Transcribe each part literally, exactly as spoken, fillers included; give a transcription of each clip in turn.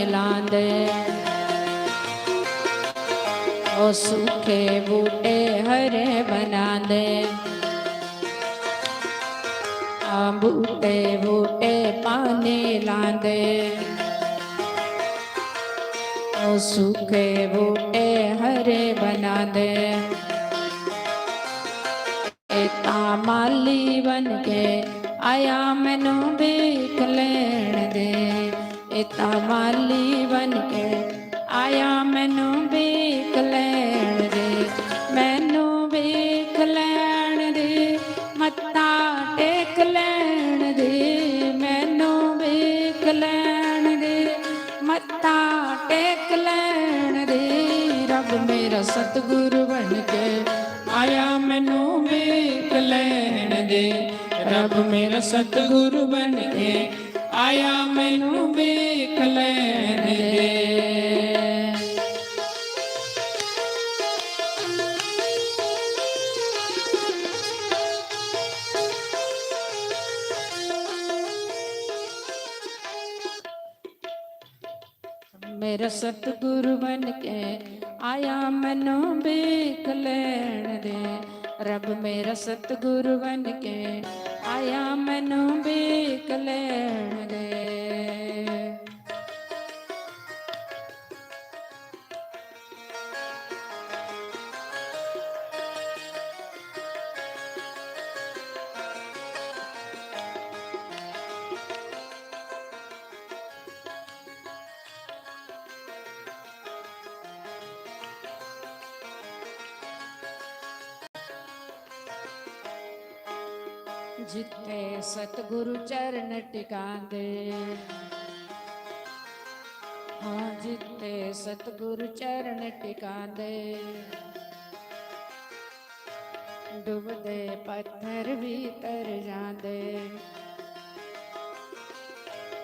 लांदे, ओ सूखे बूटे हरे बनांदे, आ बूटे बूटे पानी लांदे, ओ सूखे बूटे हरे बनांदे। ए तां माली बन के आया, मैनू भीख लैण दे। ए तां माली बन के आया, मैनू भीख लैण दे। मैनू भीख लैण दे, मत्था टेक लैण दे। मैनू भीख लैण दे, मत्था टेक लैण दे। रब मेरा सतगुरु बन के आया, मैनू भीख लैण दे। रब मेरा सतगुरु बन के आया, मैनू भीख लैण दे। मेरा सतगुरु बन के आया, मैनू भीख लैण दे। रब मेरा सतगुरु बन के आया, मैनू भीख लैण दे। जित्थे सतगुरु चरण टिकांदे, हाँ, जित्थे सतगुरु चरण टिकांदे, डुबदे पत्थर भी तर जांदे,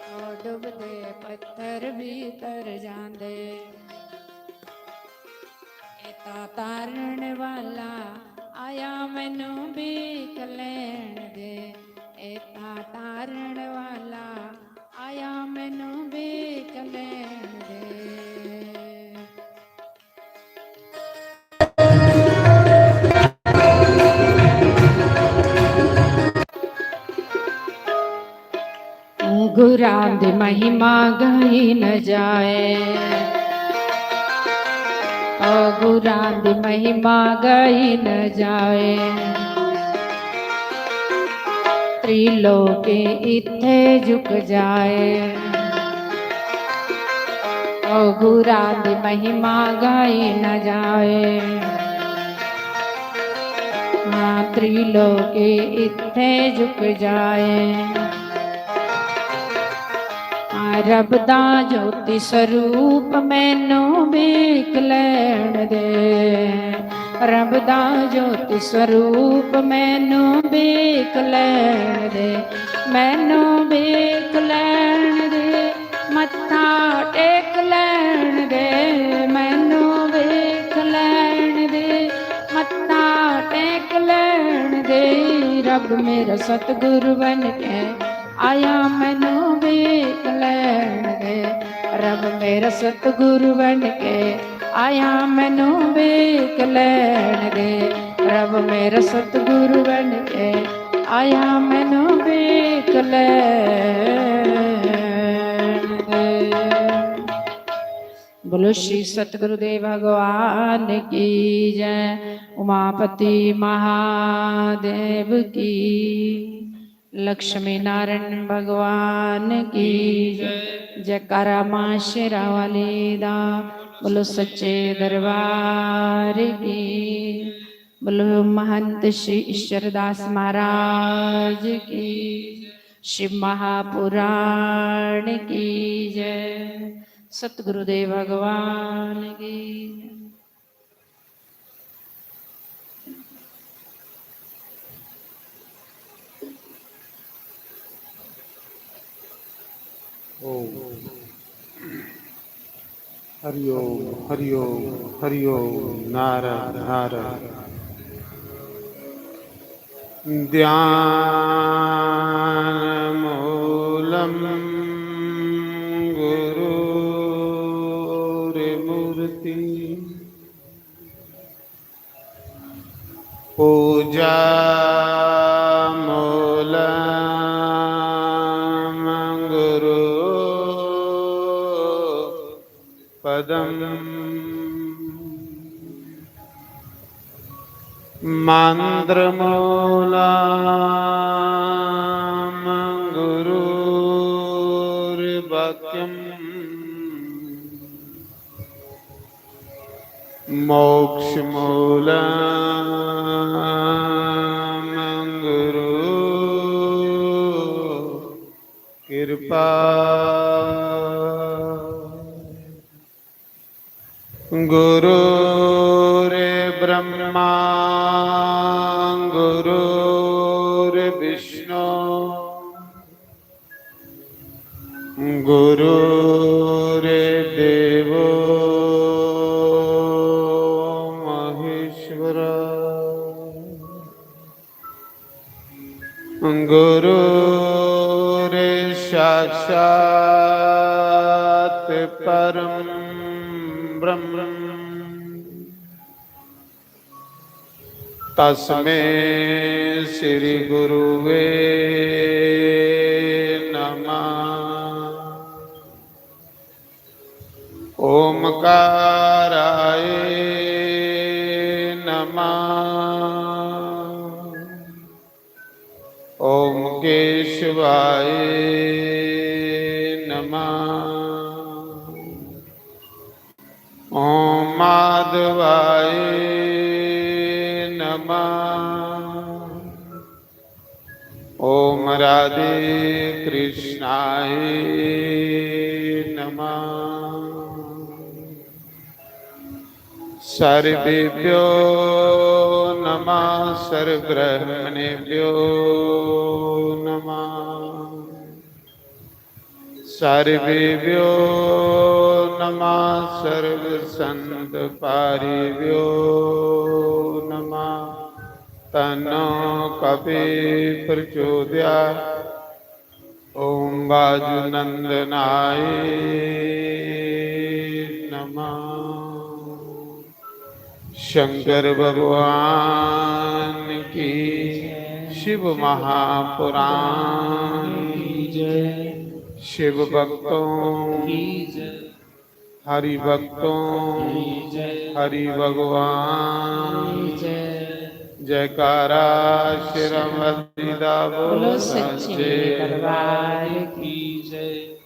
ओ डुबदे पत्थर भी तर जांदे। एता तारण वाला आया, मैनू भीख लैण दे। एता तारण वाला आया, मैनू भीख लैण दे। गुरां दी महिमा गाई न जाए, ओ गुरां दी महिमा गाई न जाए। त्रिलोकी इत्थे झुक जाए, ओ गुरां दी महिमा गाई न जाए। हाँ, त्रिलोकी इत्थे झुक जाए। हाँ, रब दा ज्योति स्वरूप मैनू भीख लैण दे। रब दा ज्योति स्वरूप मैनू भीख लैण दे। मैनू भीख लैण दे, मत्था टेक लैण दे। मैनू भीख लैण दे, मत्था टेक लैण दे। रब मेरा सतगुरु बन के आया, मैनू भीख लैण दे। रब मेरा सतगुरु बन के आया, मैनू भीख लैण दे। रब मेरा सतगुरु बन के आया, मैनू भीख लैण दे। बोलो श्री सतगुरुदेव भगवान की जय, उमापति महादेव की, लक्ष्मी नारायण भगवान की जय। जयकारा माँ शेरा वाली दा, बोलो सच्चे दरबार की, बोलो महंत श्री ईश्वरदास महाराज की, शिव महापुराण की जय, सतगुरुदेव भगवान की। ओम। हरि ओम, हरि ओम, हरि ओम। नारायण, नारायण। ध्यान मूलम गुरु मूर्ति। पूजा मूलम गुरु पदम। मंत्र मूलम गुरुर्वाक्यम। मोक्ष मूलम गुरु कृपा। गुरुर्ब्रह्मा गुरुर्विष्णु गुरुर्देवो महेश्वर। गुरुर्साक्षात् परं ब्रह्म। तस्मै श्री गुरुवे नमः। ओमकाराय नमः। ओम केशवाय नमः। ओम माधवाय नमः। ओम राधे कृष्णाय नमः। सर्वेभ्यो नमः, सर्वब्रह्मणेभ्यो नमः। सर्वेभ्यो नमः, सर्वसंतपारिभ्यो नमः। तन्नो कपि प्रचोदयात्। ओम वायुनंदनाय नमः। शंकर भगवान की, शिव महापुराण की जय। शिव भक्तों की जय। हरि भक्तों की जय। हरि भगवान की जय। जयकारा श्री राम जी दा बोलो बोलो सच्चे सच्चे दरबार की जय।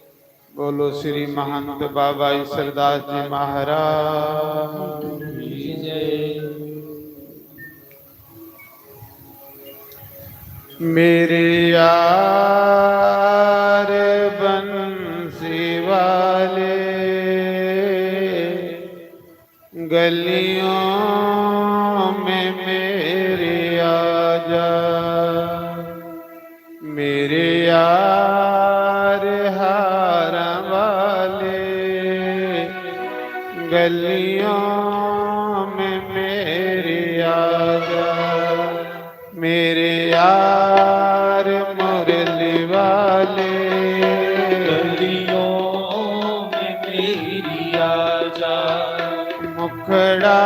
बोलो श्री महंत बाबा ईश्वरदास जी महाराज की जय। मेरे यार बंसी वाले, गलियों में मेरे आजा। मेरे यार हारा वाले, गलियों में मेरे आजा। मेरे यार मुरली वाले, गलियों में मेरी आजा। मुखड़ा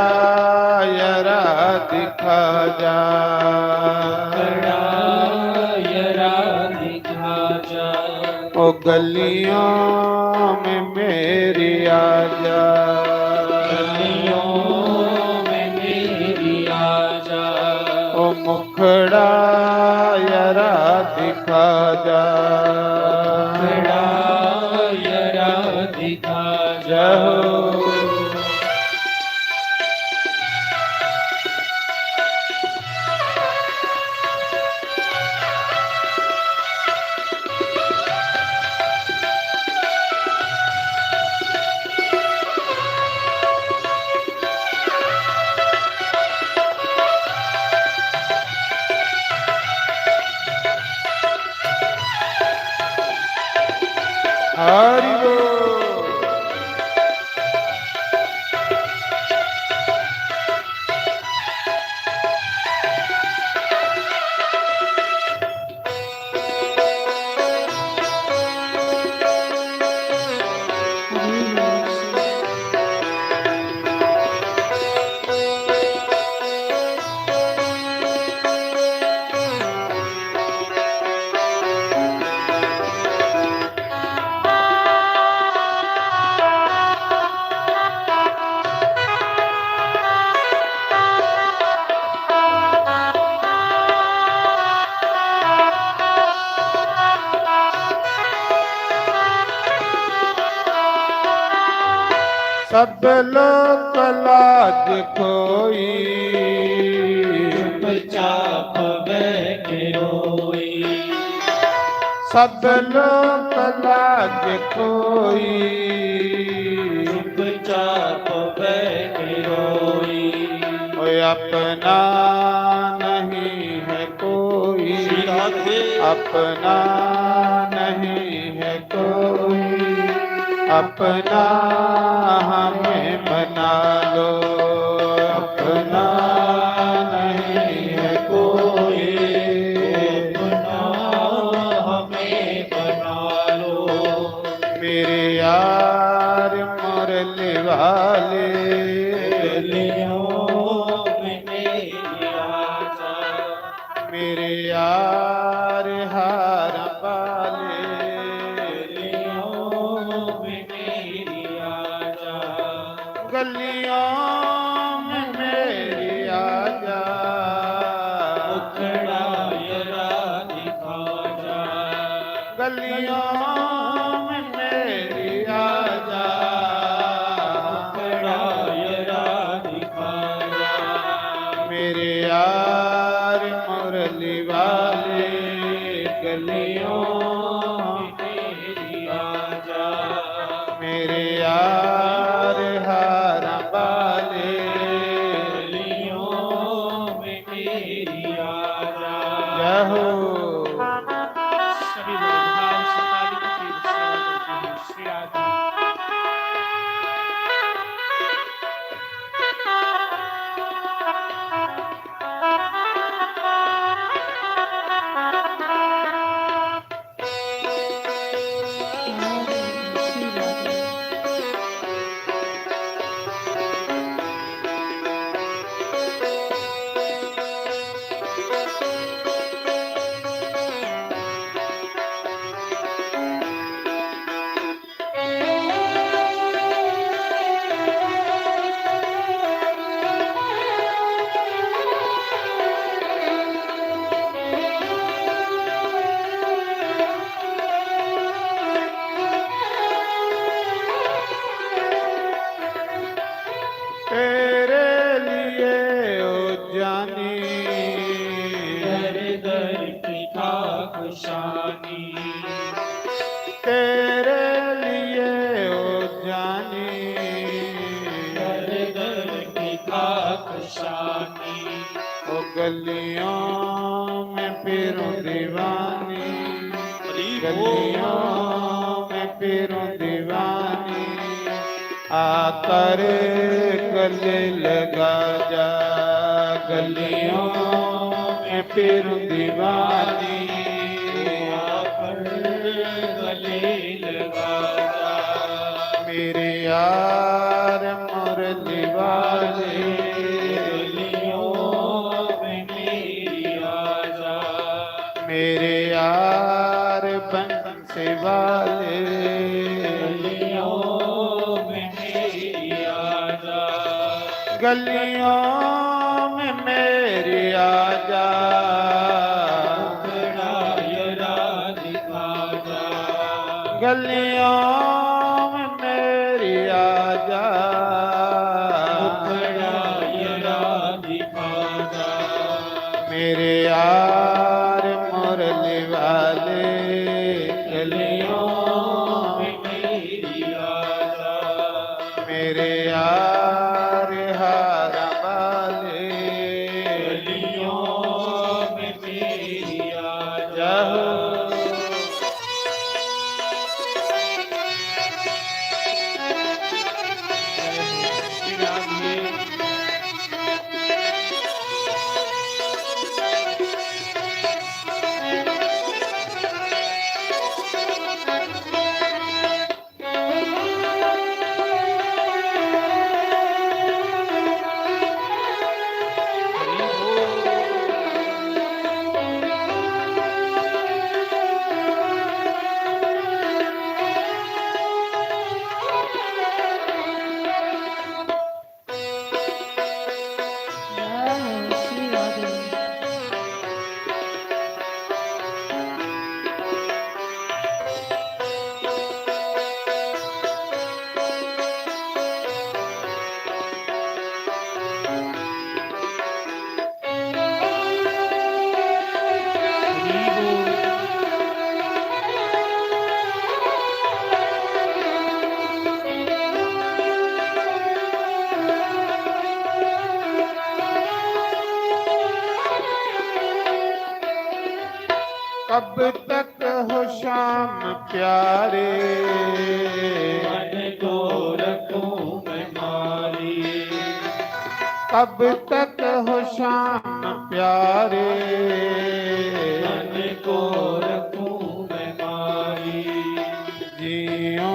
यरा दिखा जा। मुखड़ा यरा दिखा जा। ओ गलियों में मेरी आजा। गलियों में मेरी आजा। ओ मुखड़ा यरा दिखा जा। मुखड़ा यरा दिखा जा। जय हो। सब लोक लाज खोई, चुपचाप बैठे रोई। सब लोक लाज खोई, चुपचाप बैठे रोई। ओए अपना नहीं है कोई, श्री राधे। अपना नहीं है कोई, अपना हमें बना लो। अपना नहीं है कोई, अपना हमें बना लो। मेरे यार मुरली वाले, गलियों में मेरी आजा। मेरे यार हार वाले, गलियों में मेरी आजा। गलियों में मेरी आजा। मुखड़ा जरा दिखा जा। गलियों में मेरी आजा। मुखड़ा जरा दिखा जा। मेरे यार मुरली वाले, गलियों में मेरी आजा। मेरे यार हार वाले, गलियों में मेरी आजा। जय हो। सभी लोग भाव से ताली की सेवा करते हैं। श्री राधे। तेरे लिए ओ जानी, दर दर की खाक शानी। तेरे लिए ओ जानी, दर दर की खाक शानी। ओ गलियों में फिरूं दीवानी, हरी बोल। गलियों में फिरूं दीवानी। आकर गले लगा जा, गलियों में फिरूं दीवानी। आकर गले लगा जा। मेरे यार मुरली वाले, गलियों में मेरी आजा। मेरे यार बंसी वाले, गलियों में मेरी आजा। गलियों में मेरी आजा। मुखड़ा जरा दिखा जा। गलियों में मेरी आजा। मुखड़ा जरा दिखा जा। मेरे यार मुरली वाले, गलियों में मेरी आजा। मेरे यार हार वाले, गलियों में मेरी आजा। कब तक हो श्याम प्यारे, मन को रखूं मैं मारी। कब तक हो श्याम प्यारे, मन को रखूं मैं मारी। जीऊं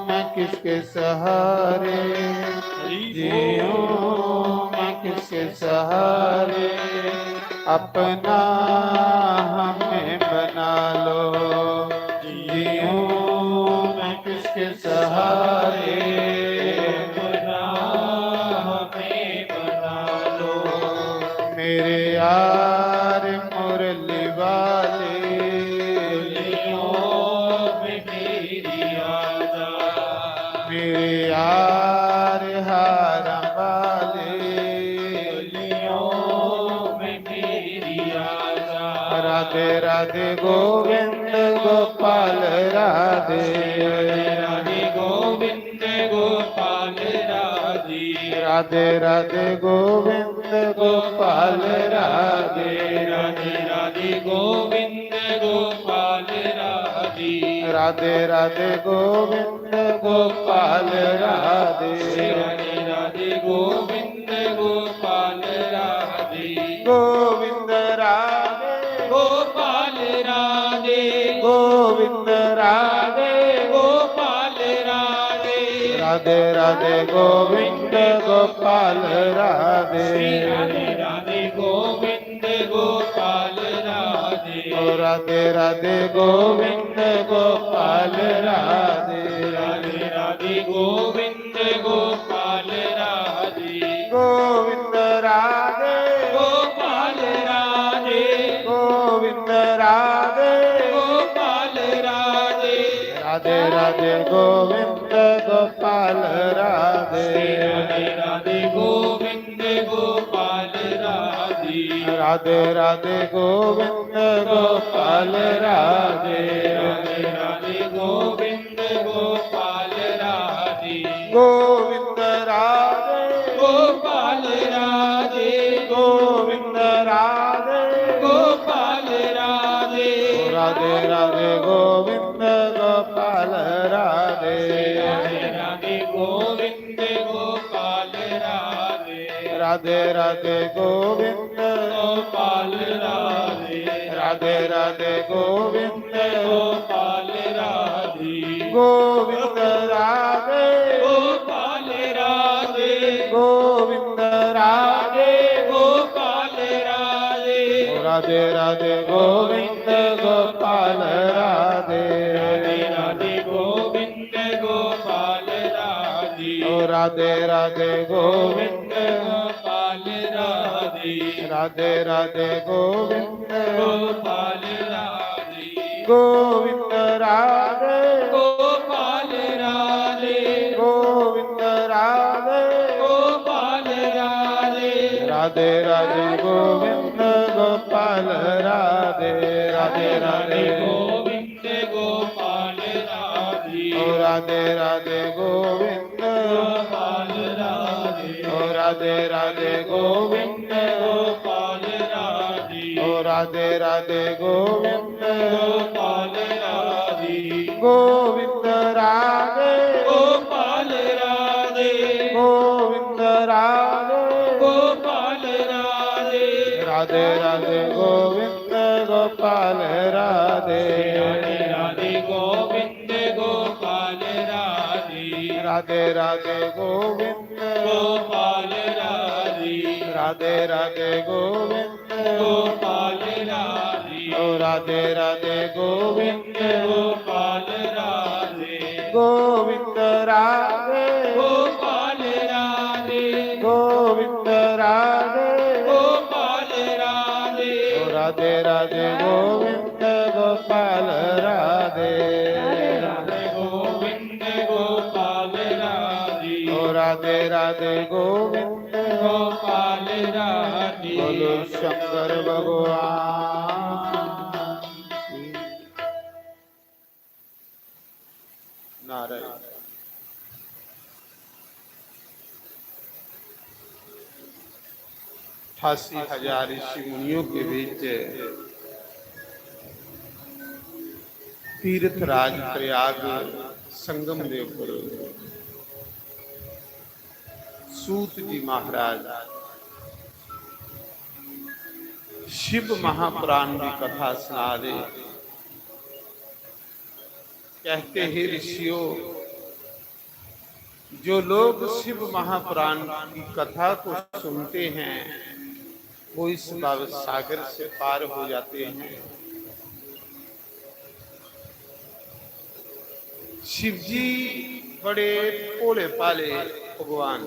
मैं किसके सहारे, जीऊं मैं किसके सहारे, अपना हमें बना लो। जीऊं मैं किसके सहारे, अपना हमें बना लो। मेरे यार मुरली वाले, दुनिया में मेरी आजा। मेरे यार हारा वाले, दुनिया में मेरी आजा। राधे राधे गोविंद गोपाल राधे। राधे राधे गोविंद गोपाल राधे। राधे राधे गोविंद गोपाल राधे। राधे राधे गोविंद गोपाल राधे। राधे राधे गोविंद गोपाल राधे। राधे राधे गोविंद गोपाल राधे। गोविंद राधे। गोपाल राधे। गोविंद राधे। गोपाल राधे। राधे राधे गोविंद गोपाल राधे। राधे राधे गोविंद गोपाल राधे। ओ राधे राधे गोविंद गोपाल राधे। राधे राधे गोविंद गोपाल राधे। गोविंद राधे। गोपाल राधे। गोविंद राधे। गोपाल राधे। राधे राधे गोविंद गोपाल राधे। राधे राधे गोविंद गोपाल राधे। राधे राधे गोविंद गोपाल राधे। राधे राधे गोविंद गोपाल राधे। गोविंद राधे। गोपाल राधे। गोविंद राधे। गोपाल राधे। राधे राधे गोविंद गोपाल राधे। राधे राधे गोविंद गोपाल राधे। राधे राधे गोविंद गोपाल राधे। राधे राधे गोविंद गोपाल राधे। गोविंद राधे। गोपाल राधे। गोविंद राधे। गोपाल राधे। राधे राधे गोविंद गोपाल राधे। राधे राधे गोविंद गोपाल राधे। ओ राधे राधे गोविंद गोपाल राधे। राधे राधे गोविंद गोपाल राधे। गोविंद राधे। गोपाल राधे। गोविंद राधे। गोपाल राधे। राधे राधे गोविंद गोपाल राधे। राधे राधे गोविंद गोपाल राधे। ओ राधे राधे गोविंद गोपाल राधे। ओ राधे राधे गोविंद गोपाल राधे। ओ राधे राधे गोविंद गोपाल राधे। गोविंद राधे। गोपाल राधे। गोविंद राधे। गोपाल राधे। राधे राधे गोविंद गोपाल राधे। राधे राधे गोविंद गोपाल राधे। राधे राधे गोविंद गोपाल राधे। राधे राधे गोविंद गोपाल राधे। ओ राधे राधे गोविंद गोपाल राधे। गोविंद राधे। गोपाल राधे। गोविंद राधे। गोपाल राधे। ओ राधे राधे गोविंद गोपाल राधे। राधे राधे गोविंद गोपाल राधे। ओ राधे राधे गोविंद गोपाल राधे। बोलो शंकर भगवान की। नारायण। अठासी हजार ऋषि मुनियों के बीच तीर्थ राज प्रयाग संगम दे उपर सूत जी महाराज शिव महापुराण की कथा सुना दे। कहते हे ऋषियों, जो लोग शिव महापुराण की कथा को सुनते हैं, वो इस भव सागर से पार हो जाते हैं। शिव जी बड़े भोले भाले भगवान,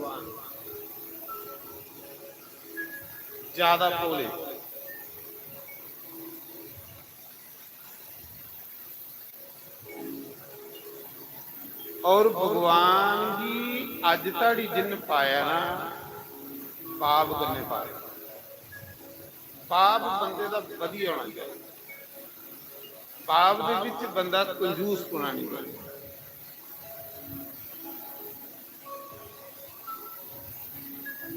ज्यादा भोले। और भगवान गी अज धड़ी जिन पाया ना, पाप कन्नै पाया। पाप बंदे दा बधिया होना चाहिए। पाप दे विच बंदा कंजूस होना नहीं चाहिए।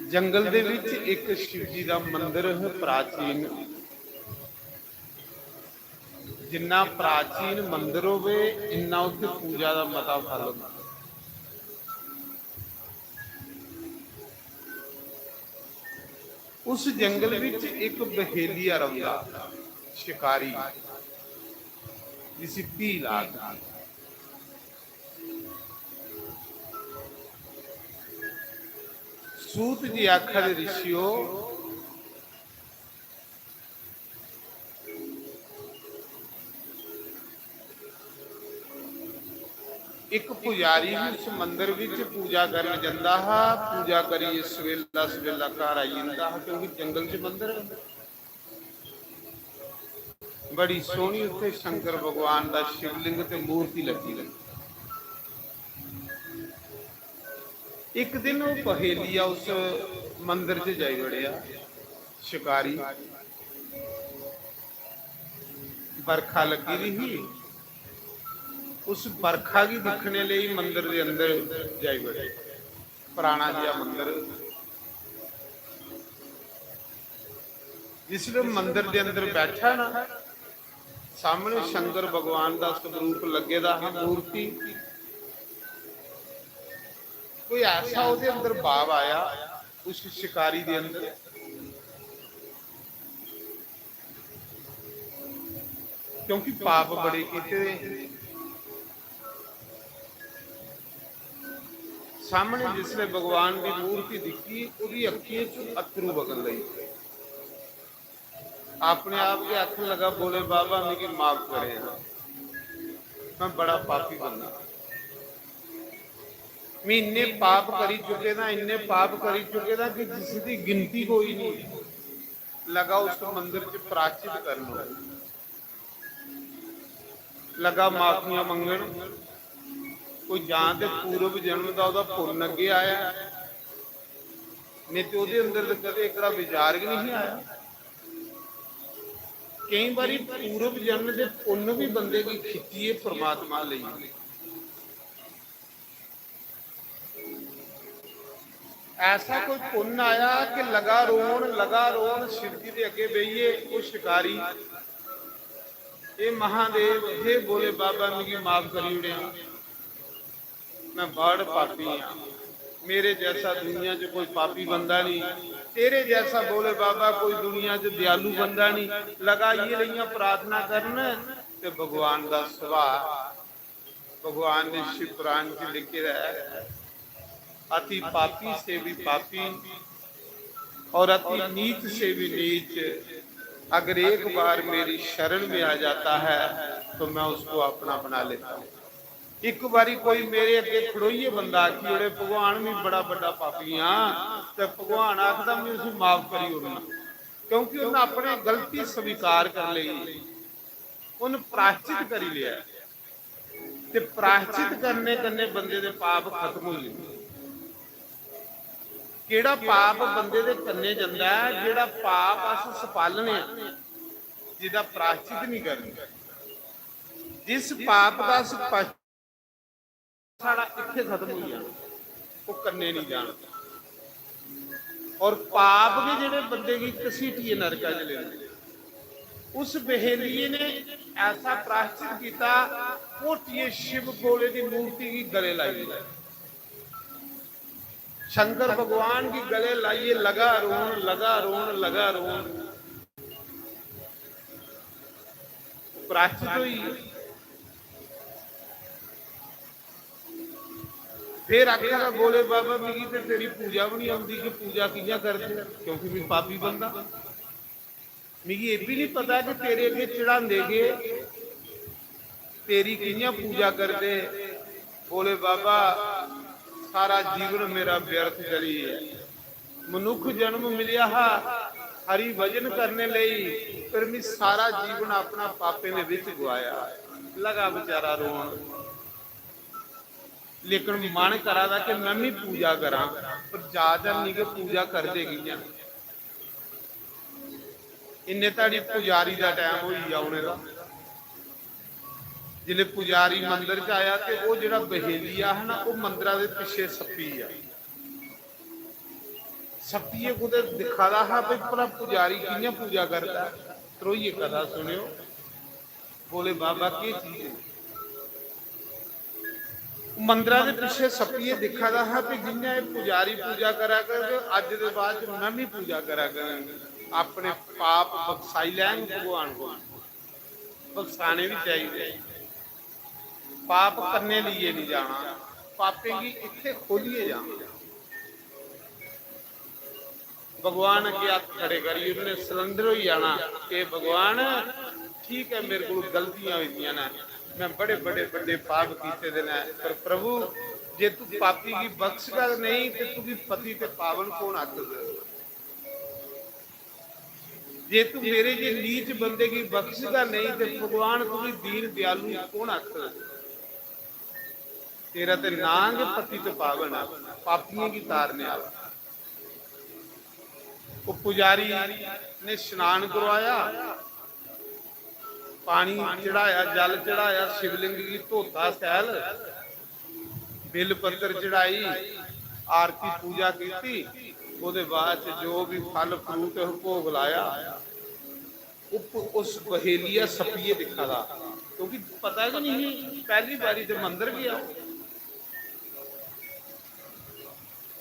जंगल दे विच एक शिव जी दा मंदिर है प्राचीन, जिन्ना प्राचीन मंदिर होवे, इन्ना उत्थे पूजा दा मता फल होंदा। उस जंगल विच एक बहेलिया रौंदा, शिकारी, जिसी भील आखदे। सूत जी आखा दे, ऋषियो, एक पुजारी भी उस मंदिर विच पूजा करन जंदा हा, पूजा करियै सवेला सवेला घर आई जंदा हा, क्योंकि जंगल च मंदिर है। बड़ी सोहनी उत्थे शंकर भगवान दा शिवलिंग ते मूर्ति लगी रही। एक दिन वो बहेलिया उस मंदिर च जाई वड़िया शिकारी। बरखा लगी दी ही, उस बरखा गी दिक्खने लेई मंदिर दे अंदर जाई वड़े। पुराना जिहा मंदिर। जिसलै मंदिर दे अंदर बैठा ना, सामने शंकर भगवान दा स्वरूप लगे दा हा, मूर्ति। कोई ऐसा ओहदे अंदर भाव आया, उस शिकारी दे अंदर, क्योंकि पाप बड़े कीते दे। सामने जिसले भगवान की मूर्ति दिखी, ओहदी अखियें च अत्थरू बगन लगी। अपने आप के आखन लगा, "भोले बाबा, मिगी माफ करे, मैं बड़ा पापी बंदा, मैं इन्ने पाप करी चुके दा, इन्ने पाप करी चुके दा कि जिसदी गिनती कोई नहीं।" लगा उस मंदिर च प्राचित करन, लगा माफियां मंगन। कोई जां ते पूर्व जन्म दा ओहदा पुन्न अग्गे आया, नहीं ते ओहदे अंदर ते कदे एकड़ा विचार गै नहीं आया। केई बारी पूर्व जन्म दे पुन्न भी बंदे गी खिच्चियै परमात्मा लेई जंदे। ऐसा कोई पुन्न आया कि लगा रोन, लगा रोन, शिव जी दे अगे बेहियै, "ओ शिकारी, ए महादेव, हे भोले बाबा, मिगी माफ करी ओड़ेआ, मैं बड़ पापी हां, मेरे जैसा दुनिया च कोई पापी बंदा नहीं, तेरे जैसा भोले बाबा कोई दुनिया च दयालु बंदा नहीं।" लगा इयै लेइयां प्रार्थना करन ते भगवान दा सुभाऽ भगवान ने शिव पुराण च लिखे दा है, "अति पापी से भी पापी और अति नीच से भी नीच, अगर एक बार मेरी शरण में आ जाता है तो मैं उसको अपना बना लेता हूँ।" एक बारी कोई मेरे अगे खड़ोइयै बंदा आखी ओड़े, "भगवान, मैं बड़ा बड़ा पापी हां," ते भगवान आखदा, "मैं उसी माफ करी ओड़ना," क्योंकि उन्हें अपनी गलती स्वीकार कर ली, उन्हें प्रायश्चित करी लिया। ते प्रायश्चित करने कन्नै बंदे दे पाप खत्म होई जंदे। केड़ा पाप बंदे दे कन्नै जंदा ऐ? जेड़ा पाप अस छपालने आं, जेदा प्रायश्चित नहीं करने। जिस पाप दा अस पछ-, साढ़ा इत्थे खत्म होई जाना, वो कन्नै नहीं जाना। और पाप गै जेड़े बंदे गी घसीटियै नरका च लेंदे। उस बहेलिये ने ऐसा प्रायश्चित किया, घोटिये शिव भोले की मूर्ति की गले लाई। शंकर भगवान की गले लाइए लगा रोन, लगा रोन, लगा रोन। प्रायश्चित हुई। फिर आखेगा, "भोले बाबा, मिगी ते तेरी पूजा भी नहीं आती कि पूजा कियां करदे, क्योंकि मैं पापी बंदा।" मिगी एह् बी निं पता कि तेरे अग्गें चढ़ांदे केह्, तेरी कि'यां पूजा करदे। भोले बाबा, सारा जीवन मेरा व्यर्थ चली गेआ। मनुक्ख जन्म मिलेआ हा हरि भजन करने लेई, पर मैं सारा जीवन अपना पापें दे विच गुआया। लगा बेचारा रोन। लेकिन मन करा दा कि मैं भी पूजा करां, पर जाच है नहीं कि पूजा करदे कि'यां। इन्ने धड़ी पुजारी दा टाइम होई गेआ औने दा। जिसले पुजारी मंदर च आया ते ओह् जेह्ड़ा बहेलिया हा ना, ओह् मंदरा दे पिच्छे सप्पी गेआ। सप्पियै कुतै दिक्खा दा हा भई भला पुजारी कि'यां पूजा करदा ऐ। ध्रोइयै कथा सुनेओ, भोले बाबा केह् चीज ऐ। मंदरा दे पिच्छे सप्पियै दिक्खा दा हा कि जि'यां एह् पुजारी पूजा करा करग, अज्ज दे बाद च में बी पूजा करा करां, अपने पाप बख्साई लैंग भगवान कोल। बख्साने बी चाहिदे। पाप कन्नै लेइयै निं जाना, पापें गी इत्थै खोह्लियै जाना। भगवान अग्गें हत्थ खड़े करी ओड़ने, surrender होई जाना कि भगवान, ठीक ऐ, मेरे कोल गलतियां होई दियां न, मैं बड़े बड़े बड्डे पाप कीते दे न, पर प्रभु, जे तू पापी गी बख्शगा नहीं ते तुगी पतित पावन कौन आखग? जे तू मेरे जे नीच बंदे गी बख्शगा नहीं ते भगवान तुगी दीन दयालु कौन आखग? तेरा ते नां गै पतित पावन ऐ, पापियें गी तारने आह्ला। ओह् पुजारी ने स्नान करवाया, पानी चढ़ाया, जल चढ़ाया, शिवलिंग गी धोता शैल, बिल पत्तर चढ़ाई, आरती पूजा कीती, ओह्दे बाद च जो भी फल फ्रूट भोग लाया, उप-, उस बहेलिया सप्पियै दिक्खा दा, क्योंकि पता गै नहीं, पैह्ली बारी ते मंदर गेआ।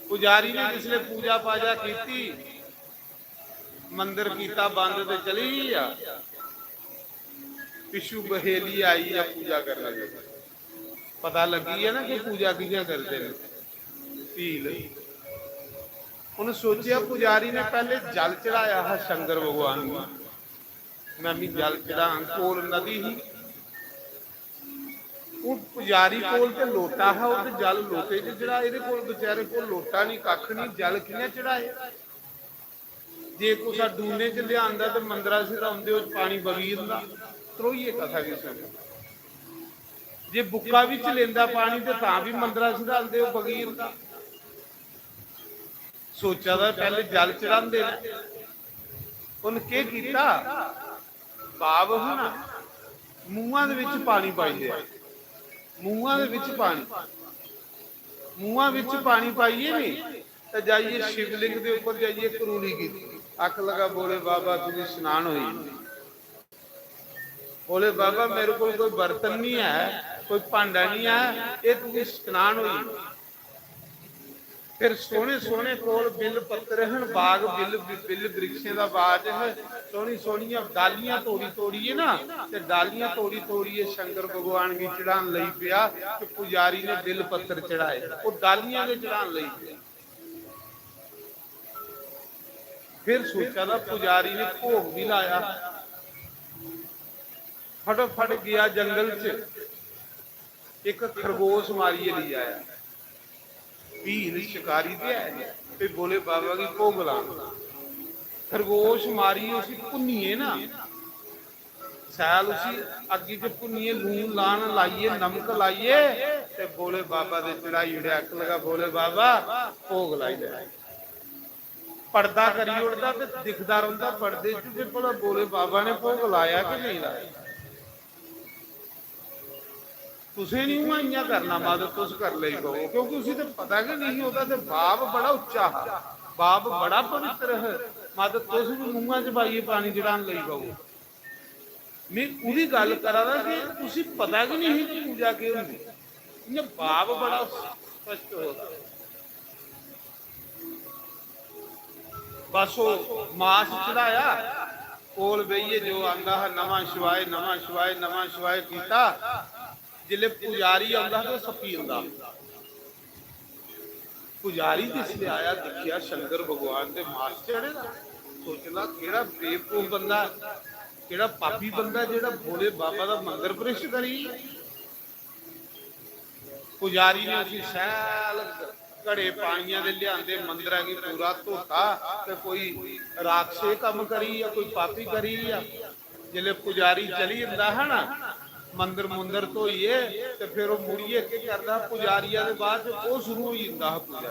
पुजारी ने जिसलै पूजा पाजा कीती, मंदर कीता बंद ते चली गेआ। पिच्छू बहेली आई ऐ पूजा करने दी। पता लग्गी गेआ ना कि पूजा कि'यां करदे न। भील। उ'न्न सोचेआ, पुजारी ने पैह्ले जल चढ़ाया हा शंकर भगवान गी, में बी जल चढ़ांग। कोल नदी ही, ओह् पुजारी कोल ते लोटा हा, ओह् ते जल लोटे च चढ़ा, एह्दे कोल बेचारे कोल लोटा निं, कक्ख निं, जल कि'यां चढ़ाए? जे कुसै डूने च लेआंदा ते मंदरा सिर औंदे होई पानी बगी जंदा। ध्रोइयै कथा गी सुनो। जे बुक्का बिच लेंदा पानी ते तां बी मंदरा सिर औंदे होई बगी जंदा। सोचा दा पैह्ले जल चढ़ांदे न। उन्न केह् कीता? बाब हा ना, मूंहा दे बिच पानी पाई लेआ। मूंहा दे बिच पानी, मूंहा बिच पानी पाइयै नी ते जाइयै शिवलिंग दे उप्पर जाइयै करूली कीती। आखन लगा, "भोले बाबा, तुझे स्नान होई।" "भोले बाबा, मेरे कोल कोई बर्तन नहीं है, कोई भांडा नहीं है, ये तुझे स्नान होई।" फिर सोहने सोहने कोल बिल पत्तर हन, बाग बिल, बिल वृक्षें दा बाग है, सोहनी सोहनियां डालियां तोड़ी तोड़ियै ना, ते डालियां तोड़ी तोड़ियै शंकर भगवान गी चढ़ान लगी पेआ। ते पुजारी ने बिल पत्तर चढ़ाए, ओह् डालियां गै चढ़ान लगी पेआ। फिर सोचा दा पुजारी ने भोग भी लाया, फटोफट गया जंगल च, एक खरगोश मारियै लेई आया। भील शिकारी ते है, ते भोले बाबा गी भोग लाना। खरगोश मारियै उसी भुन्नियै ना, शैल उसी अग्गी च भुन्नियै, लून लान लाइयै, नमक लाइयै, ते भोले बाबा दे चढ़ाई ओड़ेआ। आखन लगा, "भोले बाबा, भोग लाई लै।" पर्दा करी ओड़दा ते दिखदा रौंह्दा पर्दे च, "भला भोले बाबा ने भोग लाया कि नेईं लाया?" तुसें निं उ'आं इ'यां करना, मत तुस करी लेई पवो, क्योंकि उसी ते पता गै नेईं ही, ओह्दा ते बाब बड़ा उच्चा हा, बाब बड़ा पवित्र हा, मत तुस बी मूंहा च पाइयै पानी चढ़ान लेई पवो। में ओह्दी गल्ल करा दा कि उसी पता गै नहीं ही कि पूजा केह् होंदी। इ'यां भाव बड़ा स्पष्ट होआ दा। बस ओह् मास चढ़ाया, कोल बेहियै जो आंदा हा, "नमः शिवाय, नमः शिवाय, नमः शिवाय" कीता। जिसलै पुजारी आंदा हा ते ओह् सप्पी जंदा हा। पुजारी जिसलै आया, दिक्खेआ शंकर भगवान ते मास चढ़े दा। सोचदा, "केह्ड़ा बेवकूफ बंदा ऐ, केह्ड़ा पापी बंदा ऐ, जेह्ड़ा भोले बाबा दा मंदर भ्रष्ट करी गेआ।" पुजारी ने उसी शैल घड़े पानियां दे लेआंदे, मंदरा गी पूरा धोता। ते कोई राक्षस कम्म करी गेआ, कोई पापी करी गेआ। जिसलै पुजारी चली जंदा हा ना, मंदर मुंदर धोइयै, ते फिर ओह् मुड़ियै केह् करदा हा? पुजारिया दे बाद च ओह् शुरू होई जंदा हा पूजा।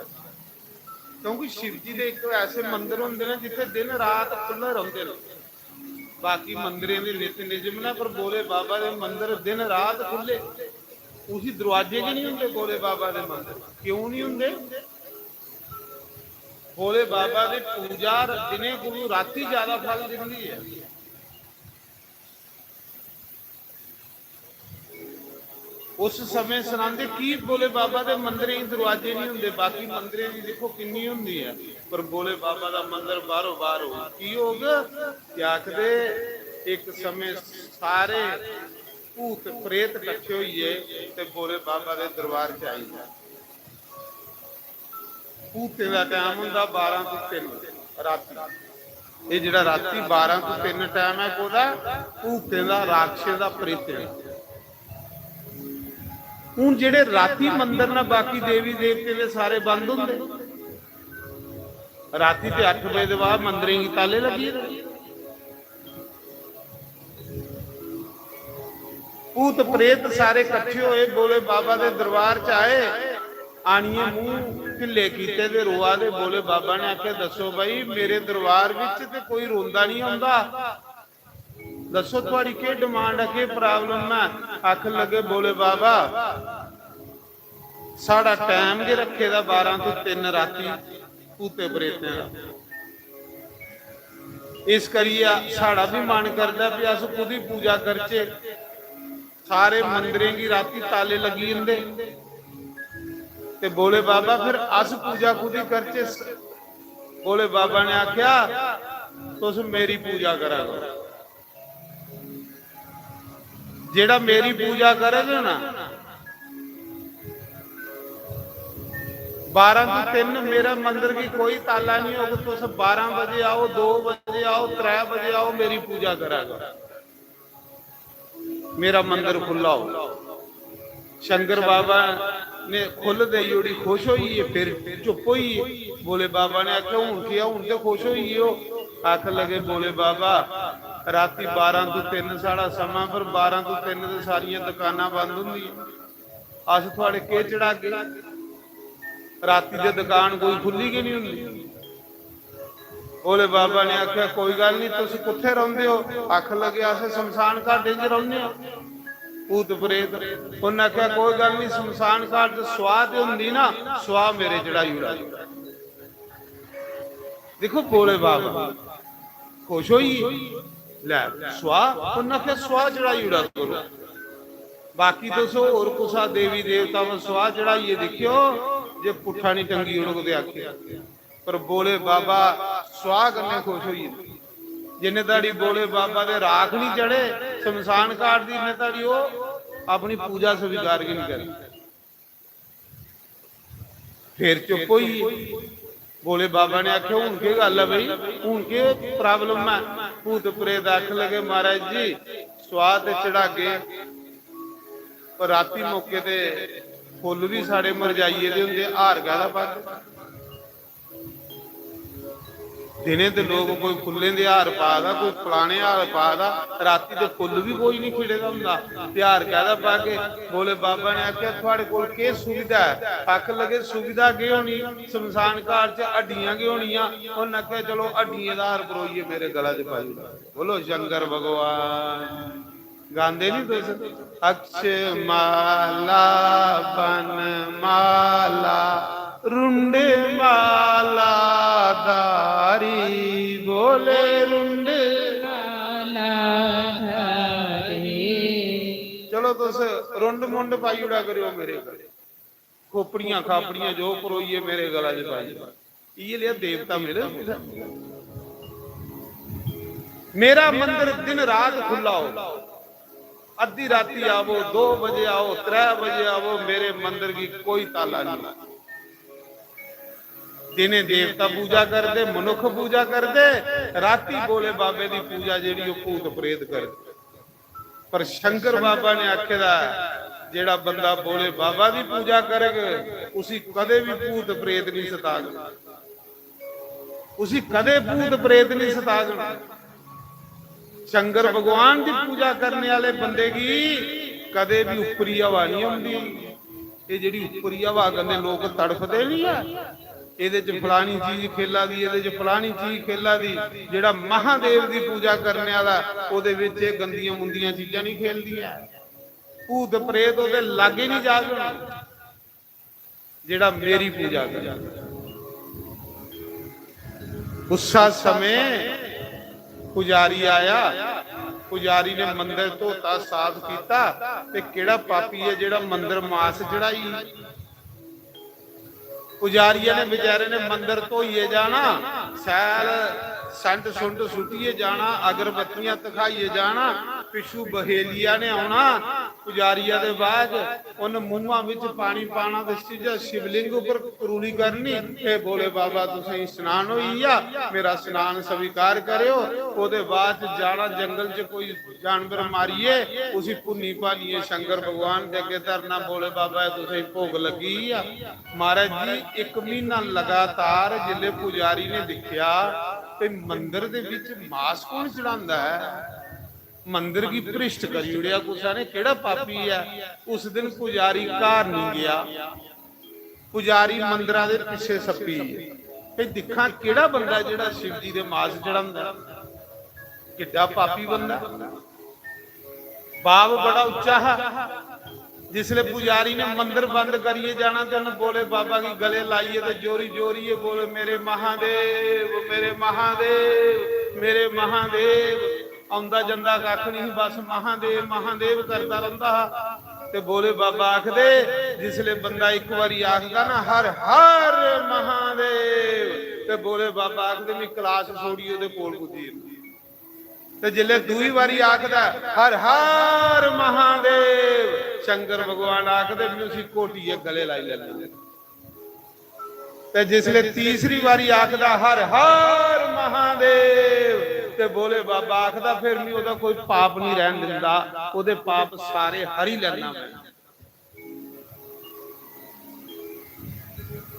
क्योंकि शिव जी दे इक ऐसे मंदर होंदे न जित्थै दिन रात खु'ल्ले रौंह्दे न। बाकी मंदरें दे नित निजम न, पर भोले बाबा दे मंदर दिन रात खु'ल्ले। उसी दरवाजे गै नहीं होंदे भोले बाबा दे मंदर। क्यों नहीं होंदे? भोले बाबा दी पूजा दिनें कोलू राती ज्यादा फल दिंदी ऐ। उस समय सनांदे की भोले बाबा दे मंदरें गी दरवाजे नहीं होंदे, बाकी मंदरें दी दिक्खो किन्नी होंदी ऐ, पर भोले बाबा दा मंदर बाहरों बाहर हो। की होग? कि आखदे इक समय सारे भूत प्रेत कट्ठे होइयै ते भोले बाबा दे दरबार च आई जाए। भूतें दा टैम होंदा बारां तो तिन्न रातीं। एह् जेह्ड़ा रातीं बारां तो तिन्न टैम ऐ, कोह्दा? भूतें दा, राक्षसें दा, प्रेतें दा। हून जेह्ड़े रातीं मंदर न, बाकी देवी देवतें दे सारे बंद होंदे। रातीं ते अट्ठ बजे दे बाद मंदरें गी ताले लग्गी जंदे। भूत प्रेत सारे कट्ठे होए, भोले बाबा दे दरबार च आए। आनियै मूंह ढिल्ले कीते ते रोआ दे। भोले बाबा ने आखेआ, "दस्सो भाई, मेरे दरबार बिच ते कोई रोंदा नहीं औंदा, दस्सो थुआड़ी केह् डिमांड ऐ, केह् प्रॉब्लम ऐ?" आखन लगे, "भोले बाबा, साढ़ा टैम गै रक्खे दा बारां तो तिन्न रातीं भूते प्रेतें दा, इस करियै साढ़ा बी मन करदा भी अस कुदी पूजा करचै।" सारे मंदरें गी रातीं ताले लग्गी जंदे। ते भोले बाबा, फिर अस पूजा कुदी करचै? भोले बाबा ने आखेआ, "तुस मेरी पूजा करा करो। जेह्ड़ा मेरी पूजा करग ना, बारां तो तिन्न मेरे मंदर गी कोई ताला नहीं होग। तुस बारां बजे आओ, दो बजे आओ, त्रै बजे आओ, मेरी पूजा करा करो।" मेरा मंदर खु'ल्ला हो। शंकर बाबा ने खु'ल्ल देई ओड़ी, खुश होई गे, फिर चुप्प होई गे। भोले बाबा ने आखेआ, "हून केह्, हून ते खुश होई गे ओ।" आखन लगे, "भोले बाबा, रातीं बारां तो तिन्न साढ़ा समां, पर बारां तो तिन्न ते सारियां दकानां बंद होंदियां, अस थुआड़े केह् चढ़ागे? रातीं ते दकान कोई खु'ल्ली गै नहीं होंदी।" भोले बाबा ने आखेआ, "कोई गल्ल नहीं, तुस कुत्थै रौंह्दे ओ?" आखन लगे, "अस शमशान घाटें च रौह्ने आं।" भूत प्रेत, उन्नै आखेआ, "कोई गल्ल नहीं, शमशान घाट च स्वाह ते होंदी ना, स्वाह मेरे चढ़ाई ओड़ा।" दिक्खो भोले बाबा खुश होई गे। "लै स्वाह," उन्नै आखेआ, "स्वाह चढ़ाई ओड़ा करो। बाकी तुस होर कुसा देवी देवता पर स्वाह चढ़ाइयै दिक्खेओ जे पुट्ठा नहीं टंगी ओड़ग," ते आखेआ। पर भोले बाबा स्वाह कन्नै खुश होई गे। जिन्ने धड़ी भोले बाबा दे राख नहीं चढ़े शमशान घाट दी, इन्ने धड़ी ओह् अपनी पूजा स्वीकार गै नहीं करदे। फिर चुप होई गे। भोले बाबा ने आखेआ, "हून केह् गल्ल ऐ भाई, हून केह् प्रॉब्लम ऐ?" भूत प्रेत आखन लगे, "महाराज जी, स्वाह ते चढ़ागे, पर रातीं मौके ते फुल्ल बी साढ़े मरझाई गेदे होंदे, हार काह्दा पागे?" दिनें ते लोक कोई फुल्लें दे हार पा दा, कोई फलाने हार पा दा, रातीं ते फुल्ल बी कोई नहीं खिड़े दा होंदा, ते हार काह्दा पागे? भोले बाबा ने आखेआ, "थुआड़े कोल केह् सुविधा ऐ?" आखन लगे, "सुविधा केह् होनी, शमशान घाट च हड्डियां गै होनियां।" उन्नै आखेआ, "चलो, हड्डियें दा हार परोइयै मेरे गला च पाई ओड़ो।" बोलो शंकर भगवान। गांदे नहीं तुस, "अक्ष माला बन माला, रुंड माला धारी, भोले रुंड माला धारी।" तुस रुंड मुंड पाई उड़ा करेओ मेरे गले, खोपड़ियां खापड़ियां जो परोइये मेरे गला च पाई, इये लिया देवता मिले कुतै? मेरा मंदिर दिन रात खुला हो, अद्धी राती आवो, दो बजे आओ, त्रै बजे आवो, मेरे मंदिर की कोई ताला नहीं। दिने देवता पूजा करदे, मनुख पूजा करदे, राती भोले बाबे दी पूजा जेड़ी, ओ भूत प्रेत करदे। पर शंकर बाबा ने आखे दा, जेड़ा बंदा भोले बाबा दी पूजा करग, उसी कदे भी भूत प्रेत नहीं सताग, उसी कदे भूत प्रेत नहीं सताग। शंकर भगवान दी पूजा करने वाले बंदे की कदे भी उपरी हवा नहीं आंदी। ये जेड़ी उपरी हवा कन्नै लोक तड़फदे नहीं है, एदे च फलानी चीज खेला दी, एदे च फलानी चीज खेला दी, जेड़ा महादेव दी पूजा करने वाला, ओदे विच ये गंदियां मुंदियां चीजां नहीं खेलदियां। भूत प्रेत ओदे लागे नहीं जागन, जेड़ा मेरी पूजा करे। उस समय पुजारी आया, पुजारी ने मंदिर धोता, साफ कीता, ते केड़ा पापी है जेड़ा मंदिर मास चढ़ाई? पुजारिया ने बेचारे ने मंदिर धोइयै जाना, सैल संट सुंट सुट्टियै जाना, अगरबत्तियां धखाइयै जाना, पिच्छू बहेलिया ने आना, पुजारिया दे बाद उन मूहां विच पानी पाना ते सिद्धा शिवलिंग उपर करूली करनी, "हे भोले बाबा, तुसें स्नान होई गेआ, मेरा स्नान स्वीकार करेओ।" ओदे बाद च जाना जंगल च कोई जानवर मारियै उसी भुन्नी भानियै शंकर भगवान दे अग्गे धरना, "भोले बाबा, तुसें भोग लग्गी गेआ।" महाराज जी, इक म्हीना लगातार जिसले पुजारी ने दिक्खेआ ते मंदिर दे विच मास कौन चढ़ांदा ऐ, मंदिर गी भ्रिश्ट करी ओड़ेआ कुसै ने, केह्ड़ा पापी ऐ। उस दिन पुजारी घर निं गेआ, पुजारी मंदरा दे पिच्छे सप्पी गे। भई दिक्खां केह्ड़ा बंदा जेह्ड़ा शिव जी दे मास चढ़ांदा ऐ। किड्डा पापी बंदा। बाब बड़ा उच्चा हा। जिसले पुजारी ने मंदर बंद करियै जाना ते उन्हें भोले बाबा गी गले लाइयै ते जोरी जोरियै बोले, "मेरे महादेव, मेरे महादेव, मेरे महादेव।" औंदा जंदा कक्ख नहीं, बस महादेव महादेव करदा रौंदा हा। ते भोले बाबा आखदे, जिसले बंदा इक बारी आखदा ना, "हर हर महादेव," ते भोले बाबा आखदे, "मी क्लास छोड़ियै ओह्दे कोल पुज्जी जंदा।" ते जिसले दूई बारी आखदा, "हर हर महादेव," शंकर भगवान आखदे, "मी उसी घोटियै गले लाई लैना।" ते जिसले तीसरी बारी आखदा, "हर हर महादेव," ते भोले बाबा आखदा, "फिर मी ओह्दा कोई पाप नहीं रहन दिंदा, ओह्दे पाप सारे हरी लैना मैं।"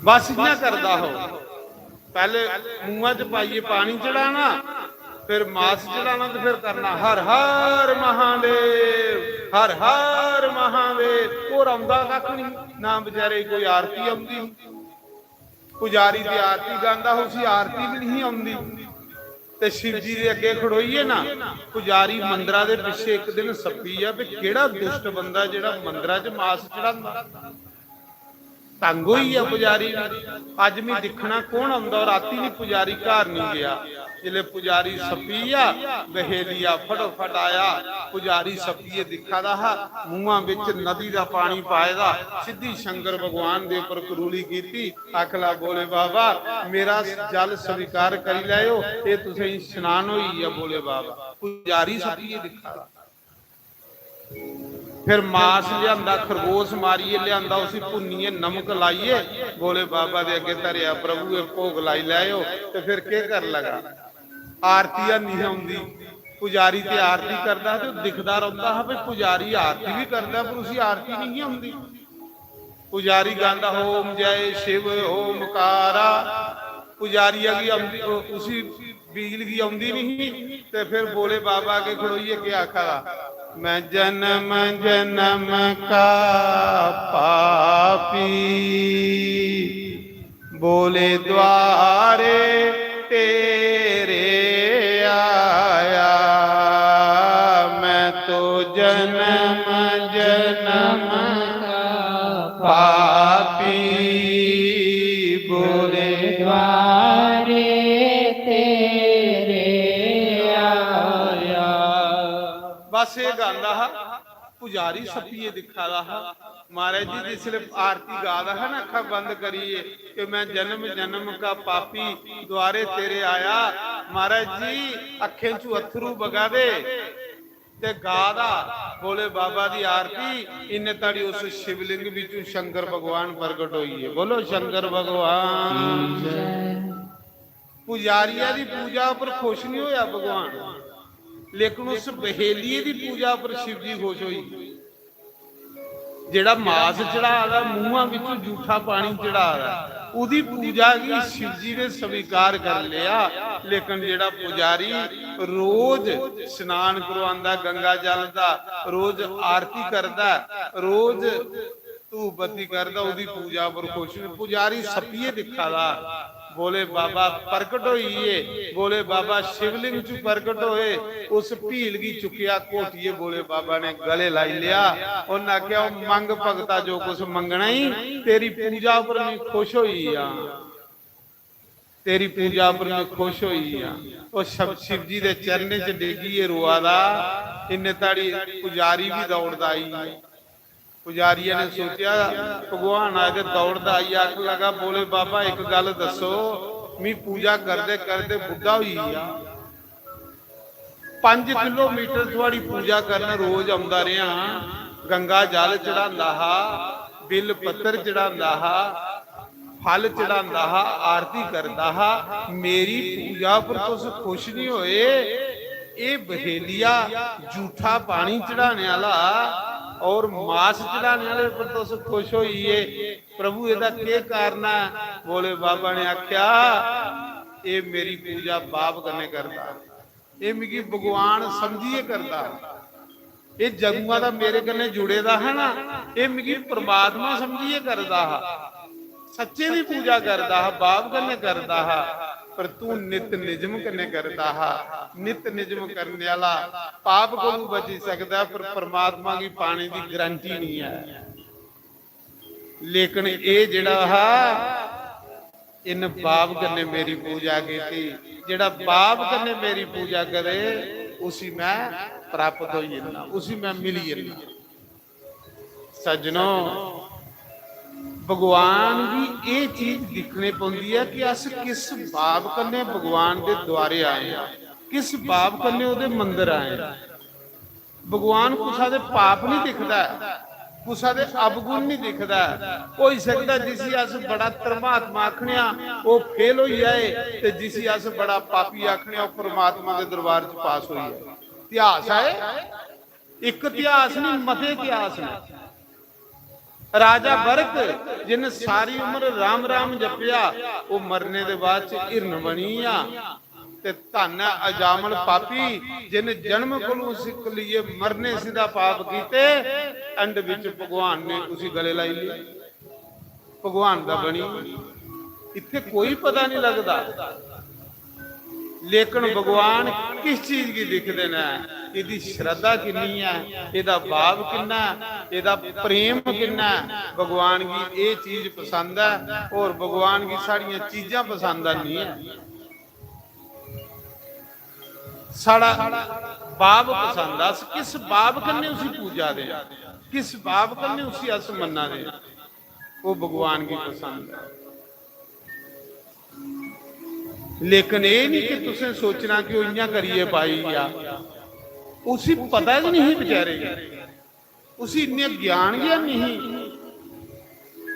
बस इ'यां करदा हो, पैह्ले मुंहा च पाइयै पानी चढ़ाना, फिर मास चढ़ाना ते फिर करना, "हर हर महादेव, हर हर महादेव।" होर औंदा कक्ख नहीं, ना बेचारे गी कोई आरती औंदी। पुजारी ते आरती गांदा, उसी आरती भी नहीं औंदी। ते शिव जी दे अग्गे खड़ोइयै ना, पुजारी मंदरा दे पिच्छे इक दिन सप्पी गेआ, "भी केह्ड़ा दुष्ट बंदा जेह्ड़ा मंदरा च मास चढ़ांदा?" तंग होई गेआ पुजारी। "अज्ज मी दिक्खना कौन औंदा?" और राती बी पुजारी घर नहीं गेआ। जिसले पुजारी सप्पी गेआ, बहेलिया फटोफट आया। पुजारी सप्पियै दिक्खा दा हा, मुंहा बिच नदी दा पानी पाए दा, सिद्धी शंकर भगवान दे उप्पर करूली कीती। आखला, "भोले बाबा, मेरा जल स्वीकार करी लैओ, एह् तुसेंगी स्नान होई गेआ।" भोले बाबा पुजारी सप्पियै दिक्खा दा। फिर मास लियांदा, खरगोश मारियै लियांदा, उसी भुन्नियै नमक लाइयै भोले बाबा दे अग्गे धरेआ, "प्रभु, एह् भोग लाई लैओ।" ते फिर केह् कर लगा? आरती हैनी ही औंदी। पुजारी ते आरती करदा हा ते ओह् दिखदा रौंह्दा हा, भाई पुजारी आरती बी करदा पर उसी आरती नहीं ही औंदी। पुजारी गांदा, "ओम जय शिव ओमकारा।" पुजारिया गी औंदी, उसी बील गी औंदी नहीं ही। ते फिर भोले बाबा अग्गे खड़ोइयै केह् आखा दा? "मैं जन्म जन्म का पापी, भोले द्वारे तेरे आया, मैं तो जन्म जन्म का पापी, भोले द्वारे तेरे आया।" बस ये गांदा हा। पुजारी सप्पियै दिक्खा दा हा। महाराज जी, जिसलै आरती गा दा हा ना, अक्खां बंद करियै कि "मैं जन्म जन्म का पापी, द्वारे तेरे आया", महाराज जी, अक्खें चू अत्थरू बगा दे ते गा दा भोले बाबा दी आरती। इन्ने धड़ी उस शिवलिंग बिचू शंकर भगवान प्रगट होइए। बोलो शंकर भगवान। पुजारिया दी पूजा पर खुश नहीं होया भगवान, लेकिन उस बहेलिये दी पूजा पर शिव जी खुश होई। जेड़ा मास चढ़ा दा, मुंहा बिचों जूठा पानी चढ़ा दा, ओदी पूजा गी शिव जी ने स्वीकार कर लिया। लेकिन जेड़ा पुजारी रोज स्नान करवांदा गंगा जल दा, रोज आरती करदा, रोज धूप बत्ती करदा, ओदी पूजा पर खुश। पुजारी सप्पियै दिक्खा दा, भोले बाबा प्रकट होइए, भोले बाबा शिवलिंग च प्रकट होए। उस भील गी चुक्केआ, घोटियै भोले बाबा ने गले लाई लिया। उन्हें आखेआ, "ओ मंग भगता, जो कुछ मंगना ही, तेरी पूजा पर मैं खुश होई हां, तेरी पूजा पर मैं खुश होई हां।" ओ शब-, शिव जी दे चरणें च डिग्गियै रोआ दा। इन्ने धड़ी पुजारी भी दौड़दा आई। पुजारिया ने सोचेआ, भगवान आए ते दौड़दा आई आखन लगा, "भोले बाबा, इक गल्ल दस्सो, मी पूजा करदे करदे बुड्ढा होई गेआ। पंज किलोमीटर थुआड़ी पूजा करन रोज औंदा रेहा, गंगा जल चढ़ांदा हा, बिल पत्तर चढ़ांदा हा, फल चढ़ांदा हा, आरती करदा हा, मेरी पूजा पर तुस खुश नहीं होए। एह् बहेलिया, जूठा पानी चढ़ाने आह्ला और मास चढ़ाने आह्ले पर तुस खुश होइए। प्रभु, एह्दा केह् कारण ऐ?" भोले बाबा ने आखेआ, "एह् मेरी पूजा बाप कन्नै करदा, एह् मिगी भगवान समझियै करदा।" एह् जदुआं दा मेरे कन्नै जुड़े दा हा ना, एह् मिगी परमात्मा समझियै करदा हा, सच्चे दी पूजा करदा हा, बाप कन्नै करदा हा, पर तू नित निजम कन्नै करदा हा। नित निजम करने आह्ला पाप कोलू बची सकदा, पर परमात्मा गी पाने दी गारंटी नहीं है। लेकिन एह् जेह्ड़ा हा, इन बाप कन्नै मेरी पूजा कीती, जेह्ड़ा बाप कन्नै मेरी पूजा करे, उसी मैं प्राप्त होई जन्ना, उसी मैं मिली जन्ना। सज्जनो, भगवान गी एह् चीज दिक्खने पौंदी ऐ कि अस किस बाप कन्नै भगवान दे द्वारे आए आं, किस बाप कन्नै ओह्दे मंदर आए आं। भगवान कुसा दे पाप नहीं दिखदा ऐ, कुसा दे अवगुण नहीं दिखदा ऐ। होई सकदा जिसी अस बड़ा धर्मात्मा आखने आं, ओह् फेल होई जाए, ते जिसी अस बड़ा पापी आखने आं, ओह् परमात्मा दे दरबार च पास होई जाए। इतिहास ऐ, इक इतिहास नहीं, मते इतिहास न। राजा भरत, जिन सारी उम्र राम राम जपेआ, ओह् मरने दे बाद च हिरन बनी गेआ। ते धन ऐ अजामल पापी, जिन जन्म कोलू सिक्ख लिए मरने सिदा पाप कीते, एंड विच भगवान ने उसी गले लाई लिया, भगवान दा बनी। इत्थे कोई पता नहीं लगदा, लेकिन भगवान किस चीज गी दिखदे न, एह्दी श्रद्धा किन्नी ऐ, एह्दा भाव किन्ना ऐ, एह्दा प्रेम किन्ना ऐ। भगवान गी एह् चीज पसंद ऐ और भगवान गी साढ़ियां चीजां पसंद नहीं ऐ। साढ़ा भाव पसंद, अस किस भाव कन्नै उसी पूजा दे आं, किस भाव कन्नै उसी अस मन्ना दे आं, ओह् भगवान गी पसंद ऐ। लेकिन एह् नहीं कि तुसें सोचना कि ओह् इ'यां करियै पाई गेआ, उसी पता गै नहीं बेचारे गी। उसी इन्ने ज्ञान गै नहीं।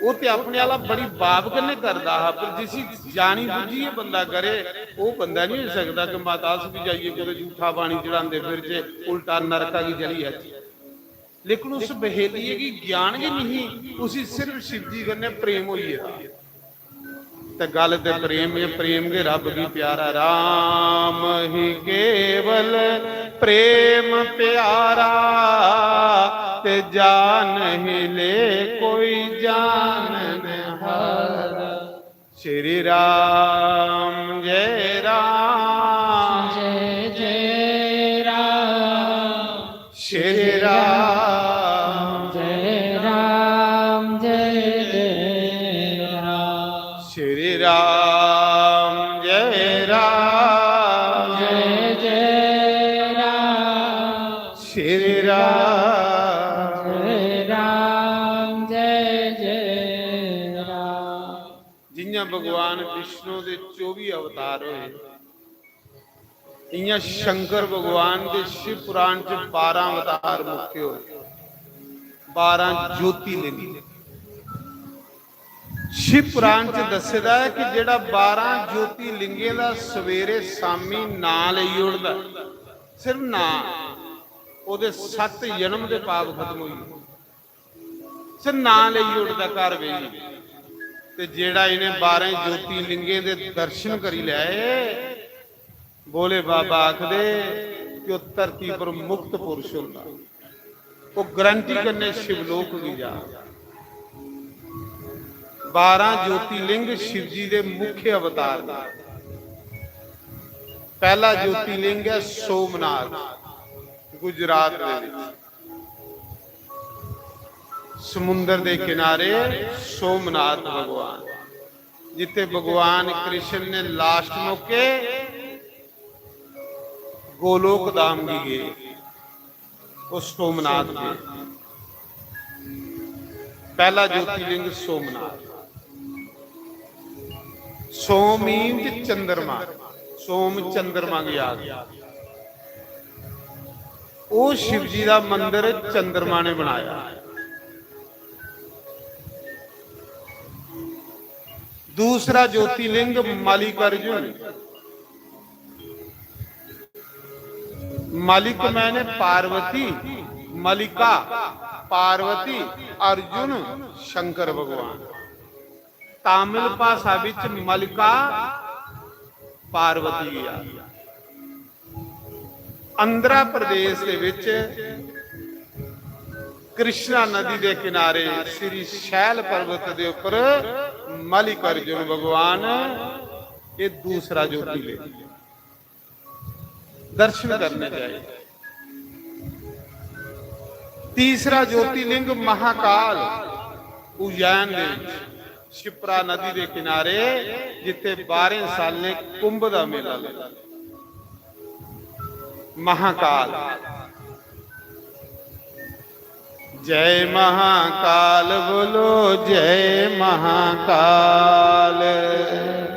ओह् ते अपने आह्ला बड़ी भाव कन्नै करदा हा, पर जिसी जानी बुझियै बंदा करे, ओह् बंदा नहीं होई सकदा कि माता अस बी जाइयै कुतै जूठा पानी चढ़ांदे फिरचै, उल्टा नरका गी चली जाचै। लेकिन उस बहेलिये गी ज्ञान गै नहीं, उसी सिर्फ शिव जी कन्नै प्रेम होई गेदा। ते गल्ल ते प्रेम, एह् प्रेम गै रब गी प्यारा। राम ही केवल प्रेम प्यारा, ते जान ही ले कोई जानन हारा। श्री राम जय राम, जय जय राम। श्री राम जय राम, जय जय राम। श्री राम जय राम, जय जय राम। श्री राम विष्णु दे चौबी अवतार होए, इ'यां शंकर भगवान दे शिव पुराण च बारां अवतार मुक्के होए, बारां ज्योतिलिंग। शिव पुराण च दस्से दा ऐ कि जेह्ड़ा बारां ज्योतिलिंगें दा सवेरे शामी नांऽ लेई ओड़दा ऐ, सिर्फ नांऽ, ओह्दे सत्त जन्म दे पाप खत्म होई गे। सिर्फ नांऽ लेई ओड़दा घर बेही। ते जेह्ड़ा इ'नें बारां ज्योतिलिंगें दे दर्शन करी लै, भोले बाबा आखदे कि ओह् धरती पर मुक्त पुरुष होंदा, ओह् गारंटी कन्नै शिवलोक गी जा। बारां ज्योतिलिंग शिव जी दे मुख्य अवतार ने। पैह्ला ज्योतिलिंग ऐ सोमनाथ, गुजरात दे विच, समुंदर दे किनारे सोमनाथ भगवान, जिथे भगवान कृष्ण ने लास्ट मौके गोलोक धाम गी गे, ओह् सोमनाथ गे। पैह्ला ज्योतिलिंग सोमनाथ। सोम means चंद्रमा, सोम चंद्रमा गी आखदे। ओह् शिव जी दा मंदर चंद्रमा ने बनाया। दूसरा ज्योतिलिंग मल्लिकार्जुन, मलिक मैंने पार्वती, मलिका, पार्वती, अर्जुन, शंकर भगवान। तमिल भाषा विच मलिका पार्वती गी आखदे। आंध्र प्रदेश दे विच कृष्णा नदी दे किनारे श्री शैल पर्वत दे उपर मलिकार्जुन भगवान, ये दूसरा ज्योतिलिंग, दर्शन करने चाहिए। तीसरा ज्योतिलिंग महाकाल, उज्जैन दे विच, शिप्रा नदी दे किनारे, जिथे बारह सालें कुंभ दा मेला लगदा। महाकाल। जय महाकाल बोलो, जय महाकाल।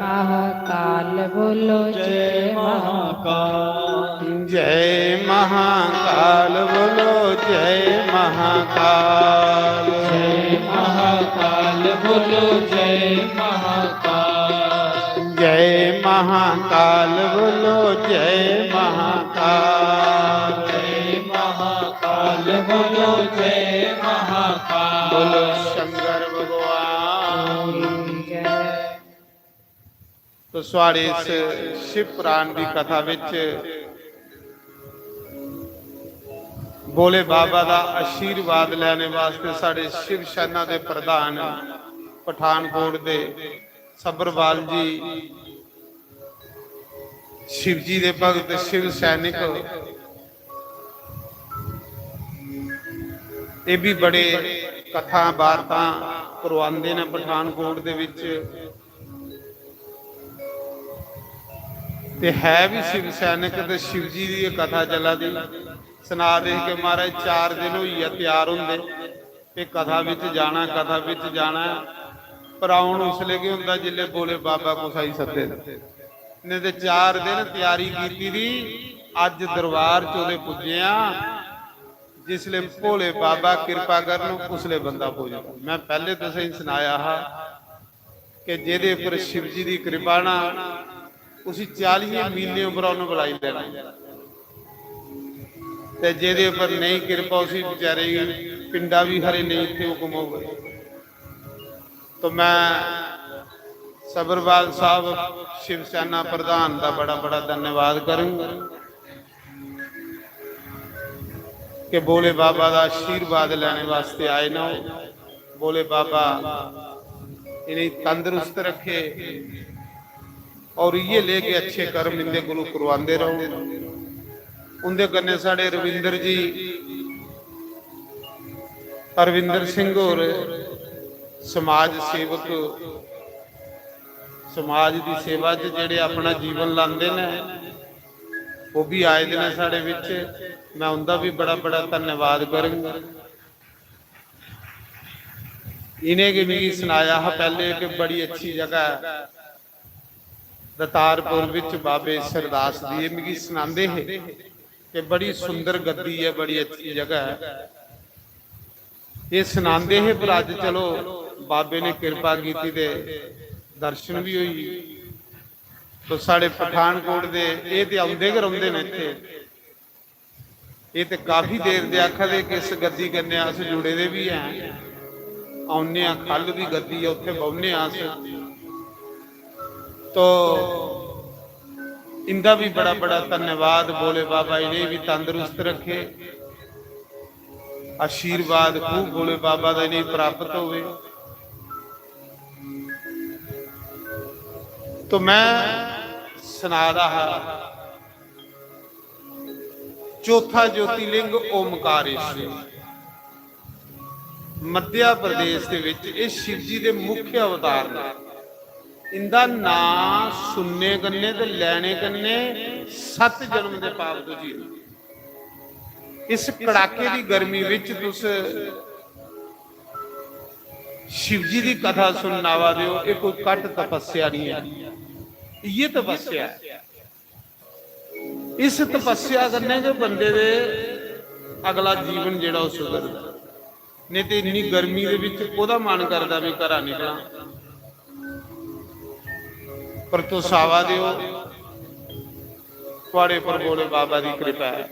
महाकाल बोलो, जय महाकाल। जय महाकाल बोलो, जय महाकाल। जय महाकाल बोलो, जय महाकाल। जय महाकाल बोलो, जय महाकाल। जय महाकाल बोलो, जय महाकाल। बोलो शंकर भगवान। तो साढ़े इस शिव पुराण दी कथा विच भोले बाबा दा आशीर्वाद लैने वास्ते साढ़े शिव सेना दे प्रधान पठानकोट दे सब्बरवाल जी, शिव जी दे भगत, शिव सैनिक, एह् भी बड़े कथा बार्तां करवांदे न पठानकोट दे विच। ते है भी शिव सैनिक ते शिव जी दी एह् कथा चला दी। सना दे हे कि महाराज चार दिन होई गेआ त्यार होंदे, ते कथा विच जाना, कथा विच जाना, पर औन उसले गै होंदा जिसले भोले बाबा कुसै गी सद्दे। नेईं ते चार दिन त्यारी कीती दी, अज्ज दरबार च ओह्दे पुज्जे आं, जिसले भोले बाबा किरपा करन उसले बंदा पुजदा। मैं पैह्ले तुसेंगी सनाया हा कि जेह्दे उप्पर शिव जी दी किरपा ना, उसी चालियें मीलें उप्परा उन्नै बुलाई लैना। ते जेह्दे उप्पर नेईं किरपा, उसी बेचारे गी पिंडा बी खरे नेईं इत्थै हुकम होग। तो मैं सब्बरवाल साहब शिव सेना प्रधान दा बड़ा बड़ा धन्यवाद करूं कि भोले बाबा दा आशीर्वाद लैने वास्ते आए न। भोले बाबा इ'नेंगी तंदरुस्त रखे और इ'यै लेह के अच्छे कर्म इंदे कोलों करवांदे रहो। उंदे कन्नै साढ़े रविंदर जी, रविंदर सिंह होर समाज सेवक, समाज दी सेवा च जेह्ड़े अपना जीवन लांदे न, ओह् भी आए दे न साढ़े बिच। मैं उंदा भी बड़ा बड़ा धन्यवाद करङ। इ'नें गै मिगी सनाया हा पैह्ले कि बड़ी अच्छी जगह ऐ, दतारपुर विच बाबे सरदास जी मिगी सनांदे हे कि बड़ी सुंदर गद्दी ऐ, बड़ी अच्छी जगह ऐ। एह् सनांदे हे, पर अज्ज चलो बाबे ने किरपा कीती ते दर्शन भी होई। तो साढ़े पठानकोट दे एह् ते औंदे गै रौंह्दे न इत्थै। एह् ते काफी देर दे आखा दे कि इस गद्दी कन्नै अस जुड़े दे बी हैं, औन्ने आं, ख'ल्ल बी गद्दी ऐ, उत्थै बौह्ने आं अस। तो इंदा भी बड़ा बड़ा धन्यवाद, भोले बाबा इ'नेंगी बी तंदरुस्त रखे, आशीर्वाद खूब भोले बाबा दा इ'नेंगी प्राप्त होवे। तो मैं सना दा हा, चौथा ज्योतिर्लिंग ओमकारेश्वर। मध्य प्रदेश दे विच एह शिव जी दे मुख्य अवतार ने। इंदा नां सुनने कन्ने ते लैने कन्ने सत्त जन्म दे पाप धुजी जंदे। इस कड़ाके दी गर्मी विच तुस शिव जी दी कथा सुनन आवा दे हो, एह कोई घट तपस्या नहीं है, इये तपस्या है। इस तपस्या कन्नै गै बंदे दे अगला जीवन जेह्ड़ा ओह् सुधरदा। नेईं ते इन्नी गर्मी दे बिच कोह्दा मन करदा भी घरा निकलां? पर तुस आवा दे ओ, थुआड़े पर भोले बाबा दी कृपा ऐ।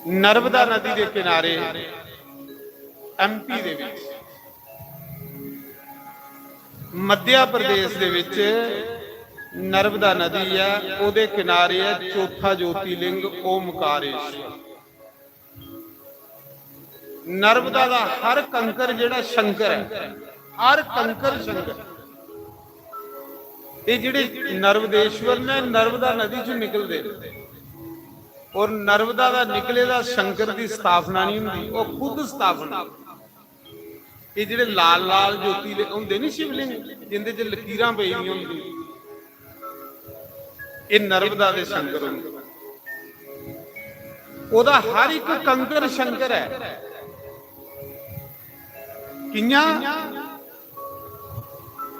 नर्मदा नदी दे किनारे एमपी दे विच, मध्य प्रदेश दे विच नर्मदा नदी ऐ, ओहदे किनारे ऐ चौथा ज्योतिर्लिंग ओमकारेश्वर। नर्मदा दा हर कंकर जेह्ड़ा शंकर ऐ, हर कंकर शंकर। एह् जेह्ड़े नर्मदेश्वर ने नर्मदा नदी च निकलदे न। और नर्मदा दा निकले दा शंकर दी स्थापना नहीं हुंदी, ओह् खुद स्थापना। एह् जेह्ड़े लाल लाल ज्योति दे होंदे नी शिवलिंग, जिंदे च लकीरां पेई दियां होंदियां, एह् नर्मदा दे शंकर होंदे। ओह्दा हर इक कंकर शंकर ऐ। कियां?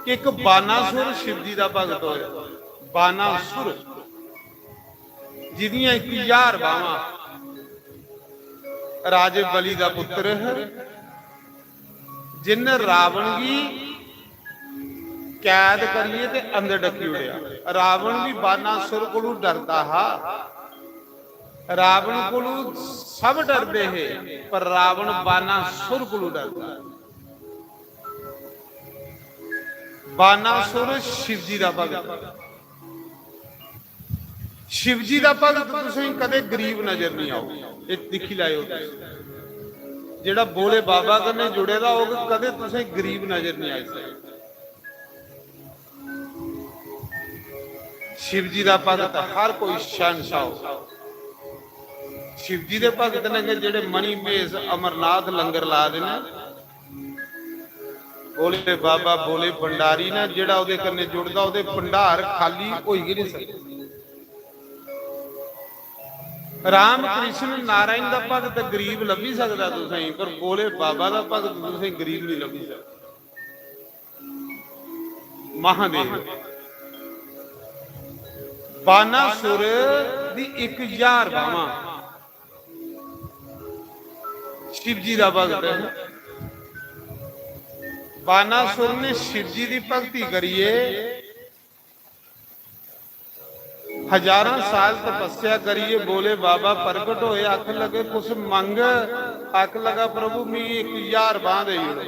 कि इक बानासुर शिव जी दा भगत होया, बानासुर, जिदियां इक ज्हार बावां। राजे बलि दा पुत्र है, जिन्न रावण गी कैद करियै ते अंदर डकी ओड़ेआ। रावण भी बानासुर कोलू डरदा हा। रावण कोलू सब डरदे हे, पर रावण बानासुर कोलू डरदा। बानासुर शिव जी दा भगत। शिव जी दा भगत तुसें कदें गरीब नजर नहीं आओ। एह् दिक्खी लैओ तुस। जेह्ड़ा भोले बाबा कन्नै जुड़े दा होग, कदें तुसें गरीब नजर नहीं आई सकदा। शिव जी दा भगत हर कोई शहंशाह हो। शिव जी दे भगत ने कि जेह्ड़े मणि महेश अमरनाथ लंगर ला दे ने, भोले बाबा, भोले भंडारी ने, जेह्ड़ा ओह्दे कन्नै जुड़दा, ओह्दे भंडार खाली होई गै नहीं सकदे। राम कृष्ण नारायण दा भगत गरीब लब्भी सकदा तुसेंगी, पर भोले बाबा दा भगत तुसेंगी गरीब नहीं लब्भी सकदा। महादेव, बानासुर दी इक ज्हार बावां। शिव जी दा भगत है। बानासुर ने शिव जी दी भक्ति करियै हजारां साल तपस्या करियै भोले बाबा प्रकट होए, आखन लगे, "कुछ मंग।" आखन लगा, "प्रभु, मिगी इक ज्हार बांह देई ओड़ो।"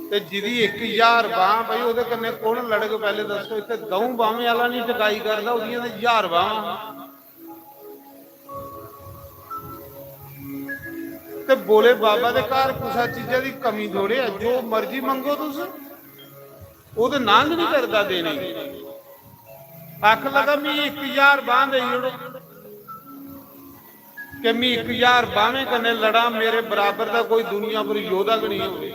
ते जिदी इक ज्हार बांह पई, ओहदे कन्नै कौन लड़ग? पैहले दस्सो, इत्थै द'ऊं बांहें आह्ला निं टकाई करदा, ओहदियां ते ज्हार बांहां। ते भोले बाबा दे घर कुसै चीजा दी कमी थोड़े ऐ, जो मर्जी मंगो तुस, ओह ते नां गै निं करदा देने गी। आखन लगा, "मिगी इक ज्हार बांह देई ओड़ो, कि मी इक ज्हार बांहें कन्नै लड़ां, मेरे बराबर दा कोई दुनिया पर योद्धा गै निं होवे।"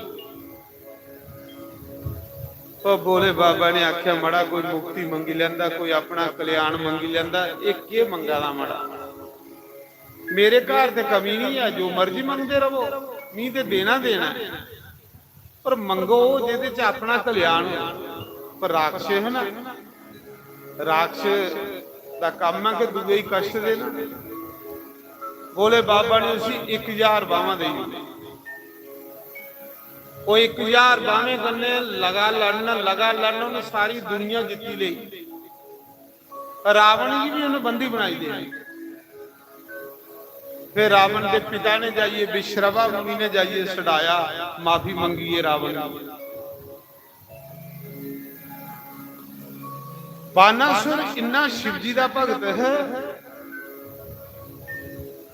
ओह भोले बाबा ने आखेआ, "मड़ा, कोई मुक्ति मंगी लैंदा, कोई अपना कल्याण मंगी लैंदा, एह केह मंगा दा मड़ा?" मेरे घर ते कमी नहीं है, जो मर्जी मंगदे रवो, मी ते देना देना है। पर मंगो जेह्दे च अपना कल्याण हो। पर राक्षस है ना, राक्षस दा कम्म है कि दूए गी कष्ट देना। भोले बाबा ने उसी इक हजार बावां देई दित्ती। ओह् इक हजार बावें कन्नै लगा लड़न, लगा लड़न, उन्हें सारी दुनिया जित्ती लेई। रावण गी भी उन्हें बंदी बनाई दित्ता। फिर रावण के पिता ने जाइए, विश्रवा मुनि ने जाइए छड़ाया, माफी मंगी है रावण की। बानासुर इन्ना शिव जी का भगत है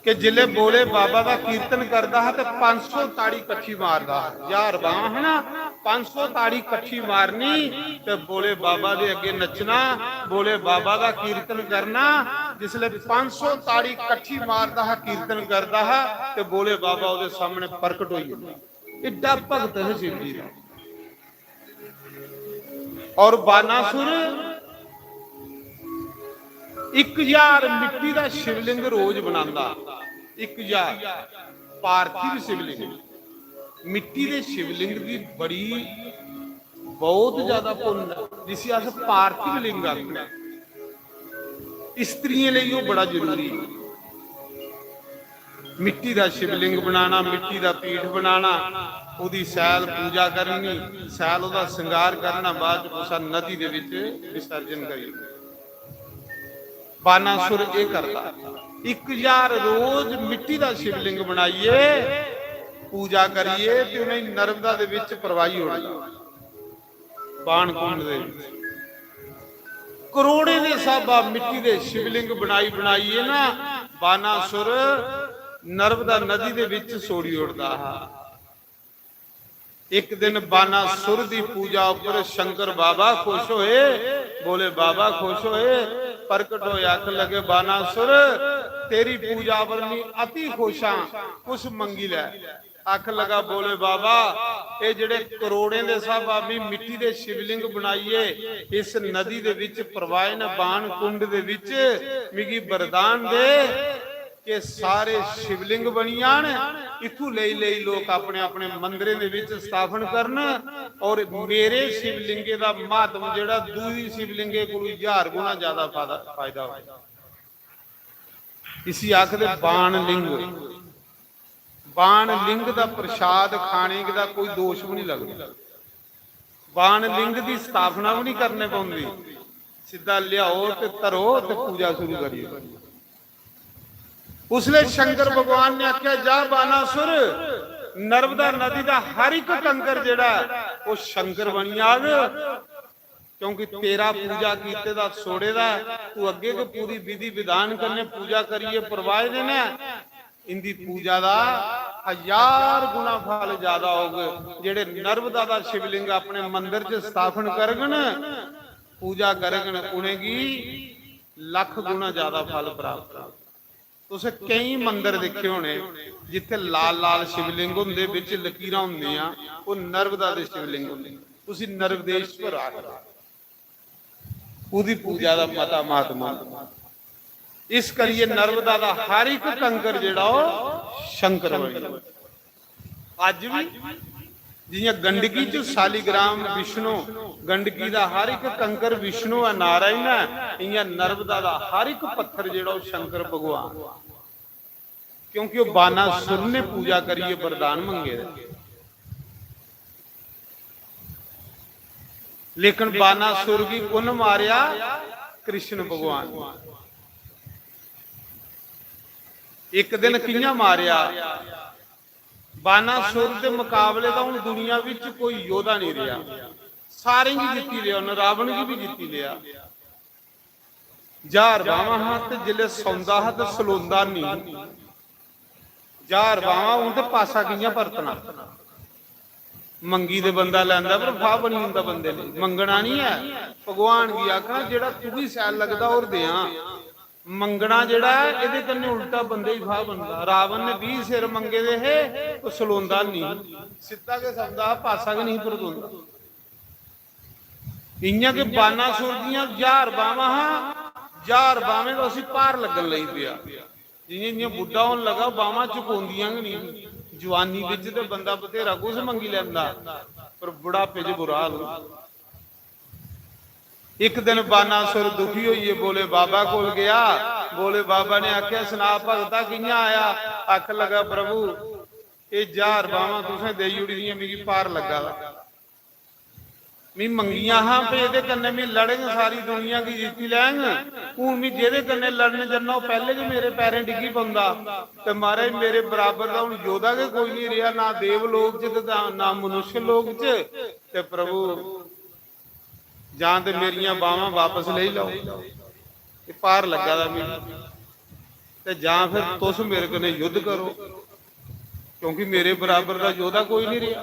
कि जिसले भोले बाबा का कीर्तन करता है तो पांच सौ ताड़ी कट्ठी मारता है। यार बांह है ना, पांच सौ ताड़ी कट्ठी मारनी ते भोले बाबा दे अगे नचना, भोले बाबा का कीर्तन करना। जिसले पांच सौ ताड़ी कट्ठी मारता है, कीर्तन करता है, ते भोले बाबा ओदे सामने प्रकट हो जाते। एडा भगत है शिव जी का। और बानासुर एक हजार मिट्टी का शिवलिंग रोज बनाता। एक हजार पार्थिव शिवलिंग, मिट्टी के शिवलिंग की बड़ी, बहुत ज्यादा पुण्य है, जिसी अस पार्थिव लिंग आखने। स्त्रियों लिए वो बड़ा जरूरी है। मिट्टी का शिवलिंग बनाना, मिट्टी का पीठ बनाना, उसकी सैल पूजा करनी, सैल उसका श्रृंगार करना, बाद च कुसै नदी दे विच विसर्जन करी। बानासुर ये करता, एक हजार रोज मिट्टी का शिवलिंग बनाइए, पूजा करिए ते उन्हें नर्मदा दे विच प्रवाही ओड़दा। बाण कुंड दे विच करोड़ें दे स्हाबा मिट्टी दे शिवलिंग बनाई बनाइए ना, बानासुर नर्मदा नदी दे विच सोड़ी ओड़दा हा। एक दिन बानासुर दी पूजा उपर शंकर बाबा खुश होए, भोले बाबा खुश होए, प्रकट होए, आखन लगे, "बानासुर, तेरी पूजा पर मैं अति खुश हां, कुछ मंगी लै।" आखन लगा, "भोले बाबा, ये जेड़े करोड़ें दे स्हाबा मी मिट्टी दे शिवलिंग बनाइए इस नदी दे विच प्रवाह न, बाण कुंड दे विच, मिगी वरदान दे कि सारे शिवलिंग बनी जान, इत्थू लेई लेई लोक अपने अपने मंदिरें दे विच स्थापन करन, और मेरे शिवलिंगे दा महात्म जेड़ा दूई शिवलिंगे कोलू हजार गुणा ज्यादा फायदा, फायदा हो।" इसी आखदे बाण लिंग। बाण लिंग दा प्रसाद खाने दा कोई दोष भी नहीं लगदा। बाण लिंग दी स्थापना भी नहीं करने पौंदी, सिद्धा लियाओ ते धरो ते पूजा शुरू करियो। उसले शंकर भगवान ने आख्या, "जा बानासुर, नर्मदा नदी दा हर एक कंकर जेड़ा है, वो शंकर बनी जाग, क्योंकि तेरा पूजा कीते दा सोड़े दा है, तू अगे के पूरी विधि विधान कन्ने पूजा करिए परवाए देना है, इंदी पूजा दा हजार गुना फल ज्यादा होग।" जेड़े नर्मदा दा शिवलिंग अपने मंदिर च स्थापन करगन, पूजा करगन, उनेंगी लख गुना ज्यादा फल प्राप्त होग। तुस केई मंदर दिक्खे होने जित्थे लाल लाल शिवलिंग होंदे, बिच लकीरां होंदियां, ओह नर्मदा दे शिवलिंग होंदे, उसी नर्मदेश्वर आखदे। ओहदी पूजा दा मता महात्मा। इस करिए नर्मदा दा हर एक कंकर जेड़ा ओह शंकर बनी। अज्ज भी जियां गंडकी च शालीग्राम विष्णु, गंडकी दा हर एक कंकर विष्णु ऐ, नारायण ऐ, इयां नर्मदा दा हर एक पत्थर जेड़ा ओह शंकर भगवान। क्योंकि ओह बानासुर ने पूजा करिए वरदान मंगे दे। लेकिन बानासुर गी कुन मारेया? कृष्ण भगवान। एक दिन कियां मारेया? बानासुर दे मुकाबले दा हुन दुनिया विच कोई योद्धा नहीं रहा। सारें गी जित्ती लिया उन्हें, रावण गी भी जित्ती लिया। ज्हार बावां हा ते जिसलै सौंदा हा ते सलोंदा नहीं। ज्हार बावां, हुन ते पासा कियां परतना? मंगी ते बंदा लैंदा, पर फाह बनी जंदा बंदे लेई। मंगना नहीं है, भगवान गी आखना, "जेड़ा तुगी शैल लगदा, होर देआं।" मंगना जेड़ा ऐ, एदे कन्नै उल्टा बंदे ही फाह बनदा। रावण ने बीह सिर मंगे दे हे, ओह सलोंदा नहीं, सिद्धा गै सौंदा हा, पासा गै नहीं परतोंदा। इयां गै बानासुर दियां ज्हार बावां हा, ज्हार बावें दा उसी भार लगन लगी पेआ। जियां जियां बुड्ढा होन लगा, बावां झुकोंदियां गै नहीं। जवानी बिच ते बंदा बथेरा कुछ मंगी लैंदा, पर बुढ़ापे च बुरा हाल होंदा। एक दिन बानासुर दुखी होइयै भोले बाबा कोल गया। भोले बाबा ने आख्या, "सना भगता, कियां आया?" आखन लगा, "प्रभु, एह् ज्हार बावां तुसें देई ओड़ी दियां, मिगी भार लग्गा दा। मी मंगियां हां, पे एह्दे कन्नै मी लड़ङ, सारी दुनिया गी जित्ती लैङ। हून मी जेह्दे कन्नै लड़न जन्ना, ओह् पैह्ले गै मेरे पैरें डिग्गी पौंदा। ते महाराज, मेरे बराबर दा हून योद्धा गै कोई नहीं रेहा, ना देव लोक च ते ना, ना मनुष्य लोक च।" ते प्रभु, जां ते मेरियां बावां वापस लेई लैओ, एह् भार लग्गा दा मिगी, ते जां फिर तुस मेरे कन्नै युद्ध करो, क्योंकि मेरे बराबर दा योद्धा कोई नहीं रेहा।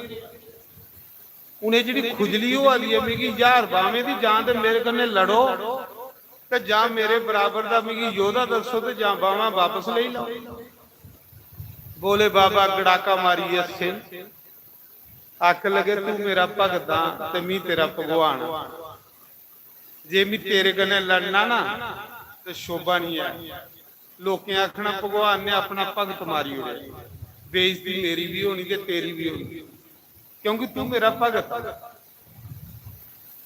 हून एह् जेह्ड़ी खुजली होआ दी ऐ मिगी ज्हार बावें दी, जां ते मेरे कन्नै लड़ो, ते जां मेरे बराबर दा मिगी योद्धा दस्सो, ते जां बावां वापस लेई लैओ। भोले बाबा गड़ाका मारियै हस्से। आखन लगे, "तू मेरा भगत आं ते मी तेरा भगवान आं। जे मी तेरे कन्नै लड़ना ना, ते शोभा नहीं ऐ। लोकें आखना, 'भगवान ने अपना भगत मारी ओड़ेआ।' बेइज्जती मेरी भी होनी ते तेरी भी होनी, क्योंकि तू मेरा भगत।"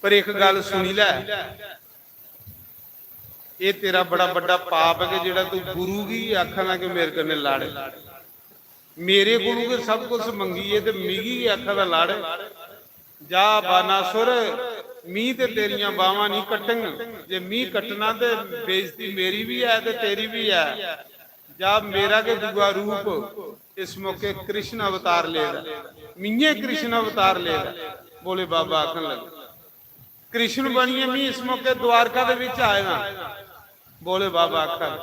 पर एक गल सुनी लै, एह् तेरा बड़ा बड्डा पाप ऐ कि जेह्ड़ा तू गुरु गी आखा ना कि मेरे कन्नै लड़। मेरे कोलू गै सब कुछ मंगियै ते मिगी गै आखा दा लड़। जा बानासुर, मी ते तेरियां बावां नहीं कट्टङ। जे मी कट्टना ते बेइज्जती मेरी भी ऐ ते तेरी भी ऐ। जा, मेरा गै दूआ रूप इस मौके कृष्ण अवतार लेदा, मिये कृष्ण अवतार लेदा। भोले बाबा आखन लगे, कृष्ण बनियै मी इस मौके द्वारका दे विच आए दा। भोले बाबा आखन,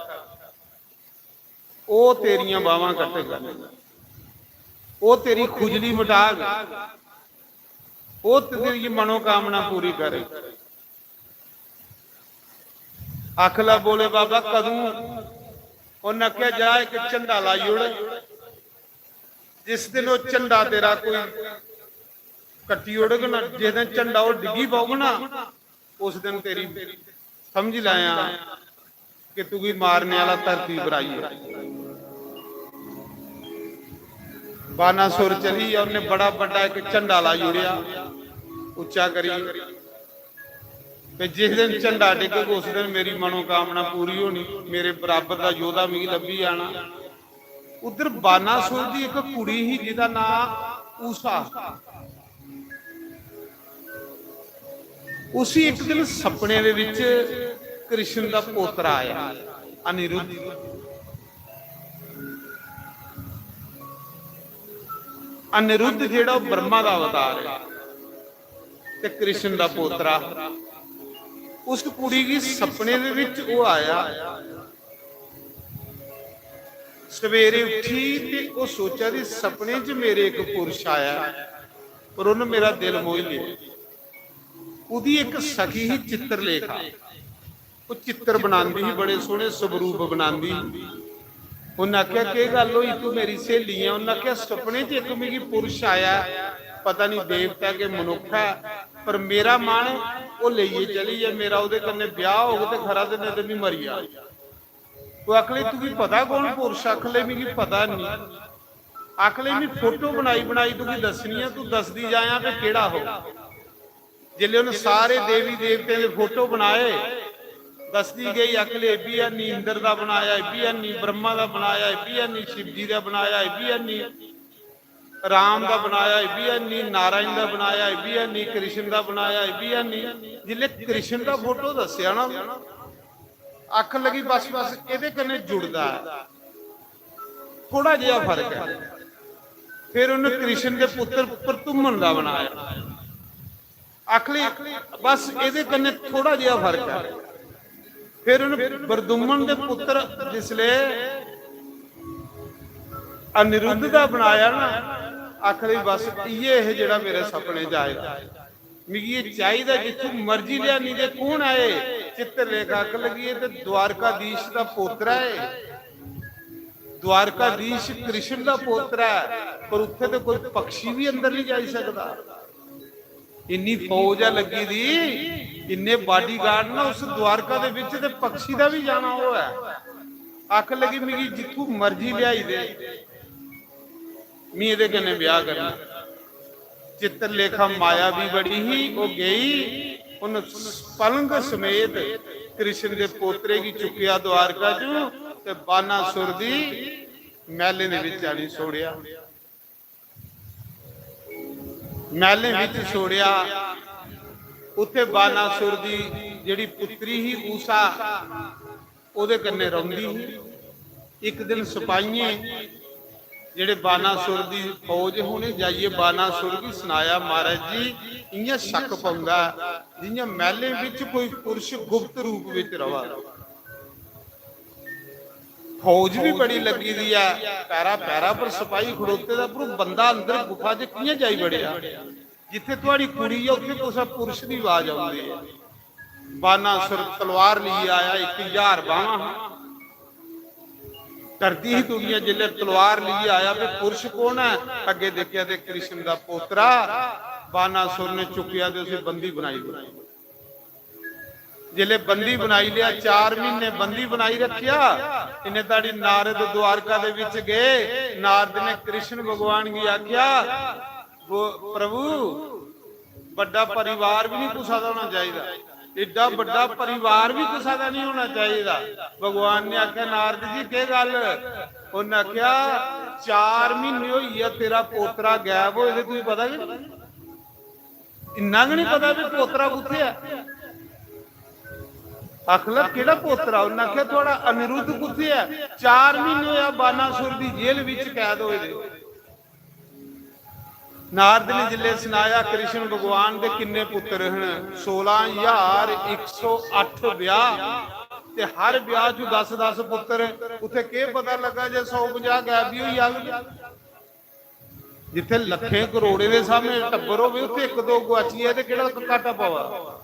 "ओह् तेरियां बावां कट्टेगा, ओह् तेरी खुजली मिटाग, ओह् तेरी मनोकामना पूरी करे।" आखला, "भोले बाबा, कदूं?" उन्नै आखेआ, "जा, इक झंडा लाई ओड़, जिस दिन ओह् झंडा तेरा कोई कट्टी ओड़ग ना, जिस दिन झंडा ओह् डिग्गी पौग ना, उस दिन तेरी समझी लैयां कि तुगी मारने आह्ला धरती पर आई गेआ।" बानासुर चली गेआ, उन्नै बड़ा बड्डा इक झंडा लाई ओड़ेआ, उच्चा करी। ते जिस दिन झंडा डिग्गग, उस दिन मेरी मनोकामना पूरी होनी, मेरे बराबर दा योद्धा मिगी लब्भी जाना। उद्धर बानासुर दी इक कुड़ी ही, जिदा नांऽ उषा। उसी इक दिन सपने दे विच कृष्ण दा पोतरा आया, अनिरुद्ध। अनिरुद्ध जेह्ड़ा, ओह् ब्रह्मा दा अवतार ऐ ते कृष्ण दा पोतरा। उस कुड़ी गी सपने दे विच ओह् आया। सवेरे उठी ते ओह् सोचा दी, "सपने च मेरे इक पुरुष आया, पर उन्न मेरा दिल मोही लेआ।" ओह्दी इक सखी ही चित्रलेखा, ओह् चित्र बनांदी ही, बड़े सोह्ने स्वरूप बनांदी ही। उन्नै आखेआ, "केह् गल्ल होई, तूं मेरी स्हेली ऐ?" उन्नै आखेआ, "सपने च इक मिगी पुरुष आया, पता निं देवता के मनुक्ख ऐ, पर मेरा मन ओह् लेइयै चली गेआ, मेरा ओह्दे कन्नै ब्याह् होग ते खरा, ते नेईं ते में मरी जाङ।" ओह् आखन लगी, "तुगी पता कौन पुरुष?" आखन लगी, "मिगी पता निं।" आखन लगी, "में फोटो बनाई बनाई तुगी दस्सनी आं, तूं दसदी जायां कि केह्ड़ा हो।" जिसलै उन्न सारे देवी देवतें दे फोटो बनाए, दसदी गेई, आखन लगी, "एह् बी हैनी, इंद्र दा बनाया, एह् बी हैनी, ब्रह्मा दा बनाया, एह् बी हैनी, शिवजी दा बनाया, एह् बी हैनी, राम दा बनाया, एह् बी हैनी, नारायण दा बनाया, एह् बी हैनी, कृष्ण दा बनाया, एह् बी हैनी।" जिसलै कृष्ण दा फोटो दस्सेआ ना, आखन लगी, "बस, बस, एह्दे कन्नै जुड़दा ऐ, थोड़ा जेहा फर्क ऐ।" फिर उन्नै कृष्ण दे पुत्र प्रद्युम्न दा बनाया। आखली, "बस, एह्दे कन्नै थोड़ा जेहा फर्क ऐ।" फिर उन्नै प्रद्युम्न दे पुत्र जिसलै अनिरुद्ध दा बनाया ना, आखली, "बस, इ'यै हे जेह्ड़ा मेरे सपने च आए दा।" मिगी एह् चाहिदा, जित्थूं मर्जी लेआनी ते कौन ऐ एह्? चित्रलेखा आखन लगी, "एह् ते द्वारकाधीश दा पोतरा ऐ, द्वारकाधीश कृष्ण दा पोतरा ऐ, पर उत्थै ते कोई पक्षी बी अंदर निं जाई सकदा। इन्नी फौज ऐ लग्गी दी, इन्ने बाडीगार्ड न, उस द्वारका दे बिच ते पक्षी दा बी जाना होऐ।" आखन लगी, "मिगी जित्थू मर्जी लेआई दे, मी एह्दे कन्नै ब्याह करना।" चित्रलेखा मायावी बड़ी ही, ओह् गेई, उन्न पलंग समेत कृष्ण दे पोतरे गी चुक्केआ द्वारका च ते बानासुर दी मैह्लें दे बिच आनी छोड़ेआ। मैह्लें बिच छोड़ेआ। उत्थे बानासुर दी जेह्ड़ी पुत्री ही ऊषा, ओह्दे कन्नै रौंह्दी ही। इक दिन सपाहियें जेह्ड़े बानासुर दी फौज ही, उ'नें जाइयै बानासुर गी सनाया, "महाराज जी, इ'यां शक्क पौंदा ऐ जि'यां मैह्लें बिच कोई पुरुष गुप्त रूप बिच र'वा दा।" फौज भी बड़ी लग्गी दी ऐ, पैरा पैरा पर सपाही खड़ोते दा, पर ओह् बंदा अंदर गुफा च कि'यां जाई बड़ेआ? जित्थे थुआड़ी कुड़ी ऐ, उत्थे कुसै पुरुष दी आवाज औंदी ऐ। बानासुर तलवार लेइयै आया, इक ज्हार बावां हा। डरदी ही दुनिया, जिसलै तलवार लेइयै आया, "वे पुरुष कौन ऐ?" अग्गे दिक्खेआ ते कृष्ण दा पोतरा। बानासुर ने चुक्केआ ते उसी बंदी बनाई ओड़ेआ। जिसलै बंदी बनाई लेआ, चार महीने बंदी बनाई रखेआ। इन्ने धड़ी नारद द्वारका दे विच गए। नारद ने कृष्ण भगवान गी आख्या, "गो-, प्रभु, बड्डा परिवार भी नहीं कुसा दा होना चाहिदा, एड्डा बड्डा परिवार भी कुसा दा नहीं होना चाहिदा।" भगवान ने आख्या, "नारद जी, केह गल्ल?" उन्हें आख्या, "चार महीने होई गया तेरा पोतरा गायब होए दे, तुझे पता कि नहीं?" इन्ना गै नहीं पता भी पोतरा कुत्थे ऐ। आखन लगा, "केड़ा पोतरा?" उन्हें आख्या, "थुआड़ा अनिरुद्ध कुत्थे ऐ? चार महीने होया बानासुर दी जेल विच कैद होए दे।" नारद ने जिसलै सनाया, कृष्ण भगवान दे किन्ने पुत्र हन? सोलां ज्हार इक सौ अट्ठ ब्याह, ते हर ब्याह च दस दस पुत्र। उत्थे केह पता लगा जे सौ पंजाह गायब भी होई जाग। जित्थे लक्खें करोड़ें दे सामने टब्बर होवे, उत्थे इक दो गुआची जाए ते केह्ड़ा घाटा पवा?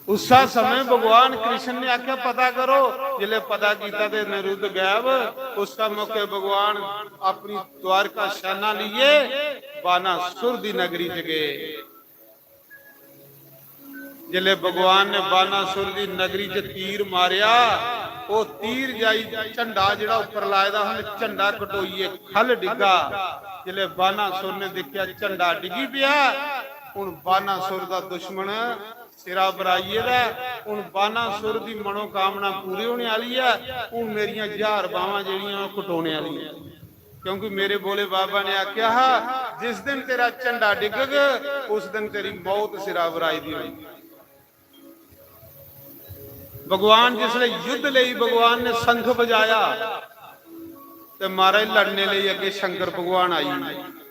उस्सा समय भगवान कृष्ण ने आख्या, "पता करो।" जिसले पता कीता ते अनिरुद्ध गायब। उस्सा मौके भगवान अपनी द्वारका सेना लेइयै बानासुर दी नगरी च गए। जिसले भगवान ने बानासुर दी नगरी च तीर मारेआ, ओह तीर जाई झंडा जेहड़ा उप्पर लाए दा हा, झंडा कटोइयै ख'ल्ल डिग्गा। जिसले बानासुर ने दिक्खेआ झंडा डिग्गी पेआ, हुन बानासुर दा दुश्मन सिरा पर आई गेदा ऐ। हुन बानासुर दी मनोकामना पूरी होने आह्ली ऐ। हुन मेरियां ज्हार बावां जेहड़ियां ओह कटोने आह्लियां। क्योंकि मेरे भोले बाबा ने आख्या हा, "जिस दिन तेरा झंडा डिग्गग, उस दिन तेरी मौत सिरा पर आई दी होनी।" भगवान जिसले युद्ध लेई भगवान ने शंख बजाया, ते महाराज लड़ने लेई अग्गे शंकर भगवान आई गे।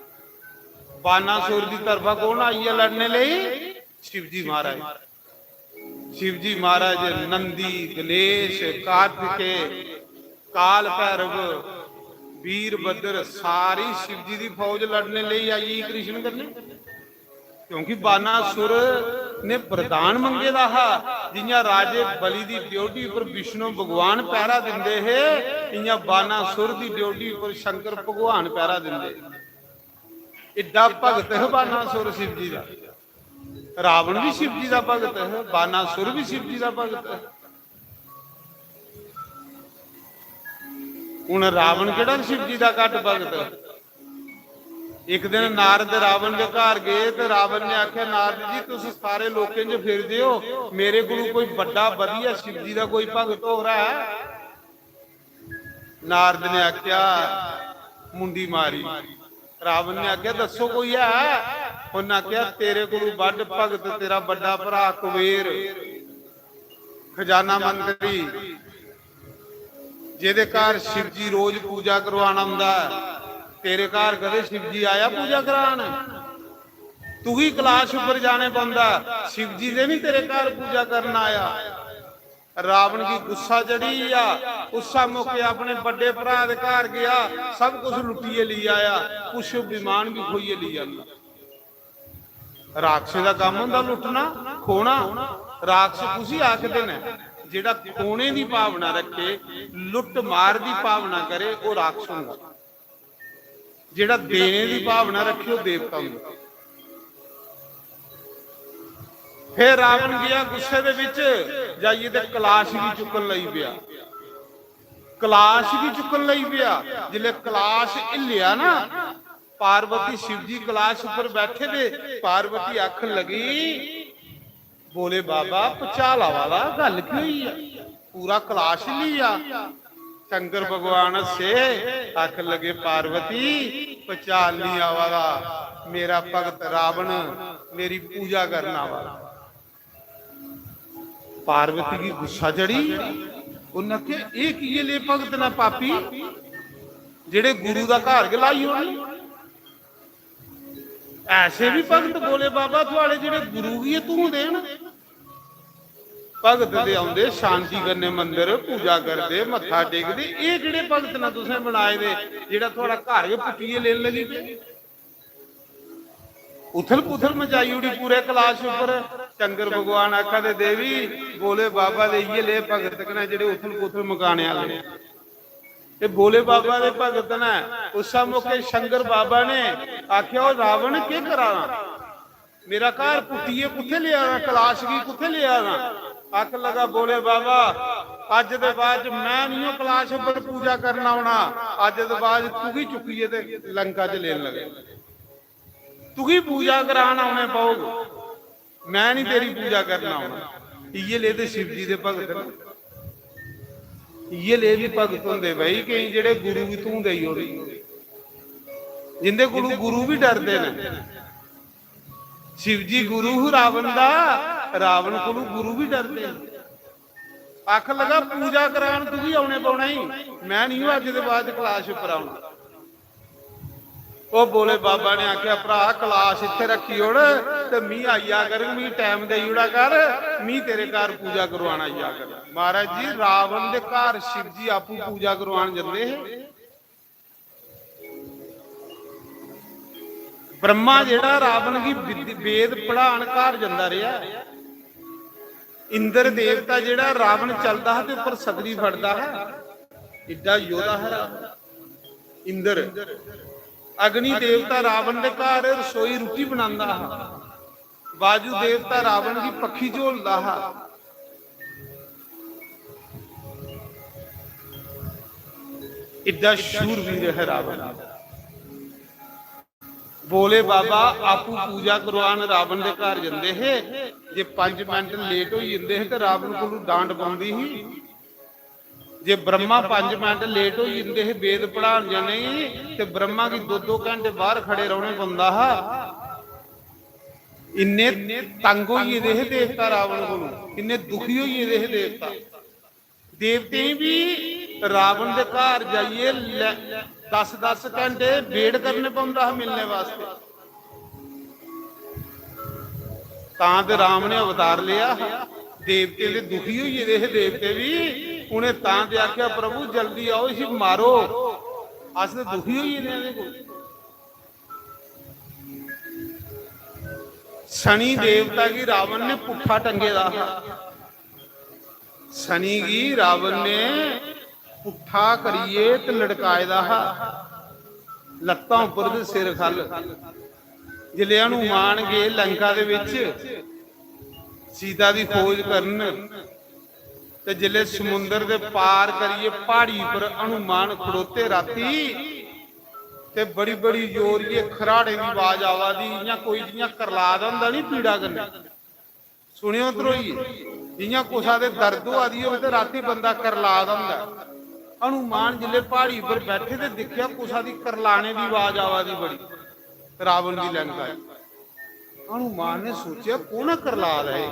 बानासुर दी तरफा कौन आई गेआ लड़ने लेई? शिव जी महाराज। शिव जी महाराज, नंदी, गणेश, कार्तिकेय, काल भैरव, वीरभद्र, सारी शिव जी दी फौज लड़ने लेई आई गेई कृष्ण कन्नै। क्योंकि बानासुर ने वरदान मंगे दा हा, जियां राजे बलि दी ड्योढ़ी पर विष्णु भगवान पैरा दिंदे हे, इयां बानासुर दी ड्योढ़ी पर शंकर भगवान पैरा दिंदे। एड्डा भगत है बानासुर शिव जी दा। रावण भी शिव जी दा भगत है, बानासुर भी शिव जी दा भगत है। हुन रावण केड़ा शिव जी दा घट भगत? इक दिन नारद रावण दे घर गए ते रावण ने आख्या, "नारद जी, तुस सारे लोकें च फिरदे हो, मेरे कोलू कोई बड्डा बधिया शिव जी दा कोई भगत होर है?" नारद ने आख्या, मुंडी मारी। रावण ने आख्या, "दस्सो कोई है?" उन्हें आख्या, "तेरे कोलू बड्ड भगत तेरा बड्डा भरा कुबेर, खजाना मंत्री, जेदे घर शिव जी रोज पूजा करवाना हुंदा है, तेरे घर कदे शिव जी आया पूजा करान? तुगी कैलाश उप्पर जाने पौंदा, शिव जी दे नहीं तेरे घर पूजा करन आया।" रावण गी गुस्सा चढ़ी गेआ, उस्सा मौके अपने बड्डे भरा दे घर गया, सब कुछ लुट्टियै लेई आया, कुछ विमान भी खोइयै लेई आंदा। राक्षस दा कम्म होंदा लुट्टना, खोना। राक्षस कुसी आखदे न? जेह्ड़ा खोने दी भावना रखे, लुट्ट मार दी भावना करे, ओह् राक्षस होंदा। जेह्ड़ा देने दी भावना रखे, ओह् देवता होंदा। फिर रावण गेआ गुस्से दे बिच, जाइयै ते कलाश गी चुक्कन लगी पेआ। कलाश गी चुक्कन लगी पेआ। जिसलै कलाश हिल्लेआ ना, पार्वती, शिव जी कलाश उप्पर बैठे दे, पार्वती आखन लगी, "भोले बाबा, भुचाल आवा दा, गल्ल केह् होई ऐ? पूरा कलाश हिल्ली गेआ।" शंकर भगवान हस्से, आखन लगे, "पार्वती, भुचाल निं आवा दा, मेरा भगत रावण मेरी पूजा करन आवा दा।" पार्वती गी गुस्सा चढ़ी। उन्नै आखेआ, "एह् किये ले भगत न पापी, जेह्ड़े गुरु दा घर गै ल्हाई ओड़न? ऐसे बी भगत भोले बाबा थुआड़े, जेह्ड़े गुरु गी गै धूं देन?" भगत ते औंदे शांति कन्नै मंदर, पूजा करदे, मत्था टेकदे। एह् केह्ड़े भगत न तुसें बनाए दे, जेह्ड़ा थुआड़ा घर गै पुट्टियै लेन लगी पे? उथल पुथल मचाई ओड़ी पूरे कलाश उप्पर। शंकर भगवान आखा दे, "देवी, भोले बाबा दे इ'यै ले भगत न जेह्ड़े उथल पुथल मकाने आह्ले। ते भोले बाबा दे भगत न।" उस्सै मौके शंकर बाबा ने आखेआ, "ओ रावण, केह् करा दा? मेरा घर पुट्टियै कुत्थै लेआ दा? कलाश गी कुत्थै लेआ दा?" आखन लगा, "भोले बाबा, अज्ज दे बाद च मैं निं ओ कलाश उप्पर पूजा करना औना, अज्ज दे बाद तुगी चुक्कियै ते लंका च लेन लगे।" तुगी पूजा करान औने पौग, मैं निं तेरी पूजा करना औना। इ'यै ले ते शिव जी दे भगत न। इ'यै ले बी भगत होंदे भाई, केईं जेह्ड़े गुरु गी धूं देई ओड़ी, जिंदे कोलू गुरु बी डरदे न। शिव जी गुरु हू रावण दा, रावण कोलू गुरु बी डरदे न। आखन लगा, "पूजा करान तुगी औने पौना ही, मैं निं ओ अज्ज दे बाद कलाश उप्पर औना।" ओ भोले बाबा ने आखेआ, "भ्रा, कलाश इत्थै रक्खी ओड़ ते मी आई जा करङ, मी टैम देई ओड़ा कर, मी तेरे घर पूजा करवान आई जा करङ।" महाराज जी, रावण दे घर शिव जी आपूं पूजा करवान जंदे हे। ब्रह्मा जेह्ड़ा रावण गी विद-, वेद पढ़ान घर जंदा रेहा। इंद्र देवता जेह्ड़ा रावण चलदा हा ते उप्पर सगली फड़दा हा, एड्डा योद्धा हा रावण। इंद्र, अग्नि देवता रावण दे घर रसोई रुट्टी बनांदा हा। वायु देवता रावण गी पक्खी झोलदा हा। एड्डा शूरवीर है रावण। भोले बाबा आपूं पूजा करवान रावण दे घर जंदे हे। जे पंज मिंट लेट होई जंदे हे ते रावण कोलू डांट पौंदी ही। जे ब्रह्मा पंज मिंट लेट होई जंदे हे वेद पढ़ान जाने गी, ते ब्रह्मा गी दो दो घंटे बाहर खड़े रौहने पौंदा हा। इन्ने तंग होई गेदे हे देवता रावण कोलू, इन्ने दुखी होई गेदे हे देवता। देवतें बी रावण दे घर जाइयै लै-, दस दस घंटे वेट करने पौंदा हा मिलने वास्ते। तां ते राम ने अवतार लेआ हा। देवते दे दुखी होई गेदे हे देवते बी। उ'नें तां ते आखेआ, "प्रभु, जल्दी आओ, इसी मारो, अस ते दुखी होई गेदे आं एह्दे कोल।" शनि देवता गी रावण ने पुट्ठा टंगे दा हा। शनि गी रावण ने पुट्ठा करियै ते लटकाए दा हा, लत्तां उप्पर ते सिर ख'ल्ल। जिसलै हनुमान गे लंका दे बिच सीता दी खोज करन, ते जिसलै समुंदर दे पार करियै प्हाड़ी पर हनुमान खड़ोते राती, ते बड़ी बड़ी जोर ये खराड़े दी आवाज आवा दी, इ'यां कोई जि'यां करलाऽ दा होंदा नी पीड़ा कन्नै। सुनेओ ध्रोइये, जि'यां कुसा दे दर्द होआ दी होवे ते रातीं बंदा करलाऽ दा होंदा ऐ। हनुमान जिसलै प्हाड़ी पर बैठे ते दिक्खेआ कुसा दी करलाने दी आवाज आवा दी बड़ी, रावण दी लंका च। हनुमान ने सोचेआ, "कु'न ऐ करलाऽ दा एह्?"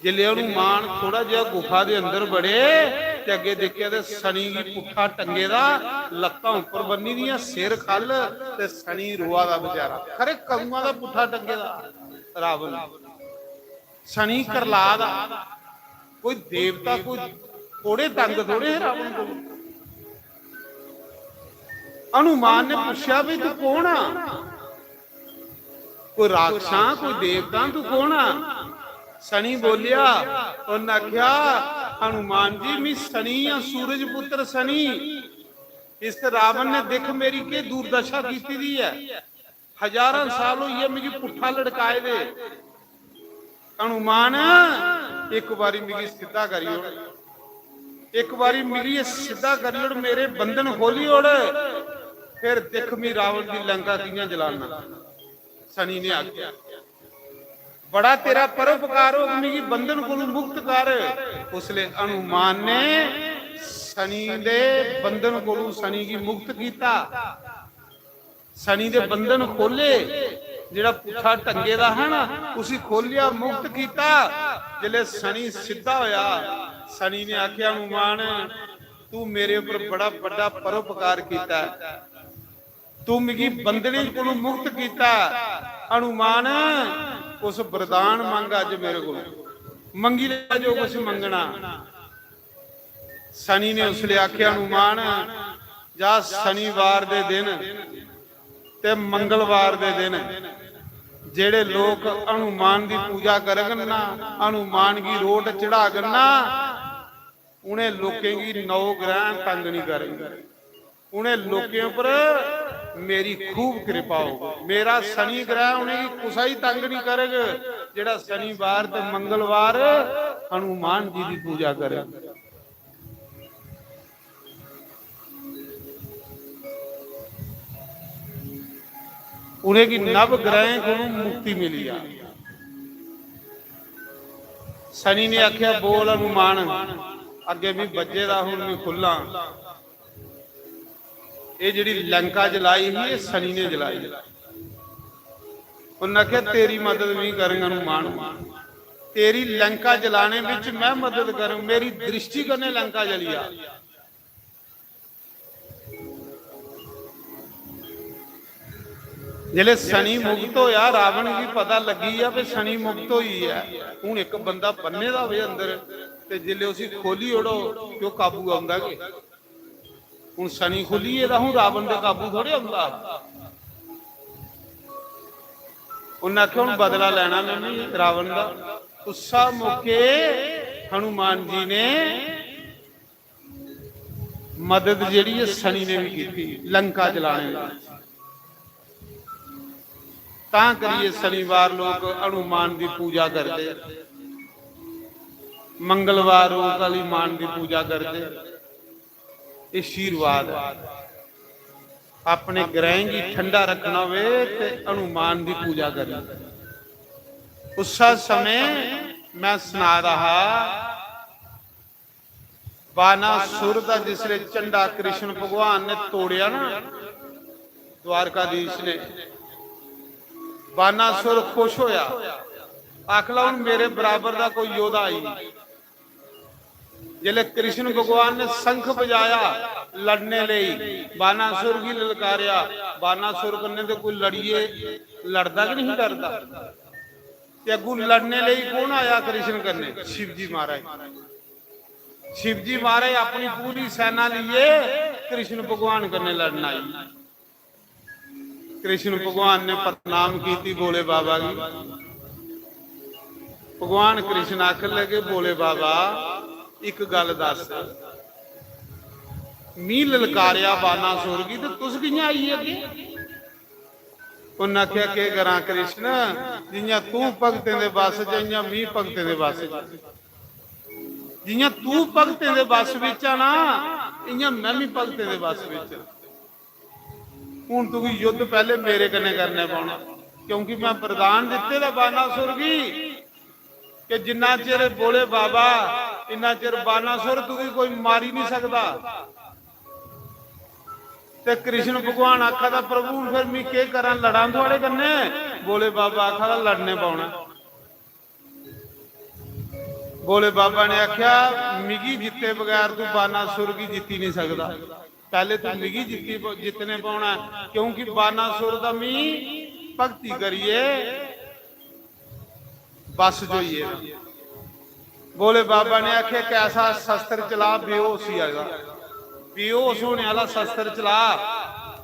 जिसलै हनुमान थोड़ा जेहा गुफा दे अंदर बड़े ते अग्गें दिक्खेआ ते शनि गी पुट्ठा टंगे दा, लत्तां उप्पर बन्नी दियां, सिर ख'ल्ल, ते शनि रोआ दा बेचारा। खरे कदुआं दा पुट्ठा टंगे दा रावण। शनि करलाऽ दा। कोई देवता, कोई थोड़े तंग थोड़े हे रावण कोल। हनुमान ने पुच्छेआ, "भाई, तू कौन आ? कोई राक्षस, कोई देवता, तू कौन आ?" शनि बोलेआ, उन्न आखेआ, "हनुमान जी, मी शनि आं, सूरज पुत्र शनि। इस रावण ने दिक्ख मेरी केह् दुर्दशा कीती दी ऐ। हजारां साल होई गे मिगी पुट्ठा लटकाए दे। हनुमान, इक बारी मिगी सिद्धा करी ओड़, इक बारी मिगी एह् सिद्धा करी ओड़, मेरे बंधन खोली ओड़, फिर दिक्ख मी रावण दी लंका कि'यां जलाना।" सनी ने आखेआ, "बड़ा तेरा परोपकार होग, मिगी बंधन कोलू मुक्त कर।" उसले हनुमान ने सनी दे बंधन कोलू सनी गी मुक्त कीता। सनी दे बंधन खोले, जेड़ा पुट्ठा टंगे दा हा ना, उसी खोलिया, मुक्त कीता। जिसले सनी सिद्धा होया, सनी ने आख्या, "हनुमान, तू मेरे उपर बड़ा बड़ा परोपकार कीता है, तू मिगी बंधने कोलों मुक्त कीता है। हनुमान, कुछ वरदान मंग अज मेरे को, मंगी ले जो कुछ मंगना।" सनी ने उसले आख्या, "हनुमान, जा शनिवार दे दिन ते मंगलवार दे दिन जेड़े लोक हनुमान दी पूजा करगन ना, हनुमान गी रोट चढ़ागन ना, उ'नें लोकें गी नौ ग्रह तंग नहीं करन, उ'नें लोकें उपर मेरी खूब कृपा होग, मेरा शनि ग्रह उ'नेंगी कुसै ही तंग नहीं करग, जेड़ा शनिवार ते मंगलवार हनुमान जी दी पूजा करग।" उ'नेंगी नव ग्रहें कोलों मुक्ति मिली आ। सनी ने आख्या, "बोल हनुमान, अग्गे मी बज्जे दा, हुन मी खुल्ला।" एह् जेह्ड़ी लंका जलाई ही, एह् सनी ने जलाई। उन्नै आखेआ, "तेरी मदद में करङ हनुमान, तेरी लंका जलाने बिच में मदद करङ, मेरी दृष्टि कन्नै लंका जली जा।" जिसलै सनी मुक्त होया, रावण गी पता लग्गी गेआ कि सनी मुक्त होई गेआ। हून इक बंदा बन्ने दा होवे अंदर, ते जिसलै उसी खोली ओड़ो, ते ओह् काबू औंदा के? हून सनी खुल्ली गेदा, हून रावण दे काबू थोड़े औंदा। उन्नै आखेआ, "हून बदला लैना में भी रावण दा।" उस्सा मौके हनुमान जी ने मदद जेह्ड़ी ऐ सनी ने भी कीती लंका जलाने दी। तां करियै शनिवार लोक हनुमान दी पूजा करदे, मंगलवार लोक हनुमान दी पूजा करदे। एह् आशीर्वाद ऐ। अपने ग्रहें गी ठंडा रखना होवे ते हनुमान दी पूजा करनी। उस्सै समें मैं सना दा हा, बानासुर दा जिसले झंडा कृष्ण भगवान ने तोड़िया ना, द्वारकाधीश ने, बानासुर खुश होया, आखला, "हुन मेरे बराबर दा कोई योद्धा आई।" जिसले कृष्ण भगवान ने शंख बजाया लड़ने लेई, बानासुर गी ललकारेया, बानासुर कन्ने ते कोई लड़िए लड़दा कि नहीं डरदा? ते अगू लड़ने लेई कौन आया कृष्ण कन्ने? शिव जी महाराज। शिव जी महाराज अपनी पूरी सेना लिए कृष्ण भगवान कन्ने लड़न आई। कृष्ण भगवान ने प्रणाम कीती भोले बाबा गी। भगवान कृष्ण आखन लगे, "भोले बाबा, इक गल दस, मी ललकारेया बानासुर गी ते तुस कियां आई गे अग्गे?" उन्नै आखेआ, "केह् करां कृष्ण, जियां तू भगतें दे बस च, इयां मी भगतें दे बस च। जियां तू भगतें दे बस बिच आ ना, इयां मैं भी भगतें दे बस बिच आं। हुन तुगी युद्ध पैह्ले मेरे कन्नै करने पौना, क्योंकि मैं वरदान दित्ते दा बानासुर गी कि जिन्ना चिर भोले बाबा, इन्ना चिर बानासुर तुगी कोई मारी नहीं सकदा।" ते कृष्ण भगवान आखा दा, "प्रभु, हुन फिर मैं केह् करां, लड़ां थुआड़े कन्नै?" भोले बाबा आखा दा, "लड़ने पौना।" भोले बाबा ने आख्या, "मिगी जित्ते बगैर तू बानासुर गी जित्ती नहीं सकदा। पैह्ले तू मिगी जित्ती, जित्तने पौना है, क्योंकि बानासुर दा मी भक्ति करियै बस च होई गेदा।" भोले बाबा ने आखेआ, "इक ऐसा शस्त्र चला, बेहोशी आह्ला, बेहोश होने आह्ला शस्त्र चला,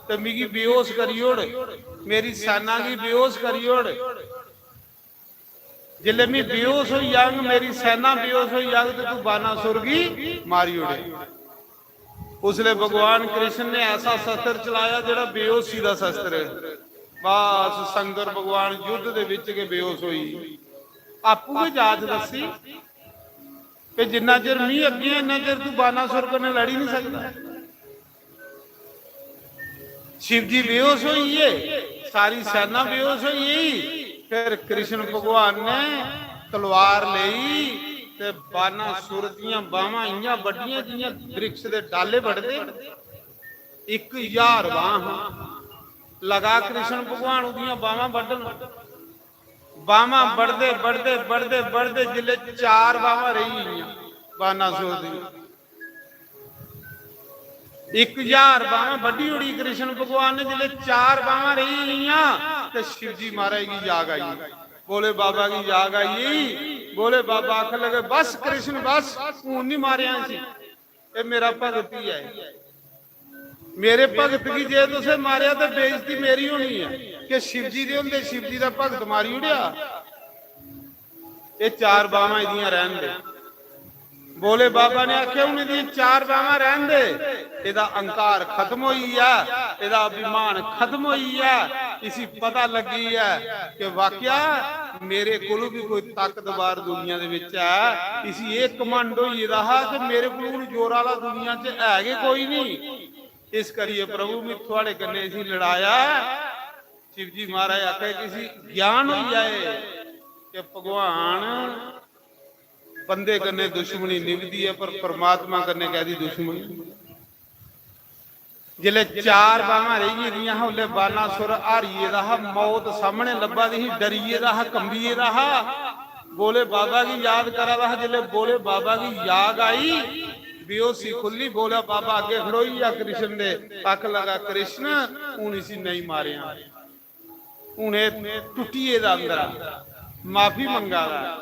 ते मिगी बेहोश करी ओड़, मेरी सेना गी बेहोश करी ओड़। जिसलै में बेहोश होई जाङ, मेरी सेना बेहोश होई जाग, ते तू बानासुर गी मारी ओड़े।" उसलै भगवान कृष्ण ने ऐसा शस्त्र चलाया, जेह्ड़ा बेहोशी दा शस्त्र है। बस शंकर भगवान युद्ध दे विच गै बेहोश होई। आपूं गै जाच दस्सी कि जिन्ना चिर मी अग्गें, इन्ना चिर तू बानासुर कन्नै लड़ी नहीं सकदा। शिव जी बेहोश होई गे, सारी सेना बेहोश होई गई। फिर कृष्ण भगवान ने तलवार लेई ते बानासुर दियां बांह्‌वां इ'यां बड्डियां जि'यां वृक्ष दे डाले बड्डदे न। इक ज्हार बांह लगा कृष्ण भगवान उदियां बांह्‌वां बड्डन। बांह्‌वां बड्डदे, बड्डदे, बड्डदे, बड्डदे जिसलै चार बांह्‌वां रेही गेइयां बानासुर दियां, इक ज्हार बांह्‌वां बड्डी ओड़ी कृष्ण भगवान ने, जिसलै चार बांह्‌वां रेही गेइयां ते शिव जी महाराज गी जाग आई, भोले बाबा गी जाग आई। भोले बाबा आखन लगे, "बस कृष्ण, बस, हून नहीं मारेआं इसी, एह् मेरा भगत ही ऐ।" मेरे भगत गी जे तुसें मारेआ ते बेइज्जती मेरी होनी ऐ कि शिव जी दे होंदे शिव जी दा भगत मारी ओड़ेआ। एह् चार बांह्‌वां एह्‌दियां रैह्‌न दे। भोले बाबा ने आखेआ, "हून एह्‌दियां चार बांह्‌वां रैह्‌न दे, एह्‌दा अहंकार खत्म होई गेआ, एह्‌दा अभिमान खत्म होई गेआ, इसी पता लग्गी गेआ कि वाकया मेरे कोलू बी कोई ताकतवर दुनिया दे बिच ऐ।" इसी एह् घमंड होई गेदा हा कि मेरे कोलू हून जोर आह्‌ला दुनिया च है गै कोई नहीं। इस करियै प्रभु, में थुआड़े कन्नै इसी लड़ाया। शिव जी महाराज आखै कि इसी ज्ञान होई जाए कि भगवान बंदे कन्नै दुश्मनी निभदी ऐ, पर परमात्मा कन्नै कैदी दुश्मनी? जिसलै चार बांह्‌वां रेही गेदियां हां, उसलै बानासुर हारी गेदा हा, मौत सामनै लब्भा दी ही, डरी गेदा हा, कंबी गेदा हा। भोले बाबा गी याद करा दा हा। जिसलै भोले बाबा गी जाग आई, बेहोशी खुल्ली, भोला बाबा अग्गें खड़ोई गेआ कृष्ण दे, आखन लगा, "कृष्ण, हून इसी नेईं मारेआं, हून एह् टुट्टी गेदा अंदरा, माफी मंगा दा ऐ,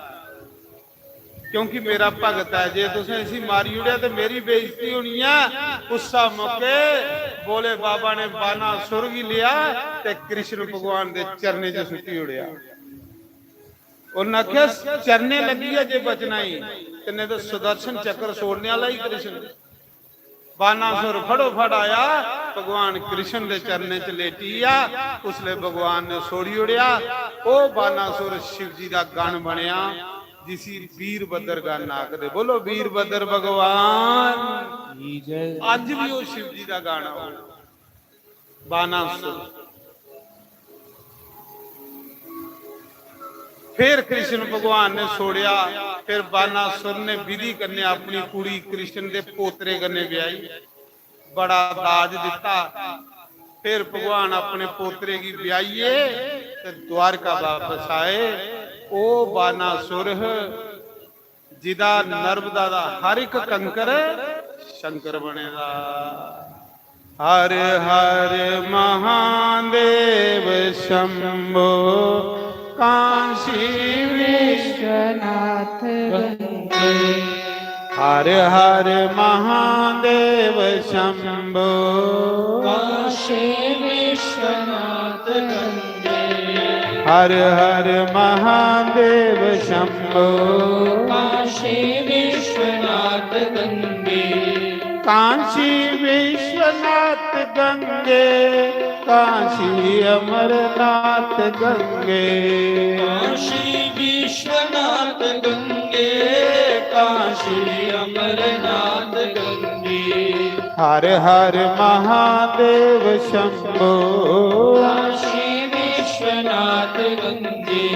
क्योंकि मेरा भगत ऐ, जे तुसें इसी मारी ओड़ेआ ते मेरी बेइज्जती होनी ऐ।" उस्सै मौके भोले बाबा ने बानासुर गी लेआ ते कृष्ण भगवान दे चरणें च सुट्टी ओड़ेआ। उन्नै आखेआ, "चरणें लग्गियै जे बचना ही, ते नेईं ते सुदर्शन चक्र छोड़ने आह्‌ला ही कृष्ण।" बानासुर फटोफट आया, भगवान कृष्ण दे चरणें च लेटी गेआ। उसलै भगवान ने छोड़ी ओड़ेआ। ओह् बानासुर शिव जी दा गण बनेआ, जिसी वीरभद्र गण आखदे। बोलो, वीरभद्र भगवान की जय। अज्ज भी ओह् शिव जी दा गाना हो। बानासुर। फिर कृष्ण भगवान ने छोड़ेआ। फिर बानासुर ने विधि कन्नै अपनी कुड़ी कृष्ण दे पोतरे कन्नै ब्याही, बड़ा दाज दित्ता। फिर भगवान अपने पोतरे गी ब्याहियै ते द्वारका बापस आए। ओह् बानासुर जिदा नर्मदा दा हर इक कंकर शंकर बने दा। हर हर महादेव शंभो, काशी विश्वनाथ गंगे। हर हर महादेव शंभो, काशी विश्वनाथ गंगे। हर हर महादेव शंभो, काशी विश्वनाथ गंगे। काशी विश्वनाथ गंगे, काशी अमरनाथ गंगे। काशी विश्वनाथ गंगे, काशी अमरनाथ गंगे। हर हर महादेव शंभो, काशी विश्वनाथ गंगे।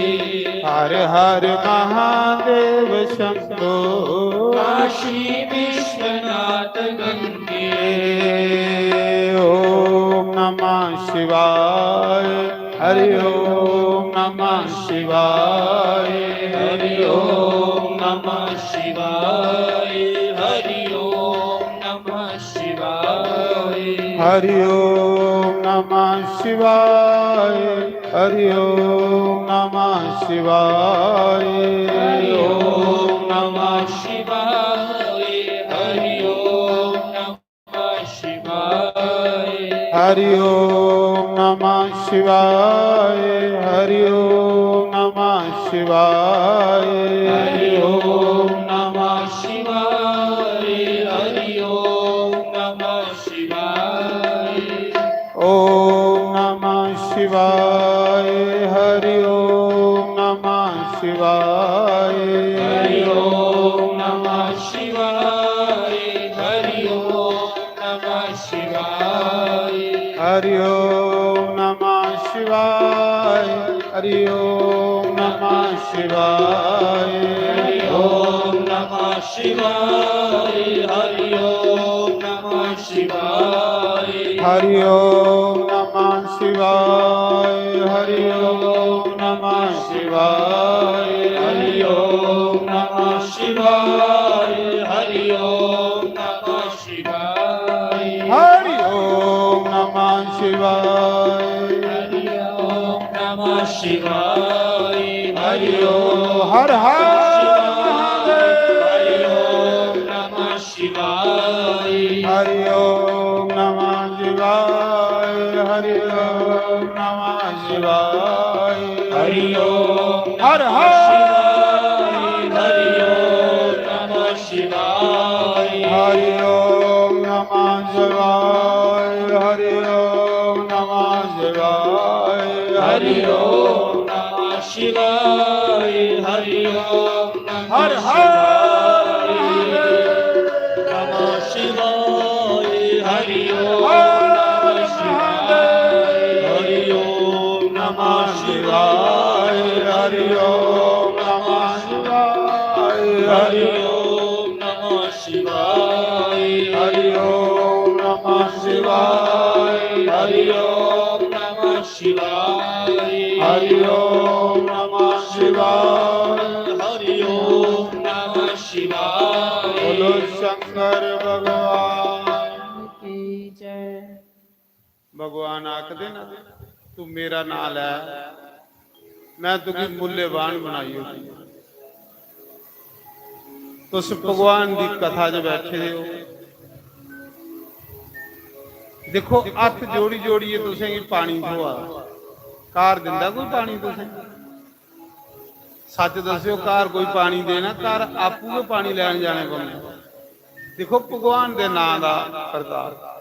हर हर महादेव शंभो, काशी विश्वनाथ गंगे। ओम नमः शिवाय। हरि ओम नमः शिवाय। हरि ओम नमः शिवाय। हरि ओम नमः शिवाय। हरि ओम नमः शिवाय। हरि ओम नमः शिवाय। हरि ओम नमः शिवाय। हरि ओम नमः शिवाय। हरि ओम नमः शिवाय। हरि ओम नमः शिवाय। हरि ओम नमः शिवाय। हरि ओम नमः शिवाय। ओम नमः शिवाय। हरि ओम नमः शिवाय। हरि ओम नमः शिवाय। हरि ओम नमः शिवाय। हरि ओम नमः शिवाय। हरि ओम नमः शिवाय। हरि ओम नमः शिवाय। हरि ओम नमः शिवाय। हरि ओम नमः शिवाय। हरि ओम नमः शिवाय। हरि ओम नमः शिवाय। हरि ओम नमः शिवाय। हरि ओम नमः शिवाय। हरि ओम नमः शिवाय। हरि ओम हर हर महादेव। हरि ओम नमः शिवाय। हरि ओम नमः शिवाय। हरि ओम नमः शिवाय। हरि ओम हर हर। हरि ओम नमः शिवाय। हरि ओम नमः शिवाय। हरि ओम नमः शिवाय। हरि ओम नमः शिवाय। हरि ओम नमः हर हर शिवाय। नमः शिवाय। हरि ओम हर नमः शिवाय। हरि ओम नमः शिवाय। हरि ओम नमः शिवाय। हरि ओम नमः शिवाय। हरि ओम नमः शिवाय। हरि ओम नमः शिवाय। हरि ओम नमः शिवाय। हरि ओम नमः शिवाय। बोलो शंकर भगवान की जय। भगवान आखदे ना, "तू मेरा नां लै, मैं तुगी मूल्यवान बनाई ओड़गी।" तुस भगवान दी कथा च बैठे दे हो, दिक्खो, हत्थ जोड़ी जोड़ियै तुसेंगी पानी थ्होआ, घर दिंदा कोई पानी तुसेंगी? सच दस्सेओ, घर कोई पानी देना, घर आपूं गै पानी लैन जाने पौंदा। दिक्खो, भगवान दे नां दा प्रताप।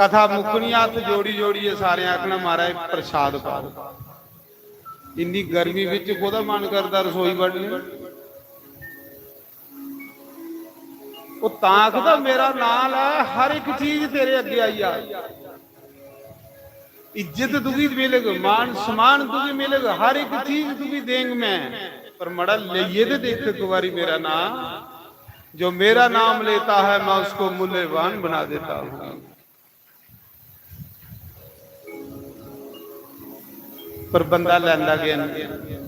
कथा मुक्कनी, हत्थ जोड़ी जोड़ियै सारें आखना, "महाराज, प्रसाद पाओ।" इन्नी गर्मी बिच कोह्दा मन करदा रसोई बड़ने? ओह् तां आखदा, "मेरा नां लै, हर इक चीज तेरे अग्गें आई जा।" इज्जत तुगी मिलग, मान सम्मान तुगी मिलग, हर एक चीज तुगी देंग मैं, पर मड़ा लेइयै ते देख इक बारी मेरा नां, जो मेरा नाम लेता है मैं उसको मूल्यवान बना देता हूं। पर बंदा लैंदा गै नहीं।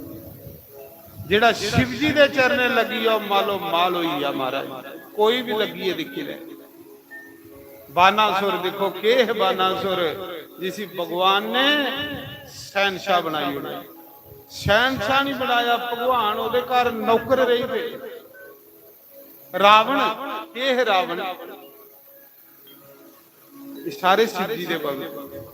जेड़ा शिव जी दे चरणें लगी, ओह मालो माल होई गया महाराज। कोई भी लगिए दिक्खी ले। बानासुर दिक्खो, केह बानासुर, जिसी भगवान ने शहनशाह बनाई ओड़ेआ। शहनशाह नहीं बनाया भगवान, ओहदे घर नौकर रेही पे। रावण, केह रावण, ये सारे शिव जी दे भक्त।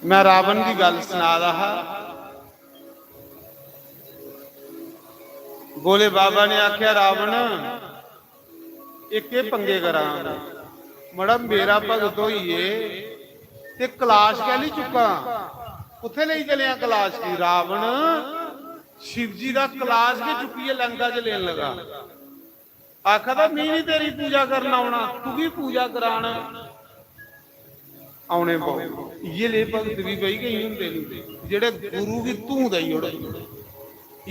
मैं रावण दी गल सना दा हा। भोले बाबा ने आख्या, "रावण, एह् केह् पंगे करा ना? मड़ा, मेरा भगत होइयै ते कलाश कैली चुक्कां? कुत्थै लेई चलेआं कलाश गी?" रावण शिव जी दा कलाश गै चुक्कियै लंका च लेन लगा। आखा दा, "मी निं तेरी पूजा करन औना, तुगी पूजा करान औने पौग।" इ'यै ले भगत बी भाई केईं होंदे न, जेह्ड़े गुरु गी धूं देई ओड़दे।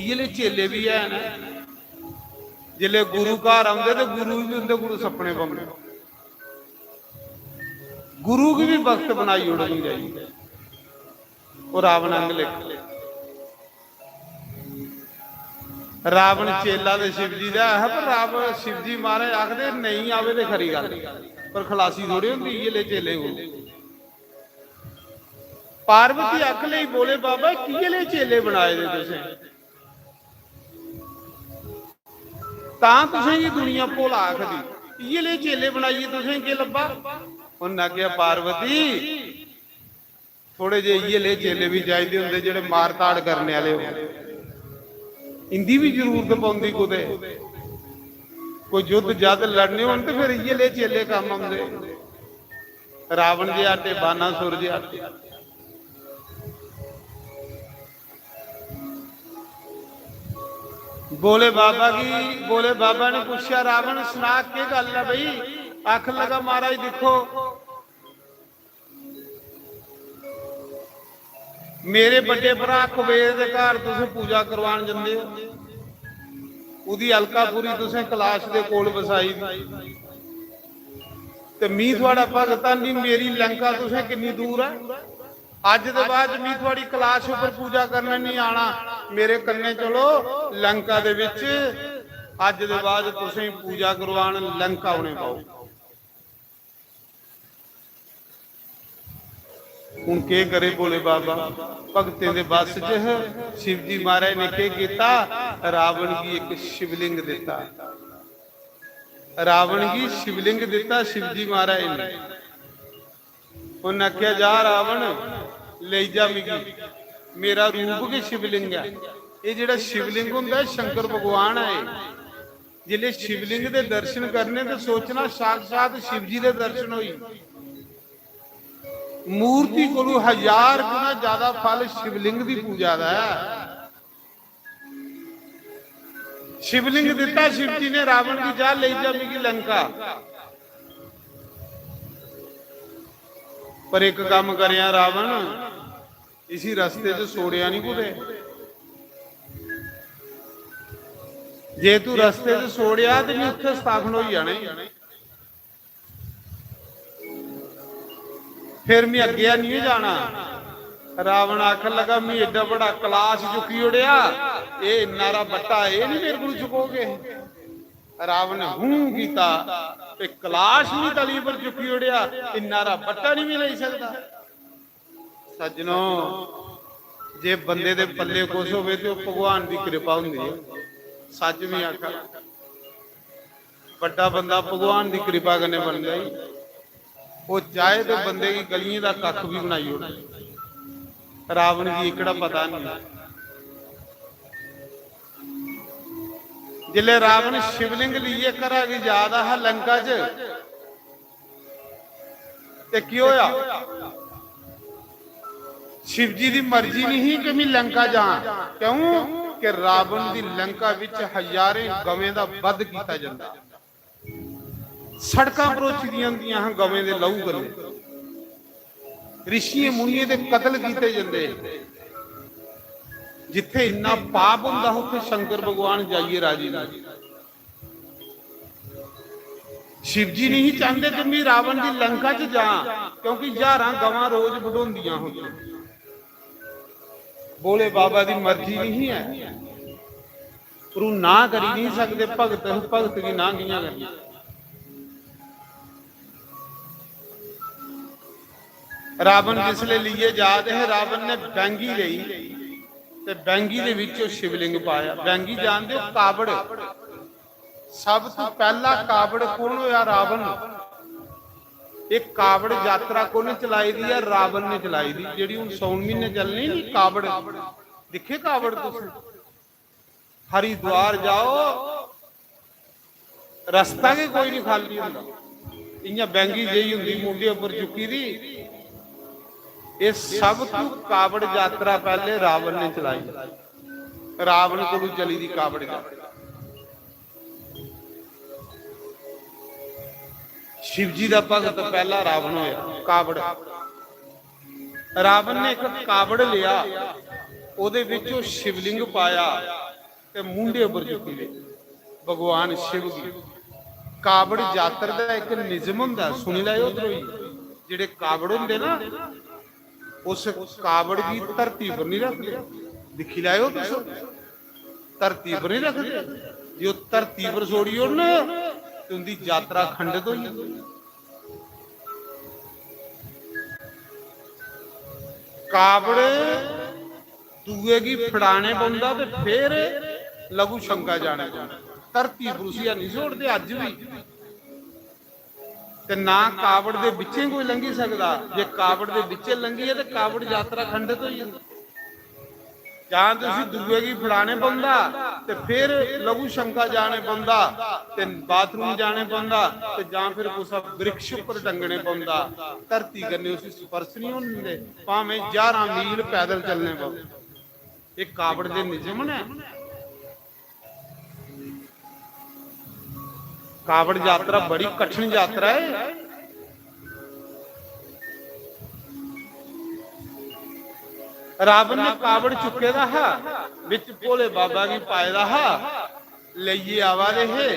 इ'यै ले चेले बी हैन। जिसलै गुरु घर औंदे ते गुरु बी उं'दे कोल सपने पौंदे। गुरु गी बी भगत बनाई ओड़दे जाइयै। ओह् रावण आंग लेखा। रावण चेला ते शिव जी दा ऐ हा, पर रावण, शिव जी महाराज आखदे, "नेईं आवे ते खरी गल्ल, पर खलासी थोड़ी होंदी इ'यै ले चेले कोल।" पार्वती आख लेई, "भोले बाबा, कि'यै ले चेले बनाए दे तुसें? तां तुसेंगी दुनिया भोला आखदी, इ'यै ले चेले बनाइयै तुसें केह् लब्भा?" उन्नै आखेआ, "पार्वती, थोड़े जे इ'यै ले चेले बी चाहिदे होंदे, जेह्ड़े मार धाड़ करने आह्ले होन। इंदी बी जरूरत पौंदी कुतै।" कोई युद्ध जद लड़ने होन ते फिर इ'यै ले चेले कम्म औंदे। रावण जे आटे, बानासुर जे आटे। भोले बाबा गी, भोले बाबा ने पुच्छेआ, "रावण, सना, केह् गल्ल ऐ बई?" आखन लगा, "महाराज, दिक्खो, मेरे बड्डे भ्रा कुबेर दे घर तुस पूजा करवान जंदे ओ, ओह्दी अलकापुरी तुसें कलाश दे कोल बसाई दी, ते मी थुआढ़ा भगत आं, नी, मेरी लंका तुसें किन्नी दूर ऐ। अज्ज दे बाद मी थुआढ़ी कलाश उप्पर पूजा करने नहीं आना, मेरे कन्नै चलो लंका दे विच, अज्ज दे बाद तुसें पूजा करवान लंका उ'नें पाओ।" हुन केह् करे भोले बाबा, भगतें दे बस च है। शिव जी महाराज ने केह् कीता? रावण गी इक शिवलिंग दित्ता। रावण गी शिवलिंग दित्ता शिव जी महाराज ने। उन्न आखेआ, "जा रावण, लेई जा मिगी, मेरा रूप गै शिवलिंग ऐ।" एह् जेह्ड़ा शिवलिंग होंदा ऐ, शंकर भगवान ऐ एह्। जिसले शिवलिंग दे दर्शन करने ते सोचना साक्षात शिव जी दे दर्शन होई। मूर्ति कोलू हजार गुना ज्यादा फल शिवलिंग दी पूजा दा ऐ। शिवलिंग दिता शिव जी ने रावण की, "जा, ले जा मिगी लंका।" पर एक काम करेआं रावण, इसी रस्ते च छोड़ेआ नहीं कुतै। जे तू रस्ते च छोड़ेआ ते मैं उत्थे स्थापन होई जाना ई। फिर मैं अग्गें नहीं जाना। रावण आखन लगा, "मैं एड्डा बड़ा कलाश चुकी ओड़ेआ, एह् इन्ना हारा बट्टा एह् नहीं मेरे कोल चुकोगे।" रावण ने हूं कीता ते कलाश भी तली पर चुकी ओड़ेआ, इन्ना हारा बट्टा नहीं मैं लेई सकदा। सज्जनो, जे बंदे दे पल्ले कुछ होवे ते ओह् भगवान दी कृपा होंदी ऐ। सच में आखा, बड्डा बंदा भगवान दी कृपा कन्नै बनदा ई। ओह् चाहे ते बंदे गी गलियें दा कक्ख भी बनाई ओड़े। रावण गी एह्कड़ा पता नहीं। जिसलै रावण शिवलिंग लेइयै घरा गी जा दा हा लंका च, ते केह् होया? शिव जी दी मर्जी नहीं ही कि मैं लंका जां। क्यों? कि रावण दी लंका विच हजारें गवें दा वध कीता जंदा। सड़कां भरोची दियां होंदियां हां गवें दे लहू कन्नै। ऋषियें मुनियें दे कत्ल कीते जंदे। जित्थे इन्ना पाप होंदा हा, उत्थे शंकर भगवान जाइयै राजी नहीं। शिव जी नहीं चाहते कि मैं रावण दी लंका च जां, क्योंकि हजारां गवां रोज बढोंदियां होंदियां। भोले बाबा दी मर्जी नहीं है, पर ओह् ना करी नहीं सकते। भगत, भगत की ना कियां करनी? रावण जिसले लिए जा दे हे, रावण ने बैंगी लेई ते बैंगी दे विच ओह् शिवलिंग पाया। बैंगी जानदे हो, कावड़। सब तो पहला कावड़ कौन होया? रावण। एक कावड़ यात्रा कौन चलाई दी है? रावण ने चलाई दी। जेड़ी हुन सौन महीने चलनी नी कावड़, दिखे कावड़ तुस? हरिद्वार जाओ, रस्ता गै कोई नहीं खाली होंदा। इयां बैंगी जेही होंदी मूंढे उप्पर चुकी दी। ये सब तू कावड़ यात्रा पहले रावण ने चलाई, रावण कोलू चली दी कावड़ यात्रा। शिव जी दा भगत पहला रावण होया, कावड़। रावण ने एक कावड़ लिया, ओदे विच ओह शिवलिंग पाया ते मूंढे उपर चुकी ले भगवान शिव गी। कावड़ यात्रा दा एक निजम हुंदा, सुनी लैओ धरोई, जेड़े कावड़ हुंदे ना, उस कावड़ गी धरती पर नहीं रखदे। दिक्खी लैओ तुस, धरती पर नहीं रखदे। जे ओह धरती पर छोड़ी ओड़न ते उंदी यात्रा खंडित होई जंदी। कावड़ दूए गी फड़ाने पौंदा ते फिर लघु शंका जाने पौंदा। धरती पर उसी हैनी छोड़दे अज्ज बी। ते ना कावड़ दे बिच्चें कोई लंघी सकदा। जे कावड़ दे बिच्चें लंघी ऐ ते कावड़ यात्रा खंडित होई जंदी। जां ते उसी दूए गी फड़ाने पौंदा, ते फिर लघु शंका जाने पौंदा, ते बाथरूम जाने पौंदा, ते जां फिर कुसै वृक्ष उप्पर टंगने पौंदा। धरती कन्नै उसी स्पर्श नहीं होन दिंदे, भामें ज्हारां मील पैदल चलने पौंदे। एह् कावड़ दे नियम न। कावड़ यात्रा बड़ी कठिन यात्रा है। रावण ने कावड़ चुके दा हा, बिच भोले बाबा गी पाए दा हा, लेइयै आवा दे हे।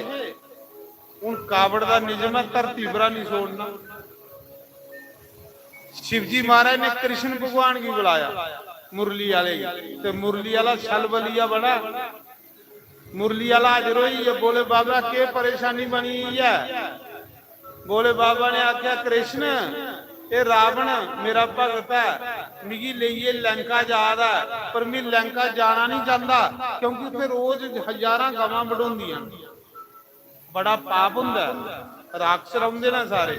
हून कावड़ दा नियम ऐ, धरती परा नहीं छोड़ना। शिवजी महाराज ने कृष्ण भगवान गी बुलाया, मुरली आले गी, ते मुरली आला छलबलिया बड़ा। मुरली आला हाजर होई गेआ, बोले, "बाबा, केह् परेशानी बनी गेई ऐ?" बोले बाबा ने आख्या, "कृष्ण, एह् रावण मेरा भगत ऐ, मिगी लेइयै लंका जा दा ऐ, पर मी लंका जाना नहीं चांह्दा, क्योंकि उत्थै रोज हजारां गवां बढोंदियां न। बड़ा पाप हुंदा ऐ, राक्षस रौंह्दे न सारे।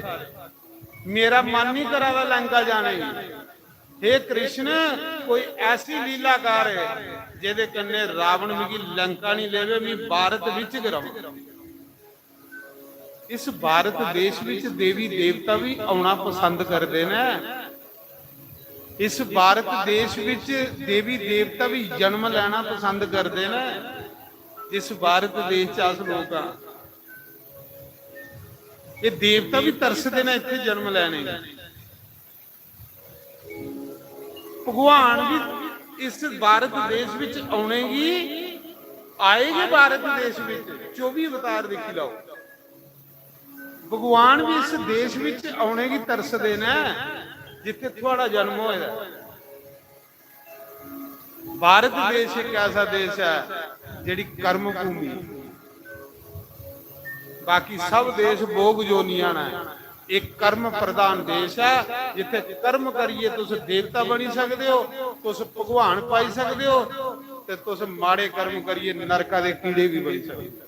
मेरा मन नहीं करा दा लंका जाने गी। हे कृष्ण, कोई ऐसी लीला कर जेह्दे कन्नै रावण मिगी लंका नहीं लेवे, मी भारत बिच गै रवां।" इस भारत देश विच देवी देवता भी औना पसंद करदे न। इस भारत देश विच देवी देवता भी जन्म लैना पसंद करदे न। जिस भारत देश च अस लोक आं, ये देवता भी तरसदे न इत्थे जन्म लैने गी। भगवान भी इस भारत देश विच औने गी आए गै भारत देश विच। चौबी अवतार दिक्खी लैओ, भगवान भी इस देश विच औने गी तरसदे न जित्थे थुआड़ा जन्म होए दा ऐ। भारत देश एक ऐसा देश है जेह्ड़ी कर्म भूमि, बाकी सब देश भोग जोनियां न। एक कर्म प्रधान देश है, जित्थे कर्म करियै तुस देवता बनी सकदे हो, तुस भगवान पाई सकदे हो, ते तुस माड़े कर्म करियै नरका दे कीड़े भी बनी सकदे हो।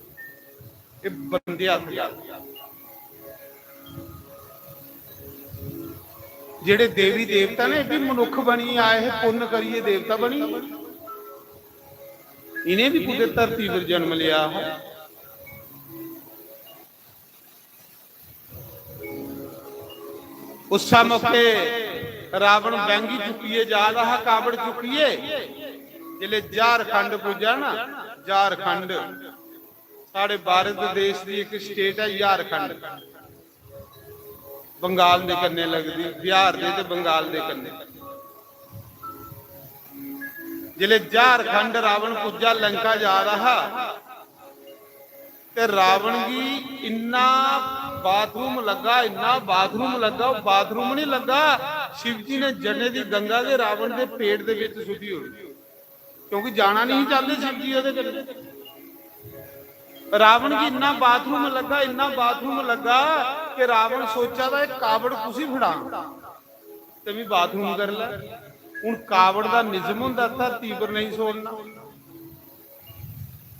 एह् बंदे हत्थ गल्ल। जेह्ड़े देवी देवता ने, एह् भी मनुक्ख बनियै आए हे, पुन्न करियै देवता बनी गे। इ'नें भी कुतै धरती पर जन्म लेआ हा। उस्सै मौके रावण बैंगी चुक्कियै जा दा हा, कावड़ चुक्कियै। जिसलै झारखंड पुज्जा ना, झारखंड, साढ़े भारत देश दी इक स्टेट ऐ झारखंड, बंगाल दे कन्नै लगदी, बिहार दे ते बंगाल दे कन्नै। जिसलै झारखंड रावण पुज्जा, लंका जा दा हा, ते रावण गी इन्ना बाथरूम लग्गा, इन्ना बाथरूम लग्गा, ओह् बाथरूम नहीं लग्गा, शिवजी ने जने दी गंगा गै रावण दे पेट दे विच सुट्टी ओड़ी, क्योंकि जाना नहीं चाहते शिवजी ओह्दे कन्नै। रावण गी इन्ना बाथरूम लग्गा, इन्ना बाथरूम लग्गा कि रावण सोचा दा, "एह् कावड़ कुसी फड़ां?" ते मी बाथरूम करी लै। हून कावड़ दा निजम होंदा, धरती पर नेईं छोड़ना।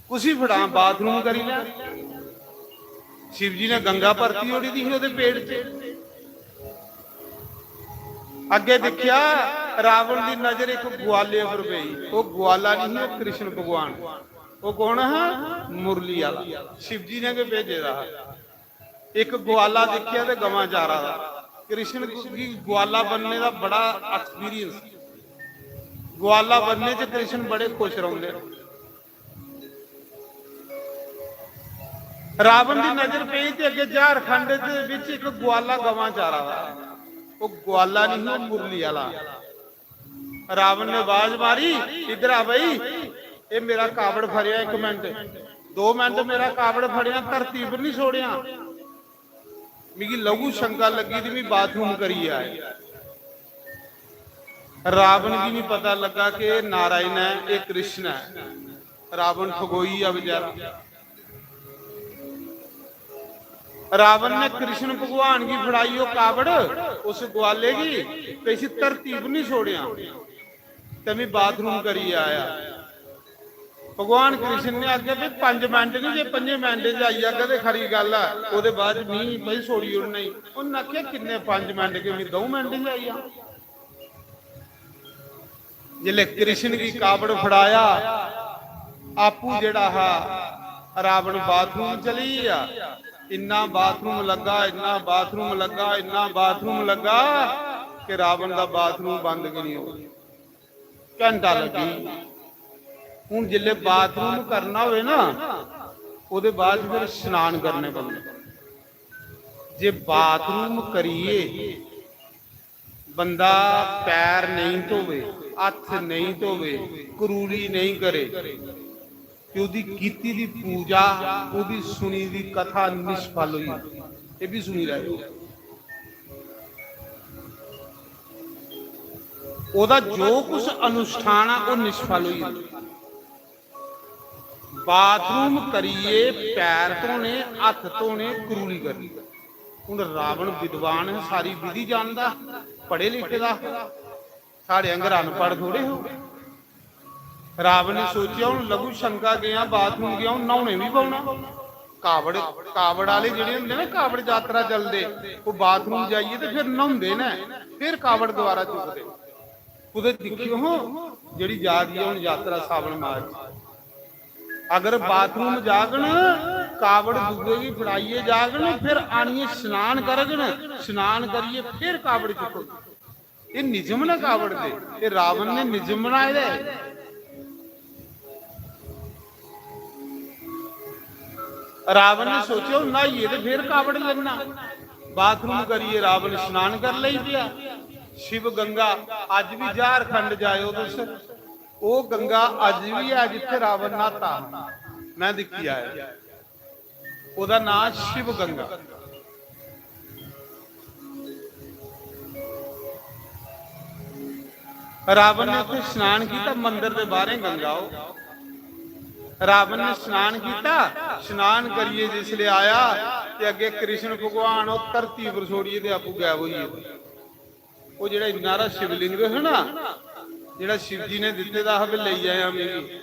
कुसी फड़ां, बाथरूम करी लै। शिवजी ने गंगा परती ओड़ी दी ही ओह्दे पेट च। अग्गें दिक्खेआ, रावण दी नजर इक ग्वाले पर पेई। ओह् ग्वाला नहीं, ओह् कृष्ण भगवान। ओह् कौन हा? मुरली आह्ला। शिवजी ने गै भेजे दा हा। इक ग्वाला दिक्खेआ ते गवां चारा दा। कृष्ण गी ग्वाला बनने दा बड़ा एक्सपीरियंस। ग्वाला बनने च कृष्ण बड़े खुश रौंह्दे। रावण दी नजर पेई ते अग्गें झारखंड दे बिच इक ग्वाला गवां चारा दा। ओह् ग्वाला नहीं, ओह् मुरली आह्ला। रावण ने आवाज मारी, "इधर आ भाई, ये मेरा कावड़ फड़ेआ, एक मिनट, दो मिनट मेरा कावड़ फड़ेआ, धरती पर नहीं छोड़ेआ। मिगी लघु शंका लग्गी दी, मैं बाथरूम करियै आया।" रावण गी नहीं पता लग्गा कि एह् नारायण ऐ, एह् कृष्ण ऐ। रावण ठगोई गेआ बेचारा। रावण ने कृष्ण भगवान गी फड़ाई ओह् कावड़ उस ग्वाले गी, ते इसी धरती पर नहीं छोड़ेआ, ते मैं बाथरूम करियै आया। भगवान कृष्ण ने आखेआ, "भी पंज मिंट नहीं, जे पंजे मिंट च आई जागा ते खरी गल्ल ऐ, ओह्दे बाद च मी भाई छोड़ी ओड़ना ई।" उन्नै आखेआ, "किन्ने पंज मिंट के, मैं दो मिंट च आई जां।" जिसले कृष्ण गी कावड़ फड़ाया, आपू जेड़ा हा रावण बाथरूम चली गेआ। इन्ना बाथरूम लग्गा, इन्ना बाथरूम लग्गा, इन्ना बाथरूम लग्गा कि रावण दा बाथरूम बंद गै नहीं होआ। घंटा लग्गी। हून जिसले बाथरूम करना होए ना, ओदे बाद फिर स्नान करने पौंदे। जे बाथरूम करिए बंदा पैर नेईं धोवे, हत्थ नेईं धोवे, करूली नेईं करे, ते ओह्दी कीती दी पूजा, ओह्दी सुनी दी कथा निष्फल होई जंदी। एह् बी सुनी लैओ। ओह्दा जो कुछ अनुष्ठान ऐ, ओह् निष्फल होई जंदा। बाथरूम करिए पैर धोने, हत्थ धोने, करूली करनी। हुन रावण विद्वान हा, सारी विधि जानदा, पढ़े लिखे दा हा। साढ़े आंगर अनपढ़ थोड़े हो। रावण ने सोचेआ, हुन लघु शंका गेआ, बाथरूम गेआ, हुन न्हौने बी पौना। कावड़, कावड़ आह्ले जेह्ड़े होंदे ना, कावड़ यात्रा चलदे, ओह् बाथरूम जाइयै ते फिर न्हौंदे न, फिर कावड़ दोबारा चुकदे। कुतै दिक्खेओ हां, जेह्ड़ी जा दी ऐ हुन यात्रा सावन मास च, अगर बाथरूम जागन, कावड़ दूए गी फड़ाइयै जागन, फिर आनियै स्नान करगन, स्नान करियै फिर कावड़ चुक्कगन। एह् निजम न कावड़ दे, एह् रावण ने निजम बनाए दे। रावण ने सोचेआ, "हून न्हाइयै ते फिर कावड़ लेना।" बाथरूम करियै रावण स्नान कर लेई पेआ। शिव गंगा, अज्ज बी झारखंड जाएओ तुस, ओह् गंगा अज्ज बी ऐ जित्थै रावण न्हाता। मैं दिक्खी आया। ओह्दा नांऽ शिव गंगा। रावण ने उत्थै स्नान कीता, मंदर दे बाहरें गंगा ओह्। रावण ने स्नान कीता, स्नान करियै जिसलै आया ते अग्गें कृष्ण भगवान ओह् धरती पर छोड़ियै ते आपूं गायब होई गे। ओह् जेह्ड़ा इन्ना हारा शिवलिंग हा ना, जेह्ड़ा शिव जी ने दित्ते दा हा, "भी लेई आया मिगी।"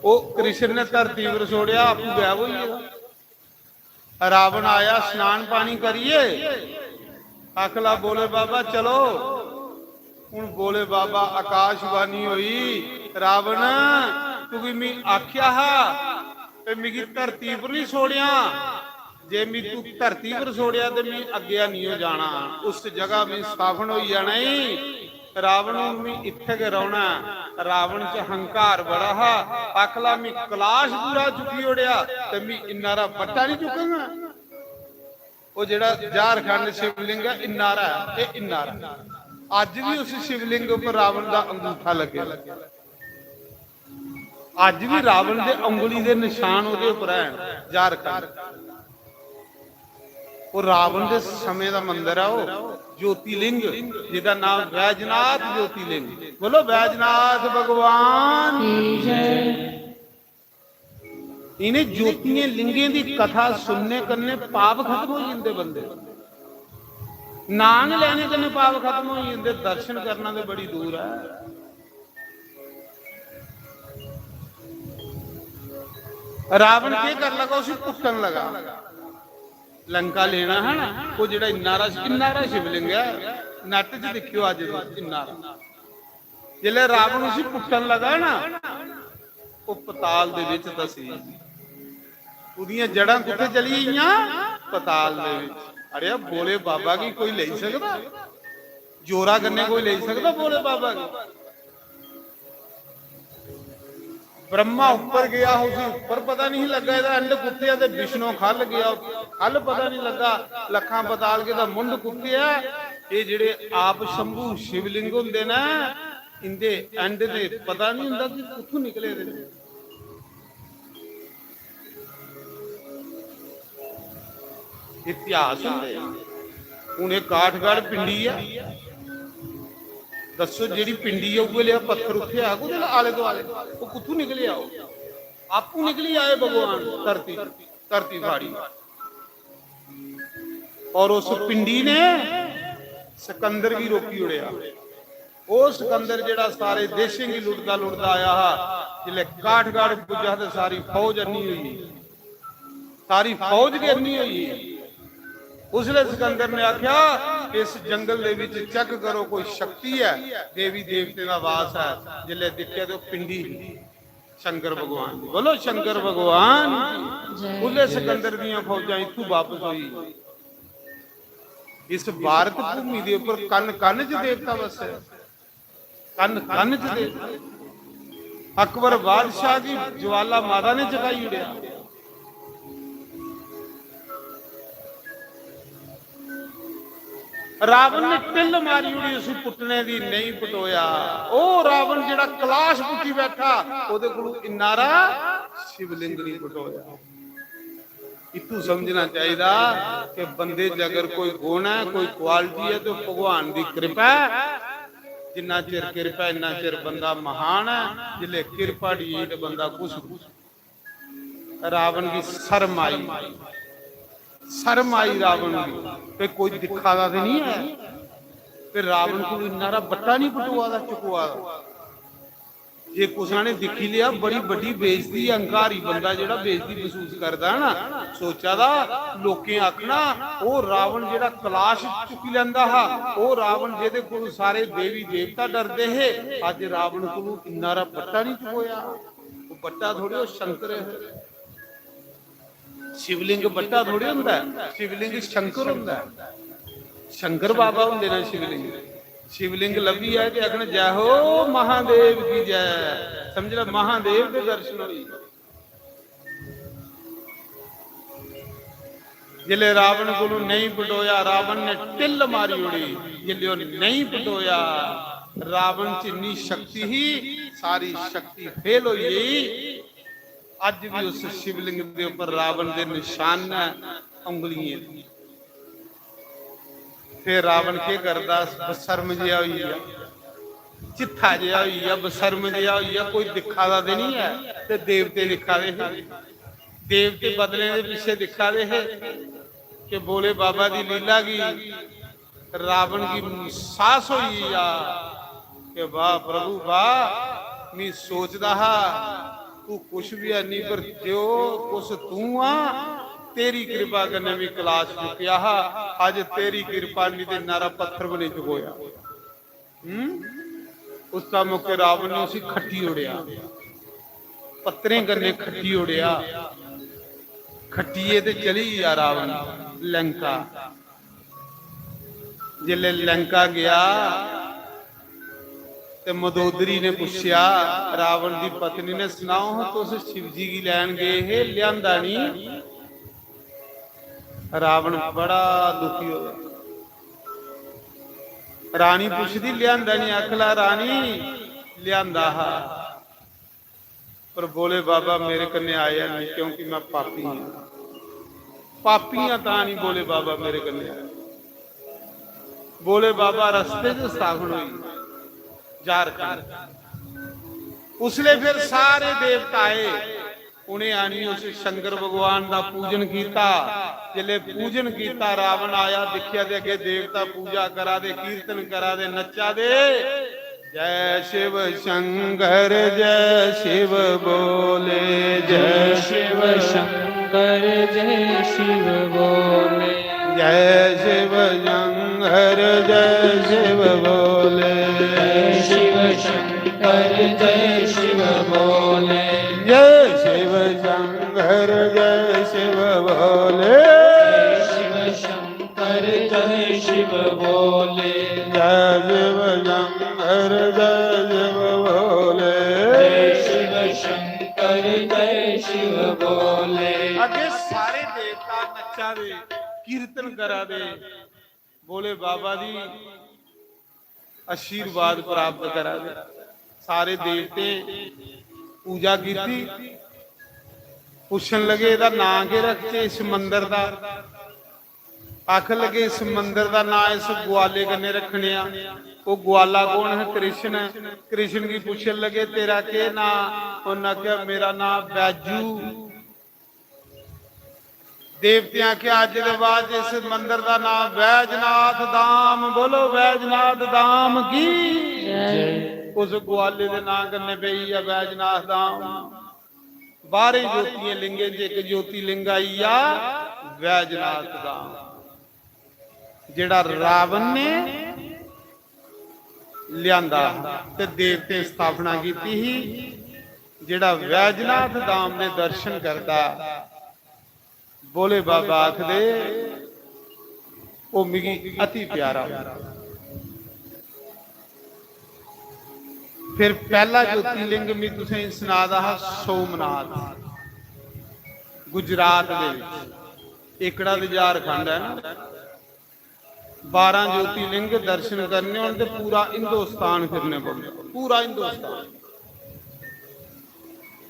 ओह् कृष्ण ने धरती पर छोड़ेआ, आपूं गायब होई गेदा। रावण आया स्नान पानी करियै, आखला, "भोले बाबा चलो।" हून भोले बाबा आकाशवाणी होई, "रावण, तुगी मी आखेआ हा ते मिगी धरती पर नहीं छोड़ेआ, जे मी तू धरती पर छोड़ेआ ते मी अग्गेआ नहीं हो जाना, उस जगह मी स्थापन होई जाना ही। रावण, हून मी इत्थै गै रौह्ना ऐ।" रावण च हंकार बड़ा हा, आखला, "मी कलाश पूरा चुक्की ओड़ेआ ते मी इन्ना हारा बट्टा नहीं चुक्कना।" ओह् जेह्ड़ा झारखंड शिवलिंग ऐ, इन्ना हारा ऐ, एह् इन्ना हारा। अज्ज बी उस शिवलिंग उप्पर रावण दा अंगूठा लग्गे दा। अज्ज बी रावण दे उंगली दे निशान ओह्दे उप्पर हैन, झारखंड। ओह् रावण दे समें दा मंदर ऐ, ओह् ज्योतिलिंग, जेह्दा नाम बैजनाथ ज्योतिलिंग। बोलो, बैजनाथ भगवान की जय। इ'नें ज्योतियें लिंगें दी कथा सुनने कन्नै पाप खत्म होई जंदे बंदे। नांऽ लैने कन्नै पाप खत्म होई जंदे। दर्शन करना ते बड़ी दूर ऐ। रावण केह् कर लगा, उसी पुट्टन लगा। लंका लेना है ना, वो जेह्ड़ा इन्ना हारा, इन्ना हारा शिवलिंग ऐ, net च दिक्खेओ अज्ज तुस, इन्ना हारा। जिसलै रावण उसी पुट्टन लगा ना, ओह् पताल दे बिच धसी गेई। ओह्दियां जड़ां कुत्थै चली गेइयां? पताल दे बिच। अरे, भोले बाबा गी कोई लेई सकदा? जोरा कन्नै कोई लेई सकदा भोले बाबा गी? ब्रह्मा उप्पर गया, उसी उप्पर पता नहीं लग्गा, एह्दा end कुत्थै ऐ, ते विष्णु ख'ल्ल गया, ख'ल्ल पता नहीं लग्गा। लक्खां पताल के दा मुंड कुत्थै ऐ? एह् जेह्ड़े आप शंभू शिवलिंग होंदे न, इंदे end दे पता नहीं होंदा कि कुत्थों निकले दे न। इतिहास होंदे। हून एह् काठगढ़ पिंडी ऐ, दस्सो, जेह्ड़ी पिंडी ऐ, उ'ऐ लेआ पत्थर उत्थै ऐ कुतै आले दुआले? ओह् कुत्थूं निकलेआ? ओह् आपूं निकली आए भगवान, धरती, धरती फाड़ी। और उस पिंडी ने सिकंदर गी रोकी ओड़ेआ। ओह् सिकंदर जेह्ड़ा सारे देशें गी लुटदा लुटदा आया हा, जिसलै काठगढ़ पुज्जा ते सारी फौज अन्नी होई गेई, सारी फौज गै अन्नी होई गेई। उसलै सिकंदर ने आखेआ, इस जंगल दे विच चेक करो, कोई शक्ति ऐ, देवी देवतें दा वास ऐ। जिसलै दिक्खेआ ते ओह् पिंडी ही शंकर भगवान दी। बोलो शंकर भगवान की। जय। उसलै सिकंदर दियां फौजां इत्थों वापस होई। इस भारत भूमि दे उप्पर कन कन च देवता बसे, कन कन च देवता। अकबर बादशाह की ज्वाला माता ने जगाई उड़ेआ। रावण ने टिल्ल मारी उड़ी, उसी पुट्टने दी, नहीं पटोया। ओ रावण जेड़ा कलाश पुट्टी बैठा, ओदे कोलू इन्नारा शिवलिंग नहीं पटोया। इत्थू समझना चाहिदा कि बंदे च अगर कोई गुण है, कोई क्वालिटी है, तो भगवान दी कृपा है। जिन्ना चिर कृपा, इन्ना चिर बंदा महान है। जिसले कृपा डी, ते बंदा कुछ नहीं। रावण गी शर्म आई, शर्म आई रावण गी, ते कोई दिक्खा दा ते नहीं है। ते रावण को इन्ना हारा बट्टा नहीं पटोआ दा, चुकवा दा। जे कुसै ने दिक्खी लिया, बड़ी बड्डी बेइज्जती है। अहंकारी बंदा जेड़ा बेइज्जती महसूस करदा है ना, सोचा दा, लोकें आखना, "ओह रावण जेड़ा कलाश चुकी लैंदा हा, ओह रावण जेदे कोल सारे देवी देवता डरदे हे, अज्ज रावण कोलू इन्ना हारा बट्टा नहीं चुकोया।" ओह बट्टा थोड़ी, ओह शंकर है। शिवलिंग बट्टा थोड़ी होंदा है, शिवलिंग शंकर होंदा है। शंकर बाबा होंदे ने शिवलिंग। शिवलिंग लब्भी जाए ते आखना, "जय हो महादेव की जय।" समझ लो, महादेव दे दर्शन होई। जिसले रावण कोलू नहीं पटोया, रावण ने टिल्ल मारी उड़ी। जिसले ओह नहीं पटोया, रावण च इन्नी शक्ति ही, सारी शक्ति फेल हो गई। अज भी उस शिवलिंग के ऊपर रावण के निशान न, उंगलियां। फिर रावण के करदा? बसर्म जिहा होई गेआ, चित्था जिहा होई गेआ, बसर्म जिहा होई गेआ। कोई दिक्खा दा ते नहीं है, ते देवते दिक्खा दे हे। देवते बदलें दे पिच्छे दिक्खा दे हे कि भोले बाबा दी लीला गी रावण गी साहस होई गेआ कि वाह प्रभु वाह, मी सोचदा हा तू कुछ भी है नहीं, पर जो कुछ तू आ, तेरी कृपा कन्नै मी कलाश चुक्केआ हा। अज तेरी कृपा नहीं ते नारा पत्थर भी नहीं चुकोया। हम्म? उस मौके रावण ने उसी खट्टी ओड़ेआ, पत्थरें कन्नै खट्टी ओड़ेआ। खट्टियै ते चली गेआ रावण लंका। जिसलै लंका गया ते मंदोदरी ने पुच्छेआ, रावण दी पत्नी ने, "सनाओ हां, तुस शिवजी गी लैन गए हे, ल्यादा नहीं?" रावण बड़ा दुखी होया। रानी पुछदी, "ल्यादा नहीं?" आखला, "रानी, ल्यादा हा, पर भोले बाबा मेरे कन्नै आया नहीं, क्योंकि मैं पापी हां। पापी हां, तां नहीं भोले बाबा मेरे कन्नै आया।" भोले बाबा रस्ते च स्थापन होई, झारखंड। उसले फिर सारे देवता आए, उन्हें आनियै उस शंकर भगवान दा पूजन कीता। जिसलै पूजन कीता, रावण आया, दिक्खेआ ते अग्गें देवता पूजा करा दे, कीर्तन करा दे, नच्चा दे। जय शिव शंकर जय शिव भोले, जय शिव शंकर जय शिव भोले। जय शिव शंकर जय शिव भोले। जय शिव शंकर जय शिव भोले। जय शिव शंकर जय शिव भोले। जय शिव शंकर जय शिव भोले। जय शिव शंकर जय शिव भोले। जय शिव शंकर जय शिव भोले। अगे सारे देवता नच्चा दे, कीर्तन करा दे, भोले बाबा दी आशीर्वाद प्राप्त करा दे। सारे देवते पूजा कीती, पुछन लगे, "एदा नां के रखचे इस मंदर दा?" आखन लगे, "इस मंदर दा नां इस ग्वाले कन्नै रखने आ।" वो ग्वाला कौन है? कृष्ण है। कृष्ण गी पुछन लगे, "तेरा के नां?" उन्हें आखेआ, "मेरा नां बैजू।" देवतें आखेआ, "अज्ज दे बाद इस मंदर दा नां बैजनाथ धाम।" बोलो, बैजनाथ धाम की जय। उस ग्वाले दे नां कन्नै पेई आ बैजनाथ धाम। बारह ज्योतियां लिंगें च इक ज्योतिलिंग आई आ बैजनाथ धाम। जेड़ा रावण ने लियांदा ते देवतें स्थापना कीती ही, जेड़ा वैजनाथ धाम दे दर्शन करदा, भोले बाबा आखदे, "ओह् मिगी अति प्यारा।" फिर पैह्ला ज्योतिर्लिंग मी तुसें सना दा हा, सोमनाथ, गुजरात दे विच। एकड़ा ते झारखंड है ना। बारां ज्योतिर्लिंग दर्शन करने होन ते पूरा हिंदुस्तान फिरने पौंदा, पूरा हिंदुस्तान,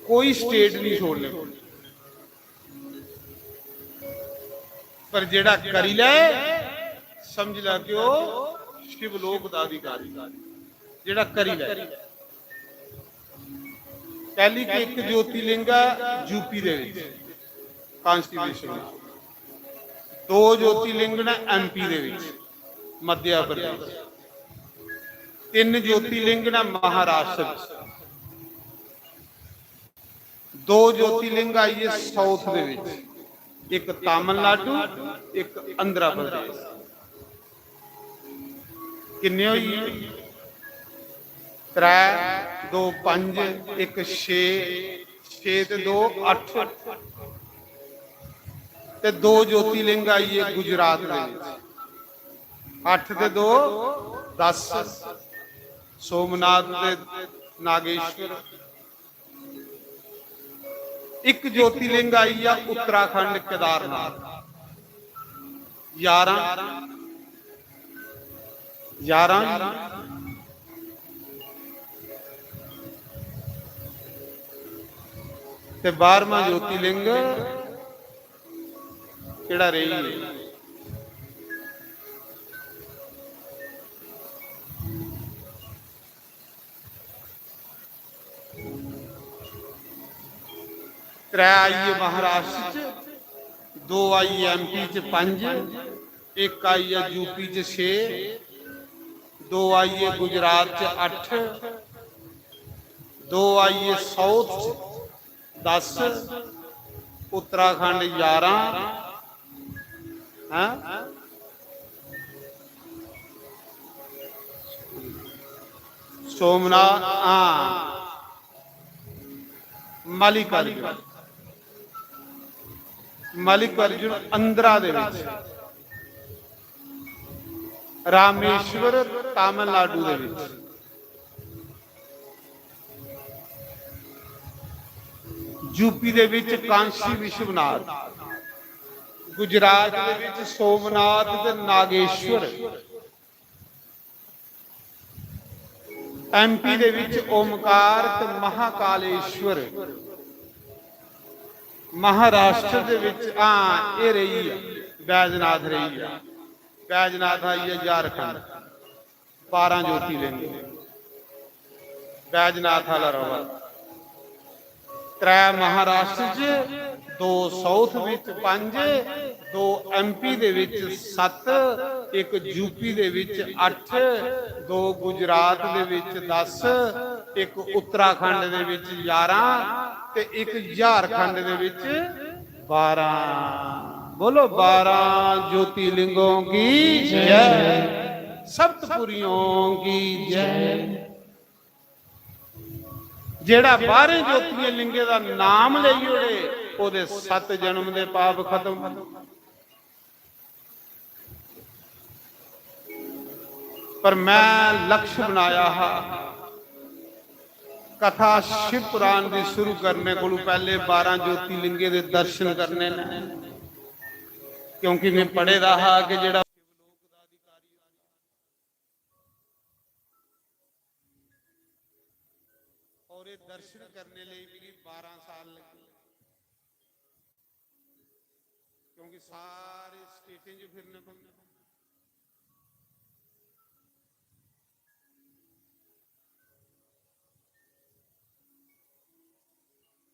कोई स्टेट नहीं छोड़ने पौंदी। पर जेड़ा करी लै, समझ लै कि ओह् शिवलोक दा अधिकारी, जेड़ा करी लै। पहली ते एक ज्योतिर्लिंग ऐ यूपी दे विच, कॉन्स्टिट्यूशन, दो ज्योतिर्लिंग ने एमपी दे विच, मध्य प्रदेश, तीन ज्योतिर्लिंग ने महाराष्ट्र च, दो ज्योतिर्लिंग आई गे साउथ दे विच, एक तमिलनाडु, एक आंध्र प्रदेश। किन्ने होई गे? त्रै, दो पंज, एक छे, छे ते दो अठ, ते दो ज्योतिर्लिंग आई गे गुजरात दे विच, अठ ते दो दस, सोमनाथ ते नागेश्वर। एक ज्योतिर्लिंग आई गया उत्तराखंड केदारनाथ, ग्यारह, ग्यारह। ते बारहवां ज्योतिर्लिंग केड़ा रेही? त्रै आई गे महाराष्ट्र च, दो आई गे एमपी च, पंज, एक आई गे यूपी च, छे, दो आई गे गुजरात च, अठ, दो आई गे साउथ च, दस, उत्तराखंड ग्यारह, हैं? सोमनाथ, हाँ, मल्लिकार्जुन, मल्लिकार्जुन आंध्रा दे विच, रामेश्वर तमिलनाडु दे विच, यूपी दे विच काशी विश्वनाथ, गुजरात दे विच सोमनाथ ते नागेश्वर, एमपी दे विच ओमकार ते महाकालेश्वर, महाराष्ट्र दे विच, हाँ, ये रही है, बैजनाथ रही है, बैजनाथ आई है झारखंड, बारह ज्योतिर्लिंग, बैजनाथ आह्ला रवा। त्रै महाराष्ट्र च, दो साउथ विच, पंज, दो एमपी दे विच, सत्त, एक यूपी दे विच, अठ, दो गुजरात दे विच, दस, एक उत्तराखंड दे विच, ग्यारह, ते एक झारखंड दे विच, बारह। बोलो, बारह ज्योतिर्लिंगों की जय, सप्तपुरियों की जय। जेड़ा बारह ज्योतिर्लिंगे दा नाम लेई ओड़े, ओदे सत जन्म दे पाप खत्म। पर मैं लक्ष्य बनाया हा, कथा शिव पुराण दी शुरू करने कोलू पहले बारह ज्योतिर्लिंगे दे दर्शन करने ने, क्योंकि मैं पढ़े दा हा कि जेड़ा और ये दर्शन करने लिए मिगी बारह साल लगे, क्योंकि सारे स्टेटें च फिरने पौंदे।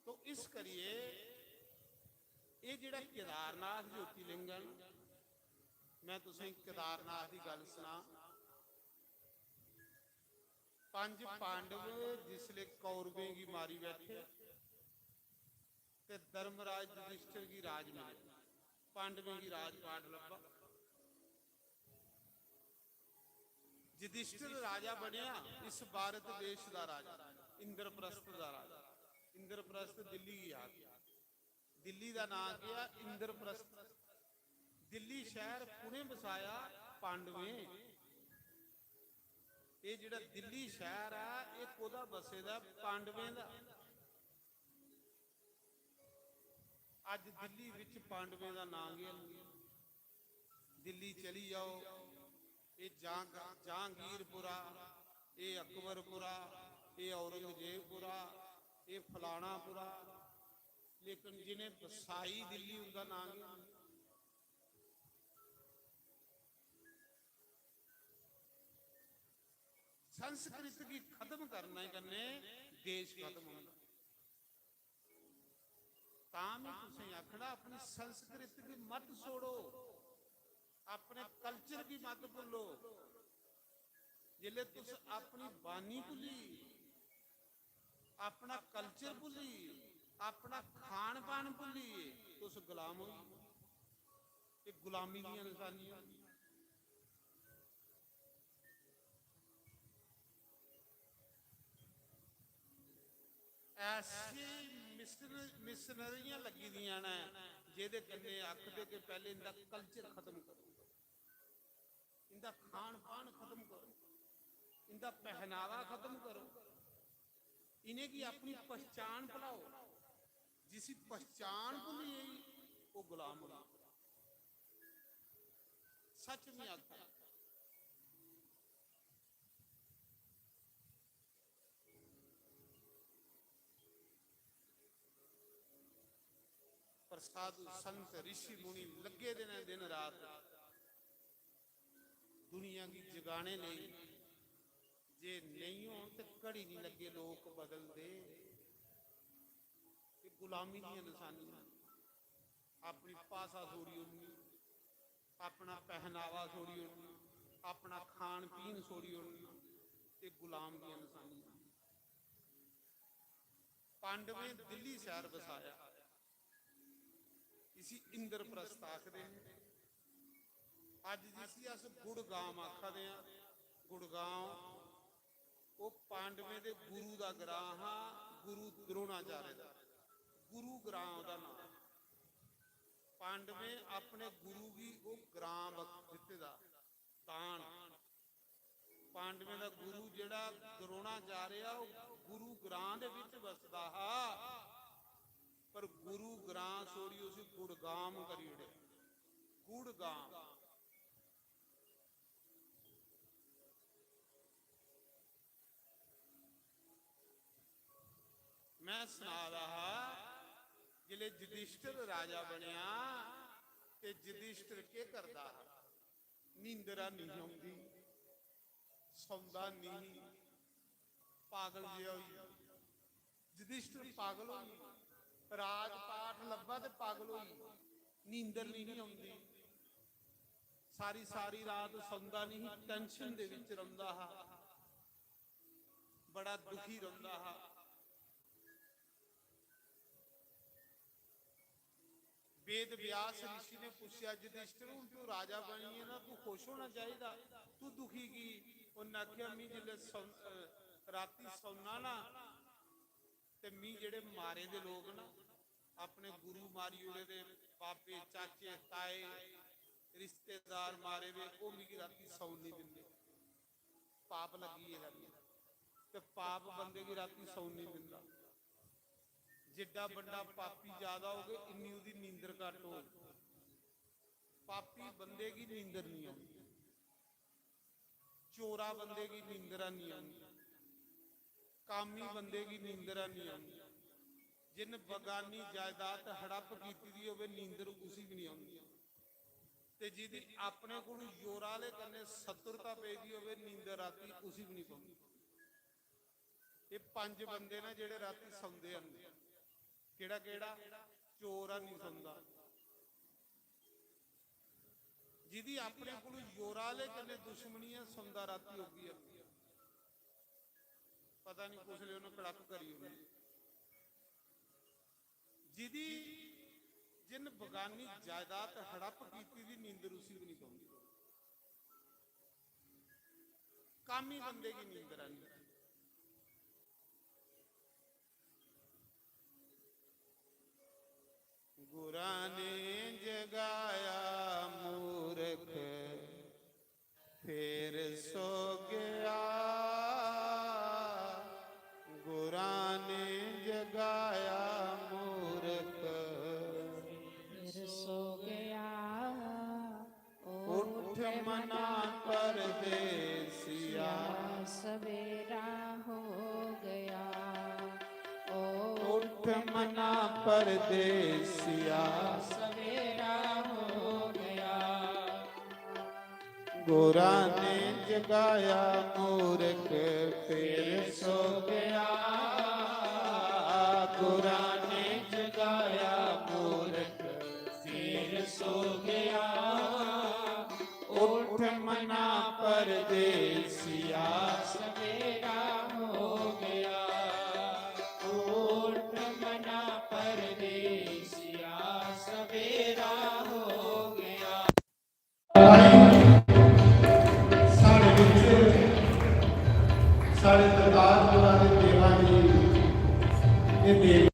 तो इस करिए ये जेड़ा केदारनाथ ज्योतिर्लिंग है ना, मैं तुसें केदारनाथ की गल सुना। पंज पांडव जिसले कौरवें गी मारी बैठे ते धर्मराज युधिष्ठिर गी राज मिले, पांडवें गी राजपाट लब्भा। युधिष्ठिर राजा बनया इस भारत देश दा राजा, इंद्रप्रस्थ दा राजा। इंद्रप्रस्थ दिल्ली गी आखदे। दिल्ली दा नांऽ केह् ऐ? इंद्रप्रस्थ। दिल्ली शैह्र कु'नें बसाया? पांडवें। एह् जेह्ड़ा दिल्ली शैह्र ऐ, एह् कोह्दा बसे दा? पांडवें दा। अज्ज दिल्ली बिच पांडवें दा नांऽ गै निं। दिल्ली चली जाओ, एह् जहां-, जहांगीरपुरा, एह् अकबरपुरा, एह् औरंगजेबपुरा, एह् फलानापुरा, लेकिन जिनें बसाई दिल्ली, उंदा नांऽ गै निं। संस्कृत गी खत्म करने कन्नै देश खत्म होंदा। तां में तुसें आखना, अपनी संस्कृत गी मत छोड़ो, अपने culture गी मत भुल्लो। जिसले तुस अपनी बानी भुल्ली, अपना culture भुल्ली, अपना खान पान भुल्ली गे, तुस गुलाम होई गे। एह् गुलामी दियां नशानियां। ऐसी मिशनरियां लग्गी दियां न, जेह्दे कन्नै आखदे कि पैह्ले इंदा culture खत्म करो, इंदा खान पान खत्म करो, इंदा पहनावा खत्म करो, इनेंगी अपनी पहचान भुलाओ। जिसी पहचान भुल्ली गेई, ओह् गुलाम होई गेआ। सच में आखा। पर साधु संत ऋषि मुनि लग्गे दे न दिन रात दुनिया गी जगाने लेई। जे नेईं होन ते घड़ी निं लग्गे, लोक बदलदे। एह् गुलामी दियां नशानियां। अपनी भाशा छोड़ी ओड़नी, अपना पहनावा छोड़ी ओड़ना, अपना खान पीन छोड़ी ओड़ना, एह् गुलाम दियां नशानियां। पांडवें दिल्ली शैह्र बसाया, इसी इंद्रप्रस्थ आखदे न। अज्ज जिसी अस गुड़गाम आखा दे आं, गुड़गांव, ओह् पांडवें दे गुरु दा ग्रां हा, गुरु द्रोणाचार्य दा, गुरु ग्रां ओह्दा नांऽ। पांडवें अपने गुरु गी ओह् ग्रां बख्श दित्ते दा, दान। पांडवें दा गुरु जेह्ड़ा द्रोणाचार्य, ओह् गुरु ग्रां दे बिच बसदा हा, पर गुरु ग्रां छोड़ी उसी गुड़गाम करी ओड़ेआ। गुड़गाम। में सना दा हा, जिसलै युधिष्ठिर राजा बनेआ ते युधिष्ठिर केह् करदा हा? नींदर नेईं औंदी, सौंदा नेईं, पागल जेहा होई गेआ। युधिष्ठिर पागल होई गेआ, राजपाठ लब्भा ते पागल होई गेआ, नींदर नेईं औंदी। सारी सारी रात सौंदा नेईं, tension दे बिच रौंह्दा हा, बड़ा दुखी रौंह्दा हा। वेद व्यास ऋषि ने पुच्छेआ, "युधिष्ठिर, हून तू राजा बनी गेआ ना, तू खुश होना चाहिदा, तू दुखी की?" उन्नै आखेआ, "मी जिसलै सौ-, अ, राती सौना ना, ते मी जेह्ड़े मारे दे लोक ना, अपने गुरु मारी ओड़े दे, बाबे, चाचे, ताए, रिश्तेदार मारे दे, ओह् मिगी राती सौन निं दिंदे।" पाप लग्गी गेदा, ते पाप बंदे गी राती सौन निं दिंदा। जिड्डा बड्डा पापी ज्यादा होग, इन्नी ओह्दी नींदर घट्ट होग। पापी बंदे गी नींदर निं औंदी, चोरा बंदे गी नींदर निं औंदी, कामी बंदे गी नींदर निं औंदी। जिन्न बगानी जायदाद हड़प कीती दी होवे, नींदर उसी बी निं औंदी। ते जिदी अपने कोल जोरा आह्ले कन्नै शत्रुता पेदी होवे, नींदर राती उसी बी निं पौंदी। एह् पंज बंदे न जेह्ड़े राती सौंदे न। केह्ड़ा केह्ड़ा? चोर निं सौंदा। जिदी अपने कोल जोरा आह्ले कन्नै दुश्मनी ऐ, सौंदा राती ओह् बी ऐ। पता निं कुसलै उन्नै कड़क करी ओड़नी। जिदी जिन्न बगानी जायदाद हड़प कीती दी, नींदर उसी बी निं पौंदी। कामी बंदे गी नींदर आनी। गुरां ने जगाया मूरख, फेर सो गया। गुरां ने जगाया मूरख, फिर सो गया। उठ मना परदेसिया, सवेरा हो गया। ओ उठ मना परदेसिया, सवेरा हो गया। गुरां ने जगाया मूरख, फिर सो गया। गुरां ने जगाया मूरख, फिर सो गया। उठ मना परदेसिया, सवेरा हो गया। उठ मना परदेसिया, सवेरा हो गया। साढ़े विच, साढ़े दरबार गुरु दे देवा जी, ये देव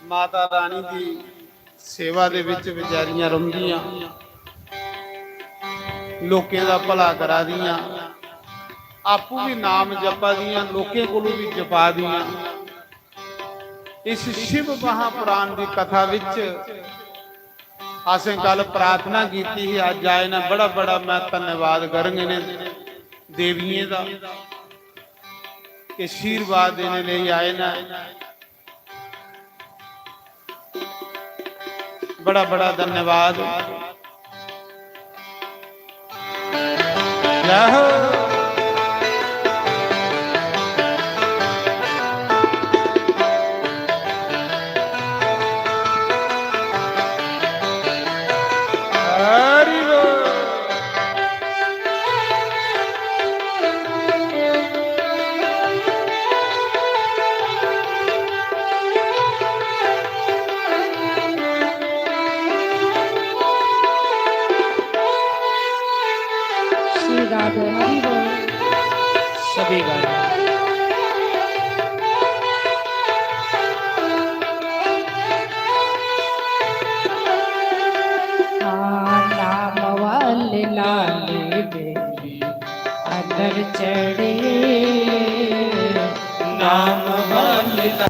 माता रानी दी सेवा दे विच बेचारियां रौंह्दियां, लोकें दा भला करा दियां, आपूं भी नाम जपा दियां, लोकें कोलू भी जपा दियां। इस शिव महापुराण दी कथा विच असें कल प्रार्थना कीती ही, अज्ज आए न, बड़ा बड़ा मैं धन्यवाद करंग इ'नें देवियें दा कि आशीर्वाद देने लेई आए न। बड़ा बड़ा धन्यवाद। जय हो। हरि बोल। श्री राधे हरि बोल। सभी गाए। हाँ, नाम वाली लाली मेरी अंदर चढ़ी, नाम वाली ला-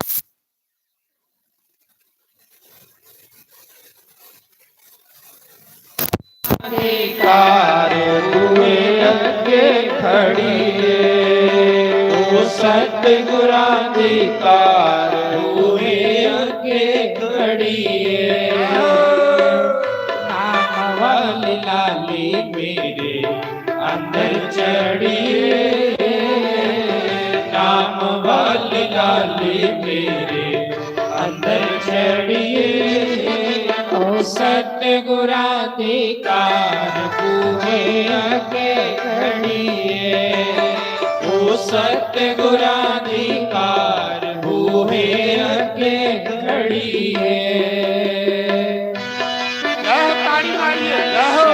कार बूहे अगे खड़ी है, ओ सतगुरां दी कार बूहे अगे खड़ी है। नाम वाली लाली मेरे अंदर चढ़िए, नाम वाली लाली मेरे अंदर चढ़िए। ओ सतगुरां दी कार बूहे अगे खड़िए, ओ सतगुरां दी कार बूहे अगे खड़िए। जय हो, ताड़ी मारिए, जय हो।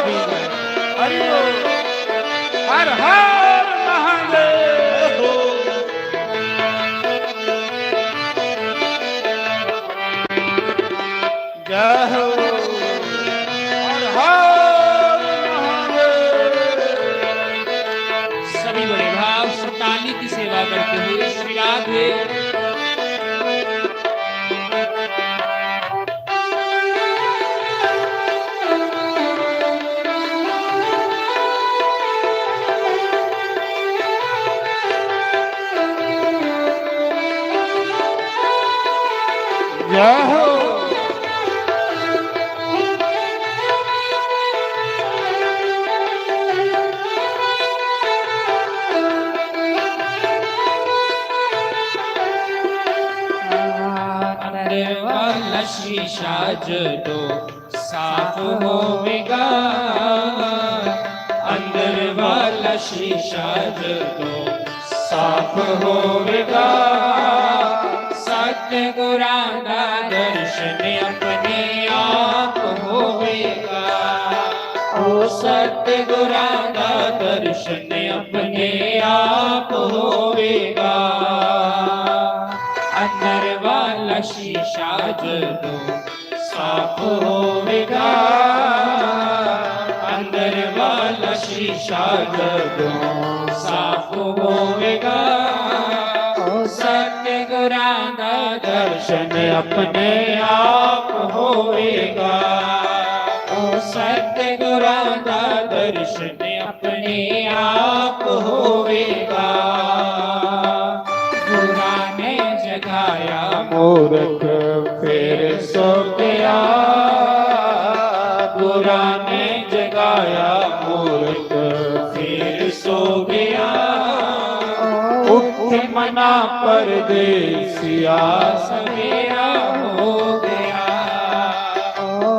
हरि बोल। हर हर महादेव। जय हो। हर हर महादेव। सभी बड़े भाव से ताली की सेवा करते हुए श्री राधे। जय हो। अंदर वाला शीशा जदों साफ होवेगा, अंदर वाला शीशा जदों साफ होवेगा, सतगुरां दा दर्शन अपने आप होवेगा। ओ सतगुरां दा दर्शन दर्शन अपने आप होवेगा। अंदर वाला शीशा जदों साफ होवेगा, अंदर वाला शीशा जदों साफ होवेगा, ओ सतगुरां दा दर्शन अपने आप होवेगा। ओ सतगुरां दा दर्शन अपने आप होवेगा। बुरा ने जगाया मूरख, फिर सो गया। बुरा ने जगाया मूरख, फिर सो गया। उठ मना परदेसिया, सवेरा हो गया।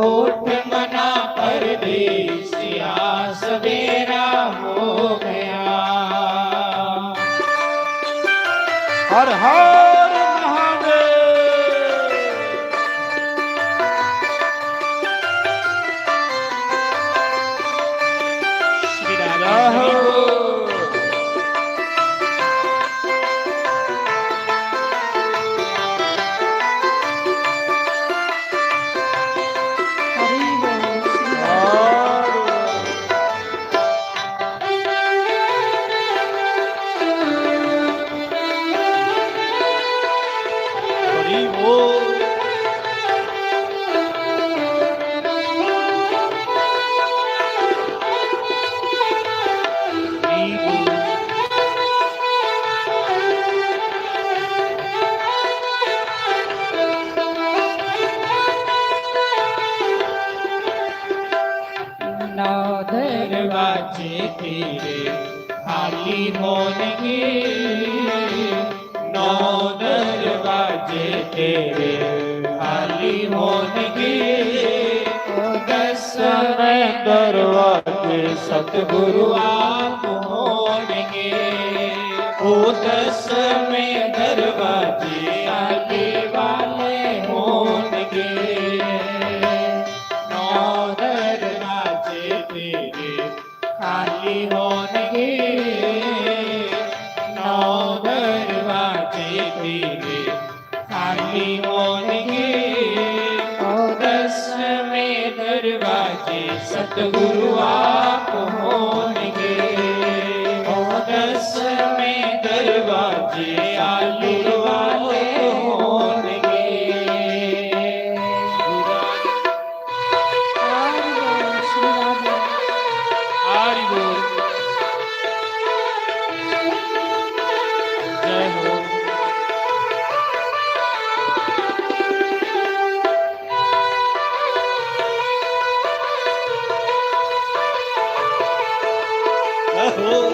उठ मना परदेसिया, सवेरा हो गया। हर हर महादेव। श्री राधे। जय हो। हरि बोल। हरि बोल। नौ दरवाजे तेरे खाली होणगे, नौ दरवाजे तेरे खाली होणगे। ओ दसवें दरवाजे सतगुरु आप होणगे। ओ दसवें दरवाजे आले वाले होणगे। नौ दरवाजे तेरे खाली होणगे, नौ दरवाजे तेरे खाली होणगे। ओ दसवें दरवाजे सतगुरु आप होणगे। ओ दसवें दरवाजे आले वाले होणगे। हरि बोल। जय हो। जय हो।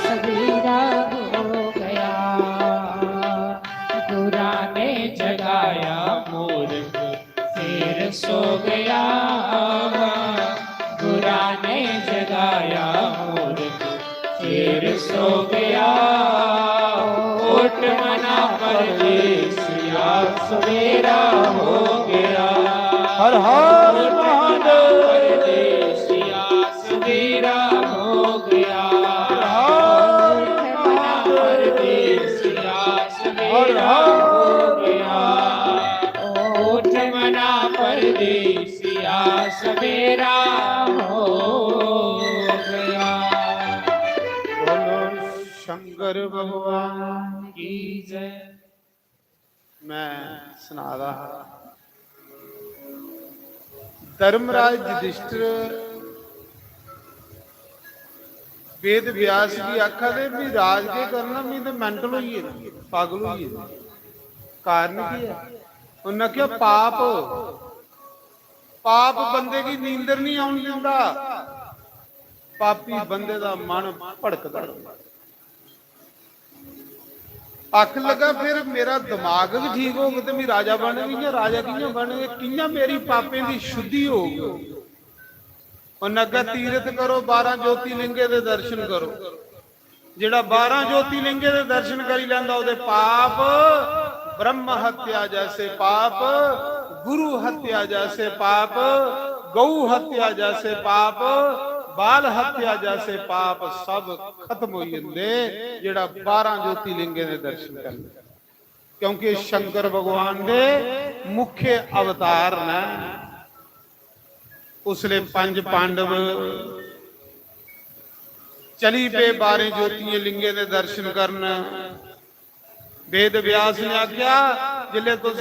सवेरा हो गया, बुरा ने जगाया मूरख, फिर सो गया। बुरा ने जगाया मूरख, फिर सो गया। उठ मना परदेसिया, सवेरा हो गया। हर हर महादेव। परदेसिया, सवेरा हो गया। हर हर महादेव। परदेसिया, सवेरा हो गया। उठ मना परदेसिया, सवेरा हो गया। बोलो शंकर भगवान की जय। मैं सना दा हा, धर्मराज युधिष्ठिर वेद व्यास गी आखा दे भी राज के करना, मी ते mental होई गेदा, पागल होई गेदा। कारण की है? उन्हें आखेआ पाप, पाप बंदे गी नींदर नहीं आउन दिंदा। पापी बंदे दा मन भड़कदा रौंह्दा। आखन लगा, "फिर मेरा दिमाग बी ठीक होग ते मी राजा बनग, इ'यां राजा कि'यां बनग? कि'यां मेरी पापें दी शुद्धि होग?" उन्नै आखेआ, "तीरथ करो, बारां ज्योतिलिंगे दे दर्शन करो।" जेड़ा बारां ज्योतिलिंगे दे दर्शन करी लैंदा, ओदे पाप, ब्रह्म हत्या जैसे पाप, गुरु हत्या जैसे पाप, गौ हत्या जैसे पाप, बाल हत्या जैसे पाप सब खत्म हो जंदे, जेड़ा बारां ज्योतिलिंगे दे दर्शन कर ले। क्योंकि शंकर भगवान दे मुख्य अवतार न। उसले पंज पांडव चली पे बारें ज्योतियें लिंगें दे दर्शन करन। वेद व्यास ने आख्या, "जिसले तुस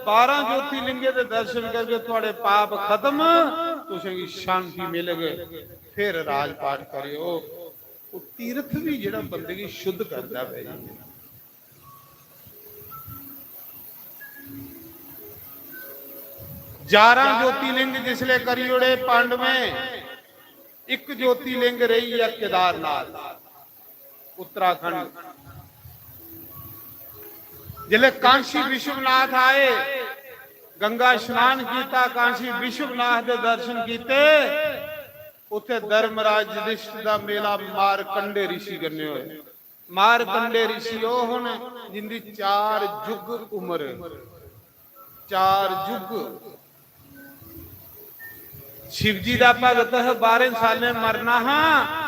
बारां ज्योतिलिंगें दे दर्शन करगे, थुआड़े पाप खत्म, तुसेंगी शांति मिलग, फिर राजपाट करियो।" वो तीर्थ भी जेड़ा बंदे गी शुद्ध करदा है। ग्यारह ज्योतिलिंग जिसले करी ओड़े पांडवें, एक ज्योतिलिंग रही है केदारनाथ, उत्तराखंड। जिसले कांशी विश्वनाथ आए, गंगा स्नान किया, कांशी विश्वनाथ के दर्शन किए, उत्थे धर्मराज युधिष्ठिर का मेला मारकंडे ऋषि कन्ने होया। मारकंडे ऋषि ओह हन जिंदी चार युग उम्र, चार युग। शिव जी दा भगत है, बारह सालें मरना हा।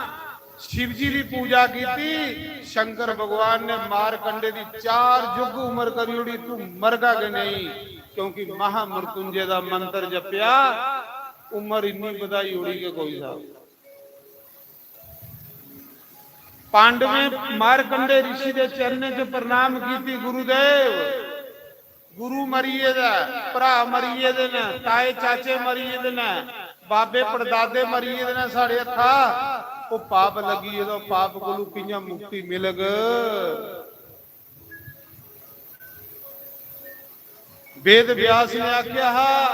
शिव जी दी पूजा कीती, शंकर भगवान ने मारकंडे दी चार युग उम्र करी ओड़ी, तू मरगा के नहीं, क्योंकि महामृत्युंजय दा मंत्र जपया, उम्र इन्नी बधाई ओड़ी के कोई साहब। पांडवें मारकंडे ऋषि दे चरणें च प्रणाम कीती, "गुरुदेव, गुरु मरी गेदा ऐ, भ्रा मरी गेदे न, ताए चाचे मरी गेदे न, बाबे पड़दादे मरी गेदे न साढ़े हत्था, ओह् पाप लग्गी गेदा, ओह् पाप कोलू कि'यां मुक्ति मिलग?" वेद व्यास ने आख्या हा,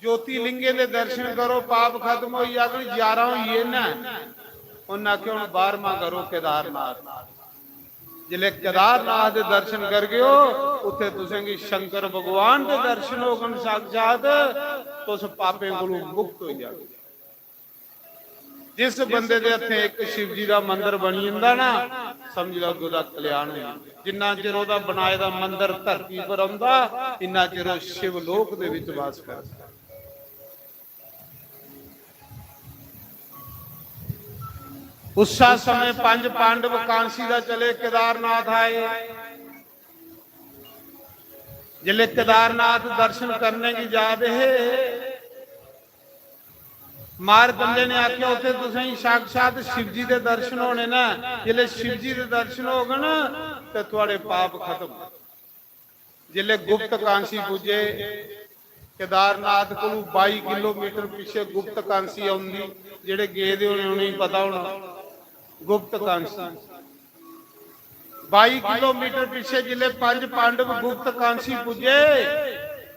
"ज्योतिलिंगें दे दर्शन करो, पाप खत्म होई जाङन।" ग्यारह होई गे न। उन्नै आखेआ, "हुन बारहवां करो, केदारनाथ।" जिसलै केदारनाथ दे दर्शन करगे ओ, उत्थे तुसेंगी शंकर भगवान दे दर्शन होङन साक्षात, तुस पापें कोलू मुक्त होई जाओ। जिस बंदे दे हत्थें इक शिव जी दा मंदर बनी जंदा ना, समझ लैओ कि ओह्दा कल्याण होई जंदा। जिन्ना चिर ओह्दा बनाए दा मंदर धरती पर रौंह्दा, इन्ना चिर ओह् शिव लोक दे विच वास करदा। उस्सै समय पंज पांडव कांसी दा चले केदारनाथ आए। जिसले केदारनाथ दर्शन करने गी जा दे हे, मारकंडे ने आखेआ, "उत्थे तुसेंगी साक्षात शिव जी दे दर्शन होने न, जिसले शिव जी दे दर्शन होगन ते थुआड़े पाप खत्म।" जिसले गुप्त कांसी पुज्जे, केदारनाथ कोलू बाई किलोमीटर पिच्छे गुप्त कांसी औंदी, जेह्ड़े गेदे होने उ'नेंगी पता होना, गुप्त कांसी। बाई किलोमीटर पिच्छे जिसले पंज पांडव गुप्त कांसी पुज्जे,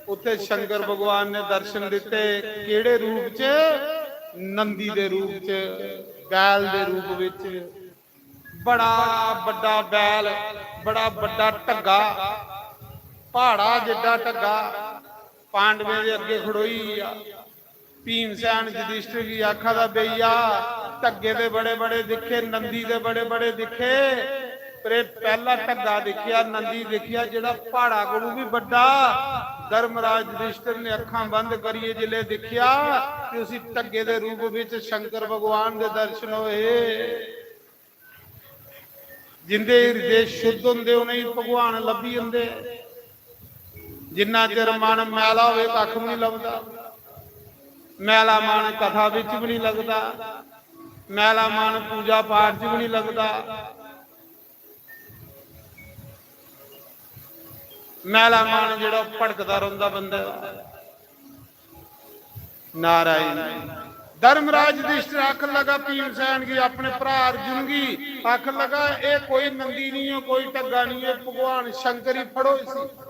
उत्थे शंकर भगवान ने दर्शन दिते। केड़े रूप च? नंदी दे रूप च, बैल दे रूप विच। बड़ा बड्डा बैल, बड़ा बड्डा ढग्गा, पहाड़ा जिड्डा ढग्गा पांडवें दे अग्गे खड़ोई गेआ। भीमसेन युधिष्ठिर गी आखा दा, "भैया, ढग्गे ते बड़े-बड़े दिक्खे, नंदी ते बड़े-बड़े दिक्खे, पर एह् पैह्ला ढग्गा दिक्खेआ, नंदी दिक्खेआ, जेह्ड़ा प्हाड़ा कोलू बी बड्डा।" धर्मराज युधिष्ठिर ने अक्खां बंद करियै जिसलै दिक्खेआ ते उसी ढग्गे दे रूप बिच शंकर भगवान दे दर्शन होए। जिंदे हिरदे शुद्ध होंदे, उ'नेंगी भगवान लब्भी जंदे। जिन्ना चिर मन मैला होवे, कक्ख बी निं लभदा। मैला मन कथा बिच बी निं लगदा, मैला मन पूजा पाठ च बी निं लगदा। मैला मन जेह्ड़ा भड़कदा रौंह्दा बंदे दा। नारायण। धर्मराज युधिष्ठिर आखन लगा भीमसेन गी, अपने भ्रा अर्जुन गी आखन लगा, "एह् कोई नंदी निं ऐ, कोई ढग्गा निं ऐ, भगवान शंकर गी फड़ो इसी।"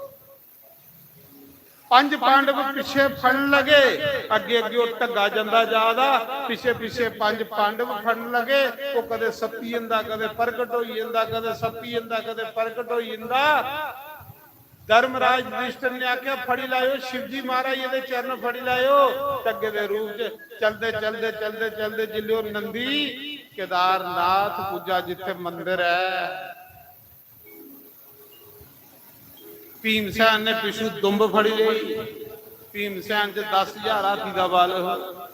पंज पांडव पिच्छे फड़न लगे, अग्गे अग्गे ओह् ढग्गा जंदा जा दा, पिच्छे पिच्छे पंज पांडव फड़न लगे। ओह् कदे सप्पी जंदा, कदे प्रगट होई जंदा, कदे सप्पी जंदा, कदे प्रगट होई जंदा। धर्मराज युधिष्ठिर ने आखेआ, "फड़ी लैओ शिव जी महाराज, एह्दे चरण फड़ी लैओ।" ढग्गे दे रूप च चलदे, चलदे, चलदे, चलदे जिल्लै ओह् नंदी केदारनाथ पुज्जा, जित्थै मंदर ऐ, भीमसेन ने पिच्छू दुंब फड़ी लेई। भीमसेन च दस हजार हाथी दा बल हा।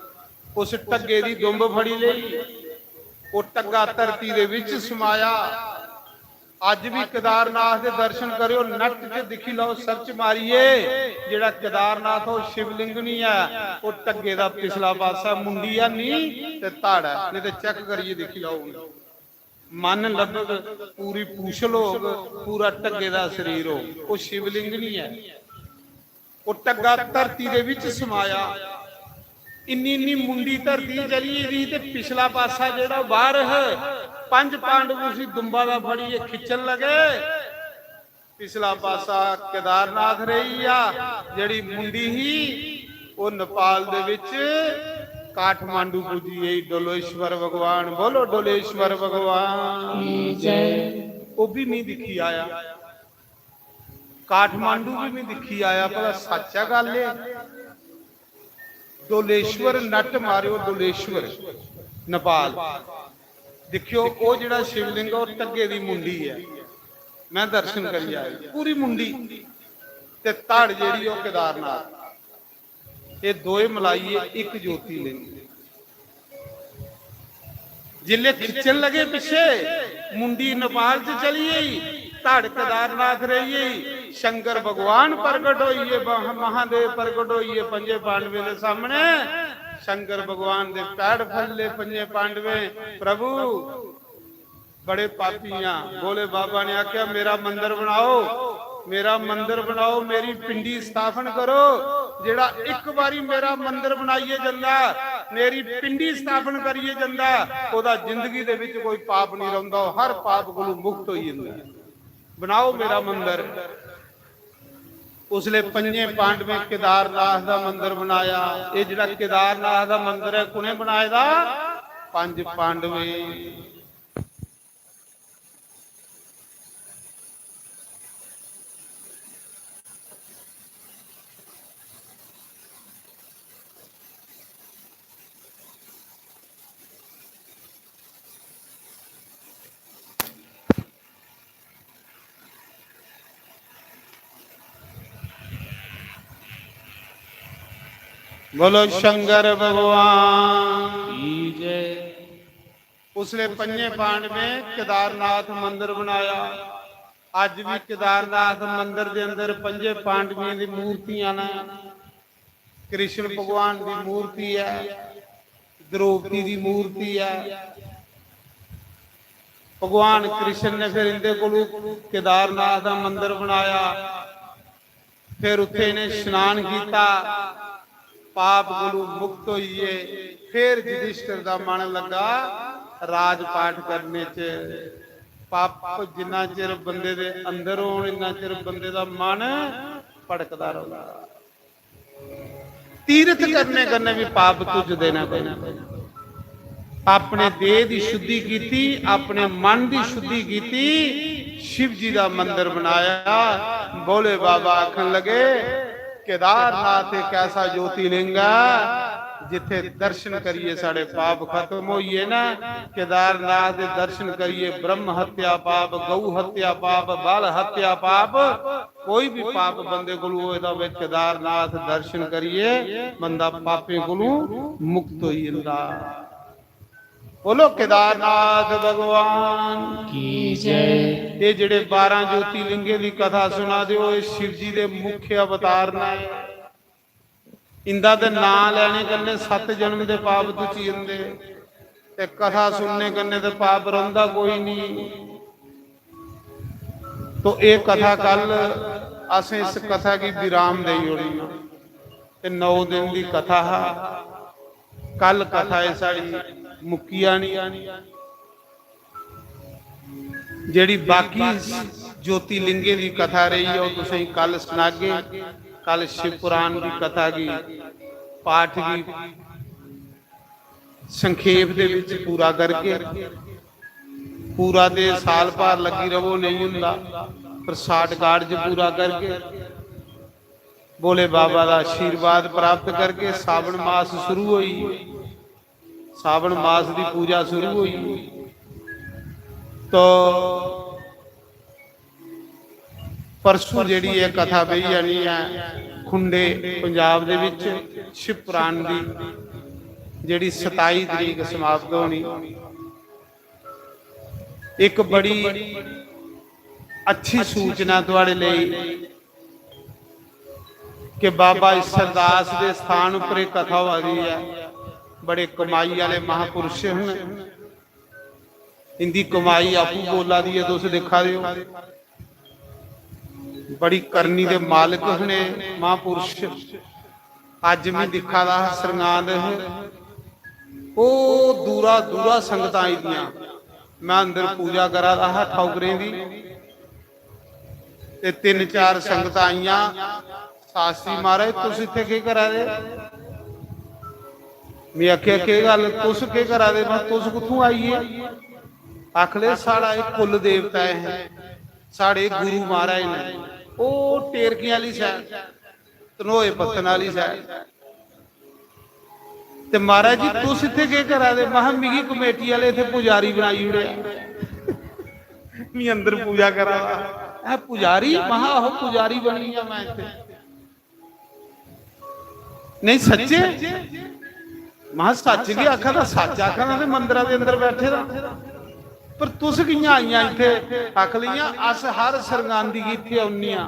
उस ढग्गे दी दुंब फड़ी लेई। ओह् ढग्गा धरती दे विच समाया। अज्ज भी केदारनाथ दे दर्शन करेओ, नट च दिक्खी लैओ, सर्च मारियै, जेह्ड़ा केदारनाथ ओह् शिवलिंग निं ऐ, ओह् ढग्गे दा पिछला पासा मुंडी ऐ निं ते धड़ ऐ, नेईं ते चैक करियै दिक्खी लैओ। मन लब्भग, पूरी पूछल होग, पूरा ढग्गे दा शरीर होग, ओह् शिवलिंग निं ऐ। ओह् ढग्गा धरती दे विच समाया। इन्नी इन्नी मुंडी धरती चली गेदी ते पिछला पासा जेह्ड़ा बाहर ह, पंज पांडव उसी दुंबा दा फड़ियै खिच्चन लगे। पिछला पासा केदारनाथ रेही गेआ, जेह्ड़ी मुंडी ही ओह् नेपाल दे विच काठमांडू पुज्जी गेई। डोलेश्वर भगवान, बोलो डोलेश्वर भगवान। ओह् भी मी दिक्खी आया, काठमांडू भी मी दिक्खी आया, भला सच्च ऐ गल्ल एह्? डोलेश्वर नट मारेओ, डोलेश्वर, नेपाल। दिक्खेओ, ओह् जेह्ड़ा शिवलिंग ऐ, ओह् ढग्गे दी मुंडी ऐ। मैं दर्शन करी आया, पूरी मुंडी। ते धड़ जेह्ड़ी, ओह् केदारनाथ। एह् दोए मलाइयै इक ज्योतिलिंग। जिसलै खिच्चन लगे पिच्छे, मुंडी नेपाल च चली गेई, धड़ केदारनाथ रेही गेई। शंकर भगवान प्रगट होई गे, महा-, महादेव प्रगट होई गे पंजे पांडवें दे सामने। शंकर भगवान दे पैर फल्ले पंजे पांडवें, "प्रभु, बड़े पापी हां।" भोले बाबा ने आख्या, "मेरा मंदिर बनाओ, मेरा मंदिर बनाओ, मेरी पिंडी स्थापन करो। जेड़ा इक बारी मेरा मंदिर बनाइए जंदा, मेरी पिंडी स्थापन करिए जंदा, ओदा जिंदगी दे विच कोई पाप नहीं रौंदा, हर पाप कोलू मुक्त होई जंदा। बनाओ मेरा मंदिर।" उसले पंजे पांडवें केदारनाथ दा मंदिर बनाया। ये जेड़ा केदारनाथ दा मंदिर है, कुने बनाए दा? पंज पांडवें। बोलो शंकर भगवान की जय। उसले पंजे पांडवें केदारनाथ मंदिर बनाया। अज भी केदारनाथ मंदिर दे अंदर पंजे पांडवें दी मूर्तियां न। कृष्ण भगवान दी मूर्ति है, द्रौपदी दी मूर्ति है। भगवान कृष्ण ने फिर इंदे कोलू केदारनाथ दा मंदिर बनाया। फिर उत्थे इन्हें स्नान किया, पाप कोलू मुक्त होइए। फिर युधिष्ठिर दा मन लगा राजपाठ करने च। पाप जिन्ना चिर बंदे दे अंदर होन, इन्ना चिर बंदे दा मन भटकदा रौंहदा। तीर्थ करने कन्नै भी पाप तुझ देना पौना। अपने देह दी शुद्धि कीती, अपने मन दी शुद्धि कीती, शिव जी दा मंदिर बनाया। भोले बाबा आखन लगे, "केदारनाथ एक ऐसा ज्योतिलिंग है, जिथे दर्शन करिए साढ़े पाप खत्म होइए ना।" केदारनाथ दे दर्शन करिए ब्रह्म हत्या पाप, गौ हत्या पाप, बाल हत्या पाप, कोई भी पाप बंदे कोलू होए दा होवे, केदारनाथ दर्शन करिए बंदा पापें कोलू मुक्त होई जंदा। बोलो केदारनाथ भगवान की जय। ये जेड़े बारह ज्योतिलिंगे दी कथा सुना दे हो, ये शिव जी दे मुख्य अवतार ने। इंदा ते नां लैने कन्नै सत्त जन्म दे पाप तुची जंदे, ते कथा सुनने कन्नै ते पाप रौंहदा कोई नहीं। तो ये कथा कल असें इस कथा की विराम देई ओड़ना, ते नौ दिन दी कथा हा। कल कथा एह् साढ़ी मुक्की जानी। जेह्ड़ी बाकी ज्योतिलिंगें दी कथा रेही ऐ, ओह् तुसेंगी कल सनागे। कल शिव पुराण दी कथा गी, पाठ गी संखेप दे विच पूरा करगे। पूरा ते साल भर लग्गी रवो, नहीं हुंदा, पर साठ गाड़ च पूरा करगे। भोले बाबा दा आशीर्वाद प्राप्त करगे। सावण मास शुरू होई, सावण मास दी पूजा शुरू होई। तो परसों जेह्ड़ी एह् कथा बेही जानी ऐ खुंडे पंजाब दे विच शिव पुराण दी, जेह्ड़ी सताई तरीक समाप्त होनी। एक बड़ी अच्छी सूचना थुआड़े लेई कि बाबा ईसरदास दे स्थान उप्पर एह् कथा होआ दी ऐ। बड़े कमाई आह्ले महापुरुष न, इंदी कमाई आपूं बोला दी ऐ, तुस दिक्खा दे ओ। बड़ी करनी दे मालक हने महापुरुष। अज्ज में दिक्खा दा हा सरंगांद, ओह् दूरा दूरा संगतां आई दियां। मैं अंदर पूजा करा दा हा ठौकरें दी, ते तिन्न चार संगतां आइयां, "शास्त्री महाराज, तुस इत्थै केह् करा दे?" में आखेआ, "केह् गल्ल, तुस केह् करा दे? मैं, तुस कुत्थूं आई गे?" आखले, "साढ़ा एह् कुल देवता ऐ, साढ़े गुरु महाराज न, ओह् टेरकें आह्ली side, धनोए पत्तन आह्ली side।" ते महाराज जी, तुस इत्थै केह् करा दे? महां, "मिगी कमेटी आह्ले इत्थै पुजारी बनाई ओड़ेआ।" मी अंदर पूजा करा दा। "ऐ पुजारी?" महां, "आहो, पुजारी बनी गेआ मैं इत्थै।" "नहीं, सच्चे?" महां, "सच्च गै आखा दा, सच्च आखा दा ते मंदरा दे अंदर बैठे दा। पर तुस कि'यां आइयां इत्थै?" आख लगियां, "अस हर सरगांदी गी इत्थै औन्ने आं,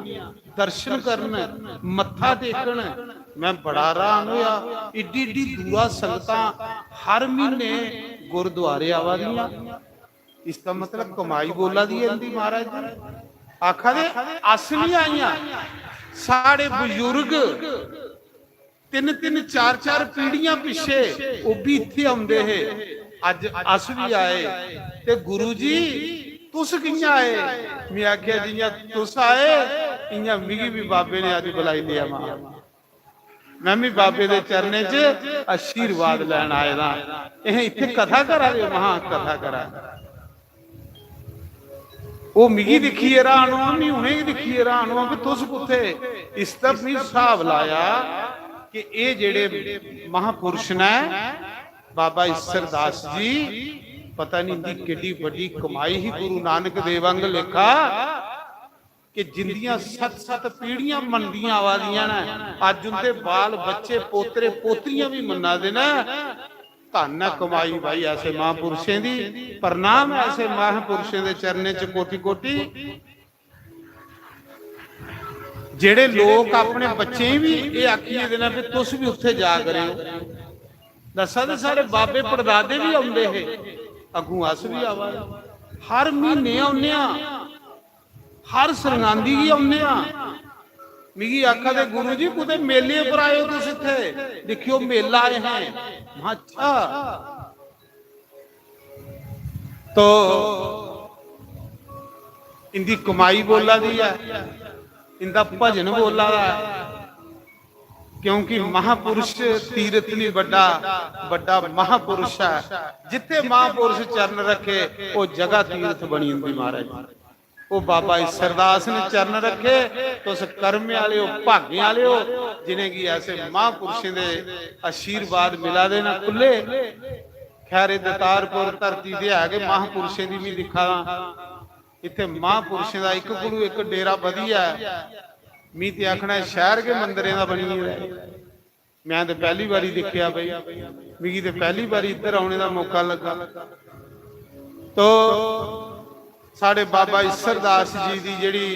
दर्शन करन, मत्था टेकन।" मैं बड़ा हैरान होया, इड्डी इड्डी दूरा संगतां हर म्हीने गुरुद्वारे आवा दियां। इसदा मतलब कमाई बोला दी ऐ इंदी महाराज जी। आखा दे, "अस नहीं आइयां, साढ़े बजुर्ग तिन्न तिन्न चार चार पीढ़ियां पिच्छे ओह् बी इत्थै औंदे हे, अज्ज अस बी आए। ते गुरु जी, तुस कि'यां आए?" में आखेआ, "जि'यां तुस आए, इ'यां मिगी बी बाबे ने अज्ज बुलाई लेआ महां। मैं बी बाबे दे चरणें च आशीर्वाद लैन आए दा। एह् इत्थै कथा करा दे ओ?" महां, "कथा करा दे।" ओह् मिगी दिक्खियै हैरान होआ, मी उ'नेंगी दिक्खियै हैरान होआ कि तुस कुत्थै? इसदा मी स्हाब लाया कि एह् जेह्ड़े महापुरुष न, बाबा ईसरदास जी, पता नहीं इंदी केड्डी बड्डी कमाई ही गुरु नानक देव आंग लेखा, कि जिंदियां सत्त सत्त पीढ़ियां मनदियां आवा दियां न, अज्ज उंदे बाल बच्चे, पोतरे पोतरियां भी मन्ना दे न। धन्न ऐ कमाई भाई ऐसे महापुरुषें दी। प्रणाम ऐ ऐसे महापुरुषें दे चरणें च कोटि कोटि। जेड़े लोक अपने बच्चें गी भी एह् आखियै देना कि तुस भी उत्थे जा करेओ, दस्सा दे साढ़े बाबे पड़दादे भी औंदे हे, अग्गूं अस भी आवा दे। हर म्हीने औन्ने आं, हर सरगांदी गी औन्ने आं। मिगी आखा दे, "गुरु जी, कुतै मेले उप्पर आए ओ तुस इत्थै, दिक्खेओ मेला आए हैं।" महां, "अच्छा।" तो इंदी कमाई बोला दी ऐ, इंदा भजन बोला दा ऐ, क्योंकि महापुरुष तीरथ नहीं बड्डा, बड्डा महापुरुष है। जिथे महापुरुष चरण रखे, वो जगह तीरथ बनी जंदी महाराज। वो बाबा ईसरदास ने चरण रखे, तुस कर्मे आले हो, भागें आले हो, जिनेंगी ऐसे महापुरुषें दे आशीर्वाद मिला दे न खुले। खैरे दतारपुर धरती ते है गै महापुरुषें दी, मी दिक्खा दा इत्थे महापुरुषें दा इक कोलू इक डेरा बधिया ऐ। मी ते आखना शैह्र गै मंदरें दा बनी गेदा ऐ। मैं ते पैह्ली बारी दिक्खेआ भाई, मिगी ते पैह्ली बारी इद्धर औने दा मौका लग्गा। तो साढ़े बाबा ईसरदास जी दी जेह्ड़ी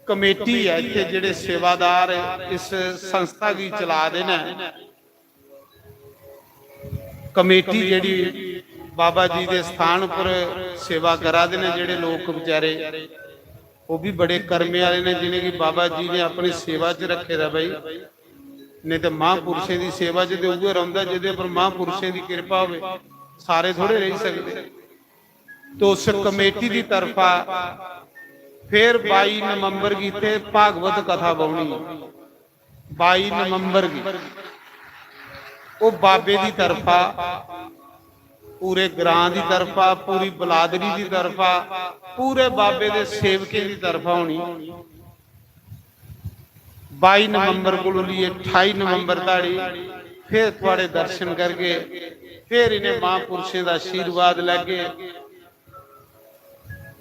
कमेटी ऐ, इत्थे जेह्ड़े सेवादार इस संस्था गी चला दे न, कमेटी जेह्ड़ी बाबा जी दे स्थान उप्पर सेवा करा दे न जेह्ड़े लोक बेचारे, ओह् भी बड़े कर्मे आह्ले न जिनेंगी बाबा जी ने अपनी सेवा च रखे दा भाई। नेईं ते महापुरुषें दी सेवा च ते उ'ऐ रौंह्दा जेह्दे पर महापुरुषें दी किरपा होवे, सारे थोड़े रेही सकदे। तो उस कमेटी दी तरफा फिर बाई नवंबर गी इत्थै भागवत कथा बौह्नी। बाई नवंबर गी ओह् बाबे दी तरफा, पूरे ग्रां दी तरफा, पूरी बलादरी दी तरफा, पूरे बाबे दे सेवकें दी तरफा होनी। बाई नवंबर कोलू लेइयै ठाई नवंबर धोड़ी फिर थुआढ़े दर्शन करगे, फिर इ'नें महापुरुषें दा आशीर्वाद लैगे।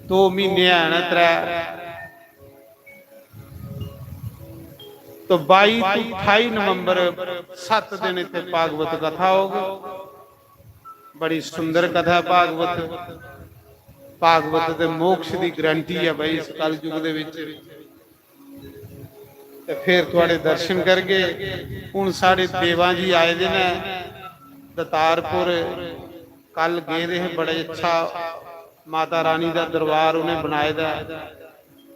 दो म्हीने हैन, त्रै। तो बाई तो ठाई नवंबर सत्त दिन इत्थै भागवत कथा होग। बड़ी सुंदर कथा भागवत। भागवत दे मोक्ष दी गारंटी ऐ भाई इस कलयुग दे विच। ते फिर थुआढ़े दर्शन करगे। हुन साढ़े देवा जी आए दे न दतारपुर, कल गेदे हे, बड़ा अच्छा माता रानी दा दरबार उ'नें बनाए दा ऐ।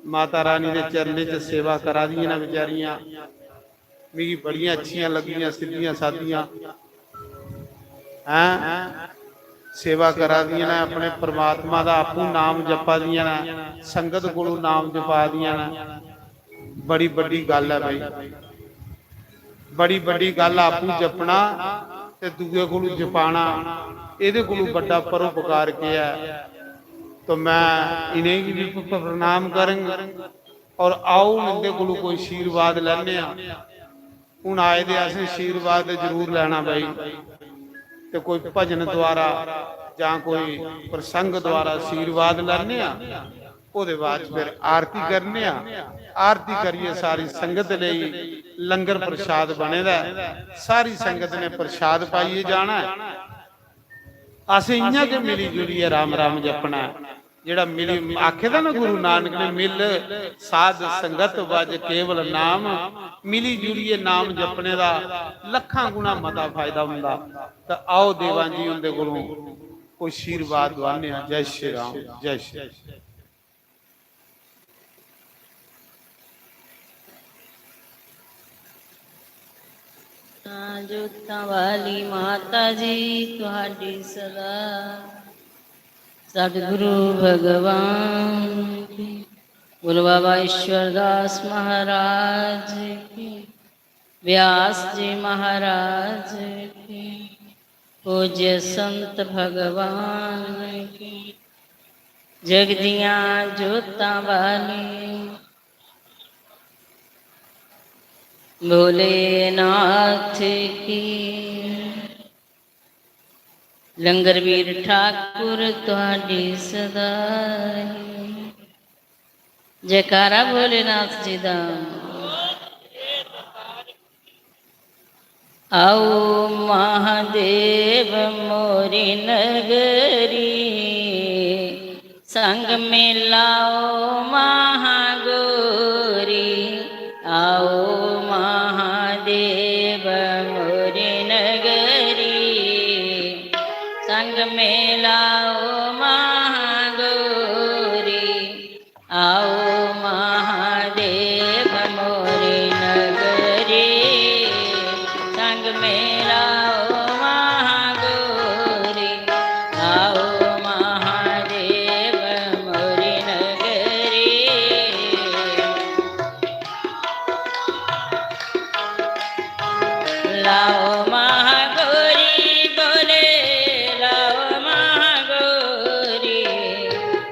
माता रानी दे चरणें च सेवा करा दियां न बेचारियां। मिगी बड़ियां अच्छियां लग्गियां, सिद्धियां सादियां, हैं, सेवा करा दियां न, अपने परमात्मा दा आपूं नाम जपा दियां न, संगत कोलू नाम जपा दियां न। बड़ी बड्डी गल्ल ऐ भाई, बड़ी बड्डी गल्ल आपूं जपना ते दूए कोलू जपाना, एह्दे कोलू बड्डा परोपकार केह् ऐ? तो मैं इ'नेंगी भी प्रणाम करंग। और आओ, हुन इंदे कोलू कोई आशीर्वाद लैने आं। हुन आए दे असें आशीर्वाद ते जरूर लैना भाई। ते कोई भजन द्वारा जां कोई प्रसंग द्वारा आशीर्वाद लैने आं। ओह्दे बाद च फिर आरती करने आं। आरती करियै सारी संगत लेई लंगर प्रसाद बने दा ऐ। सारी संगत ने प्रसाद पाइयै जाना ऐ। असें इ'यां गै मिली जुलियै राम राम जपना ऐ। जेह्ड़ा मिली आखे दा ना गुरु नानक ने, "मिल साध संगत बज केवल नाम", मिली जुलियै नाम जपने दा लक्खां गुणा मता फायदा होंदा। ते आओ देवां जी हुंदे कोलों कोई आशीर्वाद दुआने आं। जय श्री राम, जय श्री राम। जोतां वाली माता जी तुहाडी सदा। सतगुरु भगवान की, गुरु बाबा ईश्वरदास महाराज की, व्यास जी महाराज की, पूज्य संत भगवान की, जगदियां जोतां वाली भोलेनाथ की। लंगरवीर ठाकुर तुहाडी सदा ही। जयकारा भोलेनाथ जी दा। आओ महादेव मोरी नगरी, संग मिलाओ महागोरी। आओ महादेव मोरी नगरी, संग मिलाओ महागोरी। आओ महादेव मोरी नगरी, संग मिलाओ महागोरी। आओ महादेव मोरी नगरी। लाओ महागोरी बोले, लाओ महागोरी,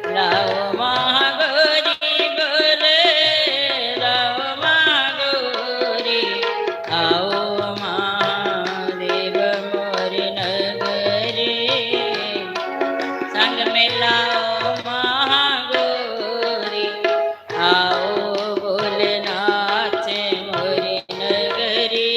लाओ महागोरी बोले, लाओ महागोरी। आओ महादेव मोरी नगरी, संग मिलाओ महागोरी। आओ भोलेनाथ मोरी नगरी,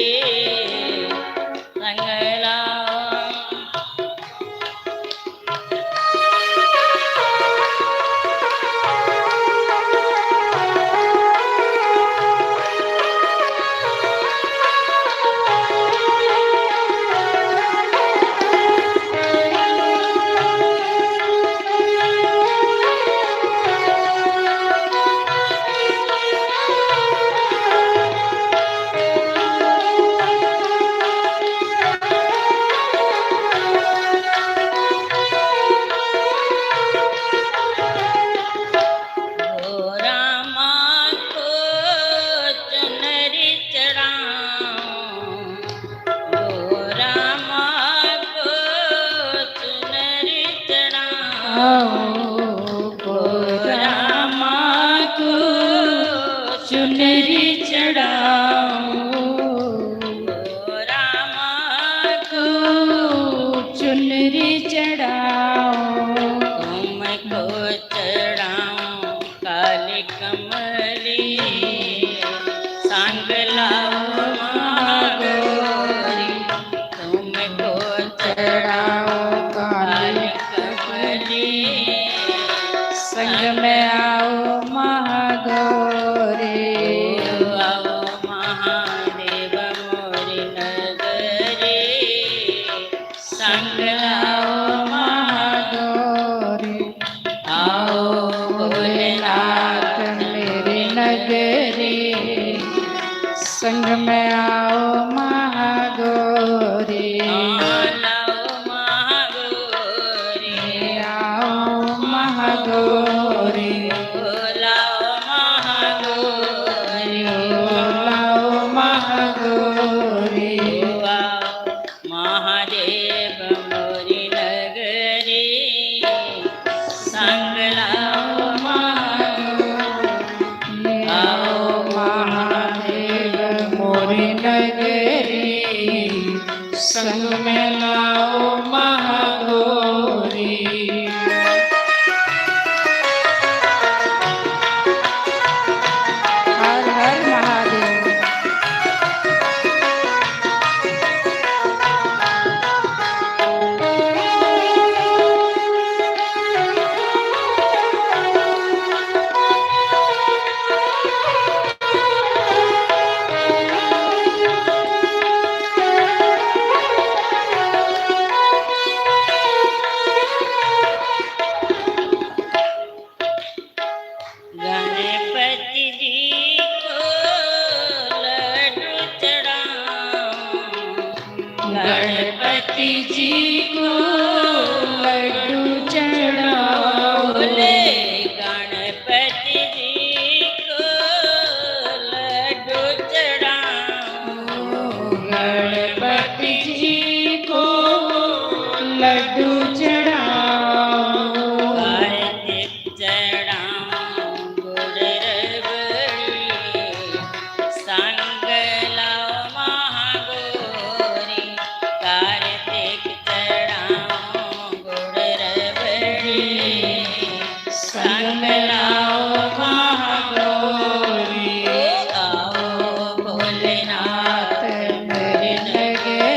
आओ, ओ रामा को चुनरी चढ़ाओ, ओ रामा को चुनरी चढ़ाओ। तुमको चढ़ाऊं काली कमली, संग लाओ महागौरी। तुमको चढ़ाऊं काली कमली, संग में आओ महागौरी। आओ महादेव मोरी नगरी, संग लाओ महागौरी। आओ भोलेनाथ मेरी नगरी, संग में आओ महागौरी। आओ महागौरी। आओ महागौरी। लाओ महागौरी। लाओ महागौरी। महादेव मोरी नगरी, संग लाओ महागौरी। आओ महादेव मोरी नगरी, संग में लाओ महागौरी। हर हर महादेव। गणपति जी को लड्डू चढ़ाओ, गणपति जी को लड्डू चढ़ाओ। बोले गणपति जी को लड्डू चढ़ाओ, गणपति जी को लड्डू चढ़ाओ। कार्तिक चढ़ाऊं गुड़ रबड़ी, संग लाओ महागौरी। कार्तिक चढ़ाऊं गुड़ रबड़ी, संग लाओ महागौरी। आओ भोलेनाथ मेरे नगरी,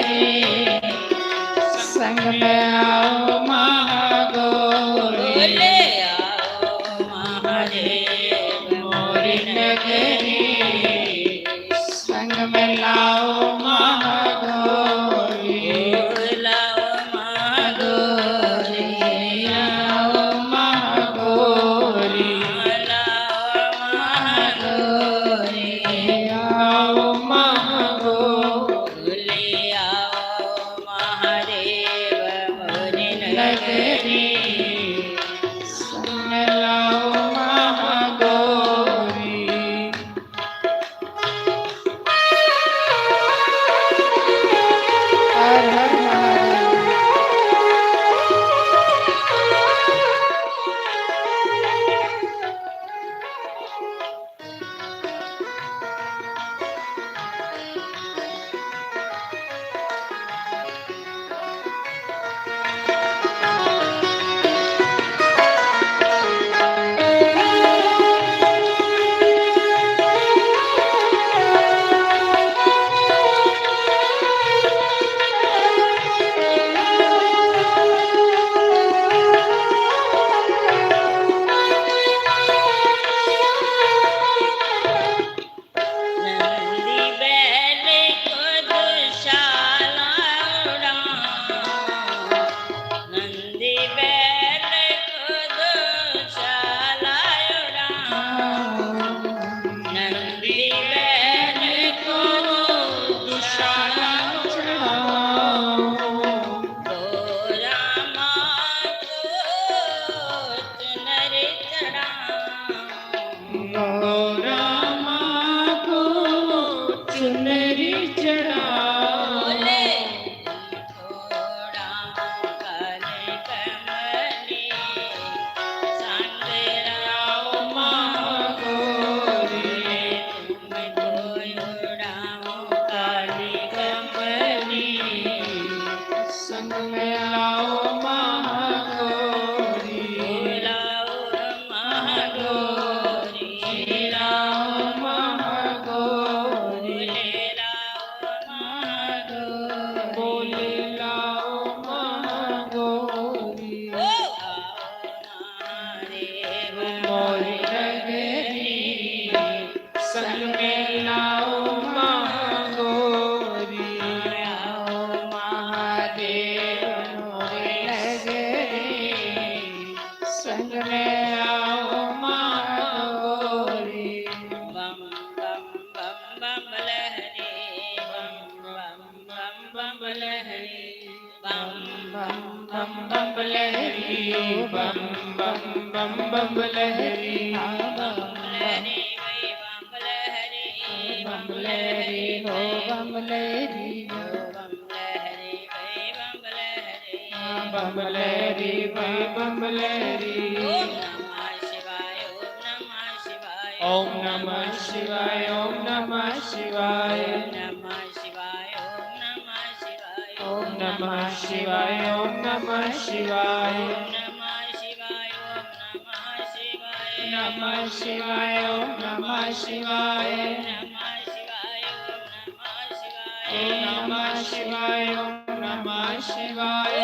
में लाओ महागौरी। लाओ महागौरी। लाओ महागौरी। लाओ महागौरी। बोले लाओ महागौरी। ओ आओ महादेव मोरी नगरी। संग में लाओ महागौरी। आओ महादेव मोरे नगरी। संग में आओ महागौरी। बम बम बम बम लहरी, बम बम बम बम लहरी। बम बम बम बम लहरी, बम बम बम बम लहरी। बम लहरी गई बम लहरी, बम लहरी हो बम लहरी हो। बम लहरी गई बम लहरी। बम लहरी गई बम लहरी। ओम नमः शिवाय, ओम नमः शिवाय। ओम नमः शिवाय, ओम नमः शिवाय। ओम नमः शिवाय, ओम नमः शिवाय। ओम नमः शिवाय, ओम नमः शिवाय। ओम नमः शिवाय, ओम नमः शिवाय। नमः शिवाय, ओम नमः शिवाय। नमः शिवाय, ओम नमः शिवाय। ओम नमः शिवाय, ओम नमः शिवाय।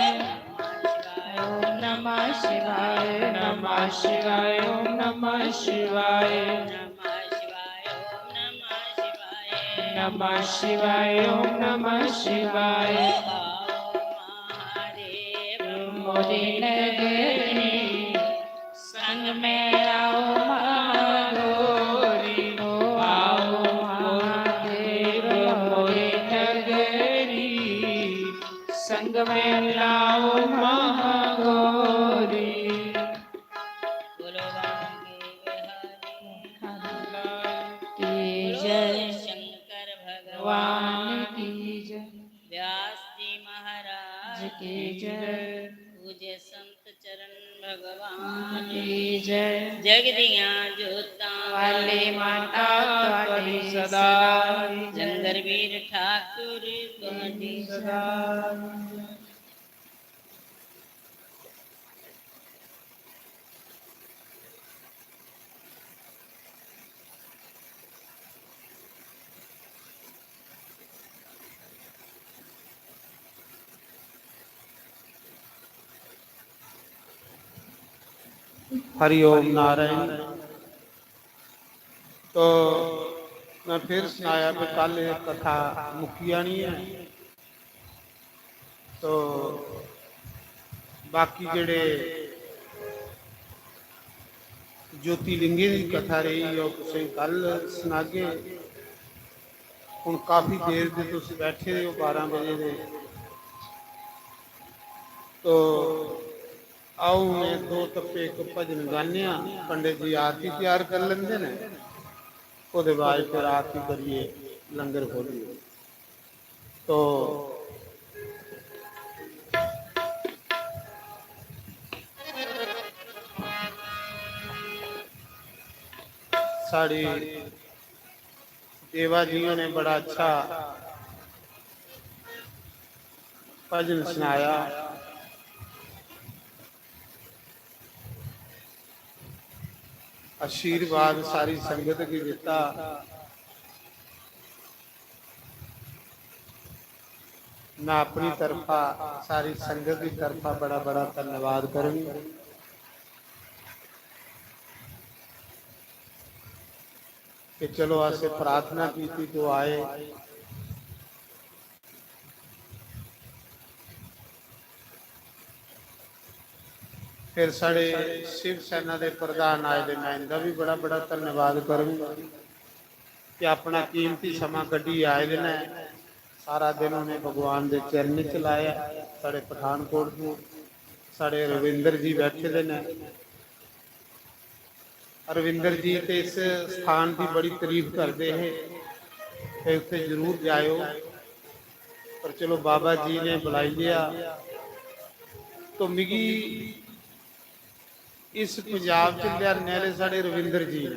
ओम नमः शिवाय, नमः शिवाय, ओम नमः शिवाय। नमः शिवाय, ओम नमः शिवाय। नमः शिवाय, ओम नमः शिवाय। आओ महादेव मोरी नगरी, संग में आओ महागौरी। आओ महादेव मोरी नगरी, संग में लाओ महागौरी। बोलो बांके बिहारी की जय। बोलो शंकर भगवान की जय। व्यास जी महाराज की जय। पूज्य संत चरण भगवान की जय। जग दियां जोतां वाली माता तुहाडी सदा। जंगरवीर ठाकुर तुहाडी सदा। हरि ओम नारायण। तो मैं फिर सनाया कि कल एह् कथा मुक्की जानी ऐ। तो बाकी जेह्ड़े ज्योतिलिंगें दी कथा रेही, ओह् तुसें कल सनागे। हुन काफी देर दे तुस बैठे दे ओ, बारां बजे दे। तो आओ, हुन दो टप्पे इक भजन गाने आं, पंडित जी आरती त्यार करी लैंदे न, ओह्दे बाद फिर आरती करियै लंगर खोलिए। तो साढ़ी देवा जी होरें बड़ा अच्छा भजन सनाया। आशीर्वाद सारी संगत गी दित्ता। मैं अपनी तरफा, सारी संगत दी तरफा बड़ा बड़ा धन्यवाद करंग कि चलो असें प्रार्थना कीती तो आए। फिर साढ़े शिव सेना दे प्रधान आए दे, मैं इंदा भी बड़ा बड़ा धन्यवाद करूंगा कि अपना कीमती समां कड्ढियै आए दे न। सारा दिन उ'नें भगवान दे चरणें च लाया। साढ़े पठानकोट दे साढ़े रविंदर जी बैठे दे न। रविंदर जी ते इस स्थान दी बड़ी तारीफ करदे हे कि उत्थे जरूर जायो, पर चलो बाबा जी ने बुलाई लिया। तो मिगी इस पंजाब च लेआने आह्ले साढ़े रविंदर जी न,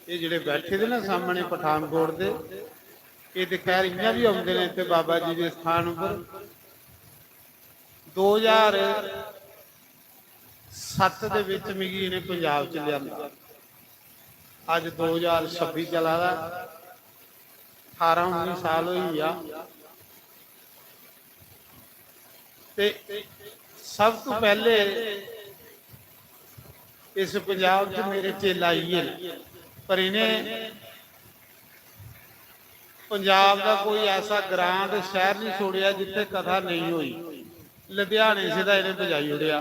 एह् जेह्ड़े बैठे दे ना सामने पठानकोट दे, एह् ते खैर इ'यां बी औंदे न इत्थै बाबा जी दे स्थान उप्पर। दो ज्हार सत्त दे बिच मिगी इ'नें पंजाब च लेआंदा। अज्ज दो ज्हार छब्बी चला दा, ठारां उन्नी साल होई गेआ। ते सब तू पैह्ले इस पंजाब च मेरे चेला इ'यै न, पर इ'नें पंजाब दा कोई ऐसा ग्रां ते शैह्र निं छोड़ेआ जित्थै कथा नेईं होई। लुधियाने सिद्धा इ'नें पजाई ओड़ेआ।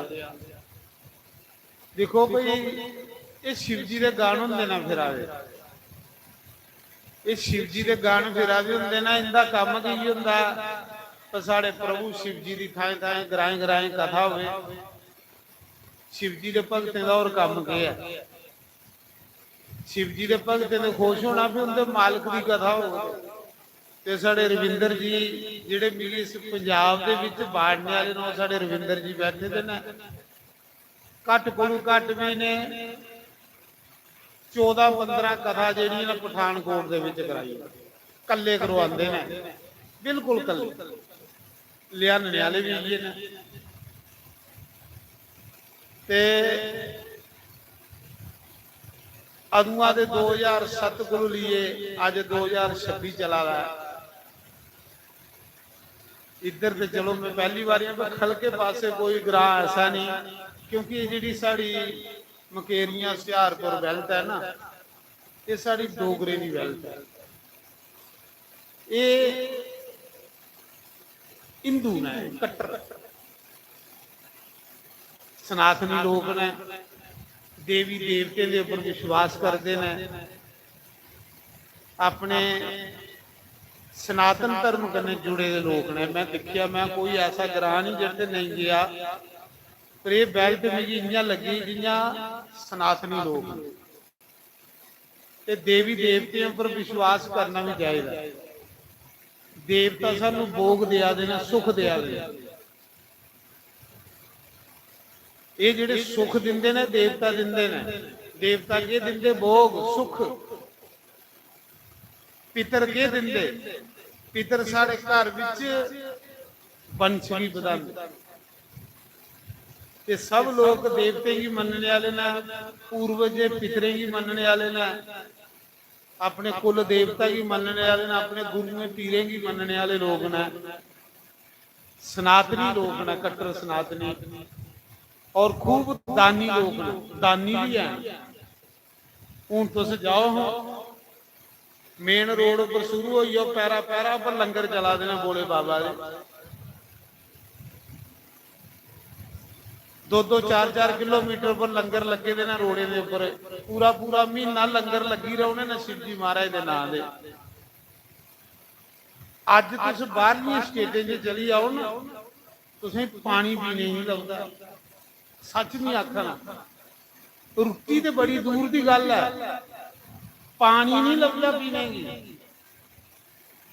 दिक्खो भाई, एह् शिव जी दे गण होंदे न फिरा दे, एह् शिव जी दे गण फिरा दे होंदे न। इंदा कम्म गै इ'यै होंदा ऐ, पर साढ़े प्रभु शिव जी दी थाएं थाएं, ग्राएं ग्राएं कथा होवे। शिव जी दे भगतें दा होर कम्म केह् ऐ? शिव जी दे भगतें दे खुश होना, फिर उंदे मालक दी कथा होग। ते साढ़े रविंदर जी, जेह्ड़े मिगी इस पंजाब दे बिच बाड़ने आह्ले न, ओह् साढ़े रविंदर जी बैठे दे न। घट्ट कोलू घट्ट भी ने चौदां पंदरां कथा जेह्ड़ियां न पठानकोट दे बिच कराई, कल्ले करवांदे न, बिल्कुल कल्ले। लेआनने आह्ले बी इ'यै न। ते अदुआं दे दो ज्हार सत्त कोलू लेइयै अज्ज दो ज्हार छब्बी चला दा ऐ। इद्धर ते चलो मैं पैह्ली बारी आं, पर खलके पासै कोई ग्रां ऐसा नेईं, क्योंकि एह् जेह्ड़ी साढ़ी मकेरियां हुशियारपुर belt ऐ ना, एह् साढ़ी डोगरें दी belt ऐ। एह् हिंदू न, कट्टर सनातनी लोक न, देवी देवतें दे उप्पर विश्वास करदे न, अपने सनातन धर्म कन्नै जुड़े दे लोक न। मैं दिक्खेआ, मैं कोई ऐसा ग्रां निं जित्थै नेईं गेआ, पर एह् belt मिगी इ'यां लग्गी जि'यां सनातनी लोक न। ते देवी देवतें उप्पर विश्वास करना बी चाहिदा। देवता सानू भोग देआ दे न, सुख देआ दे न। एह् जेह्ड़े सुख दिंदे न, देवता दिंदे न। देवता केह् दिंदे? भोग, सुख। पितर केह् दिंदे? पितर साढ़े घर बिच वंश गी बधांदे। ते सब लोक देवतें गी मन्नने आह्ले न, पूर्वजें पितरें गी मन्नने आह्ले न, अपने कुल देवता गी मन्नने आह्ले न, अपने गुरुएं पीरें गी मन्नने आह्ले लोक न। सनातनी लोक न, कट्टर सनातनी, और खूब दानी लोक न, दानी बी हैन। हून तुस जाओ हां, main road उप्पर शुरू होई जाओ, पैरा पैरा उप्पर लंगर चला दे न भोले बाबा दे। दो दो चार चार किलोमीटर उप्पर लंगर लग्गे दे न रोड़ें दे उप्पर। पूरा पूरा म्हीना लंगर लग्गी रौह्ने न शिवजी महाराज दे नां दे। अज्ज तुस बाह्रलियें स्टेटें च चली जाओ ना, तुसें पानी पीने गी निं लभदा। सच निं आखना, रुट्टी ते बड़ी दूर दी गल्ल ऐ, पानी निं लभदा पीने गी।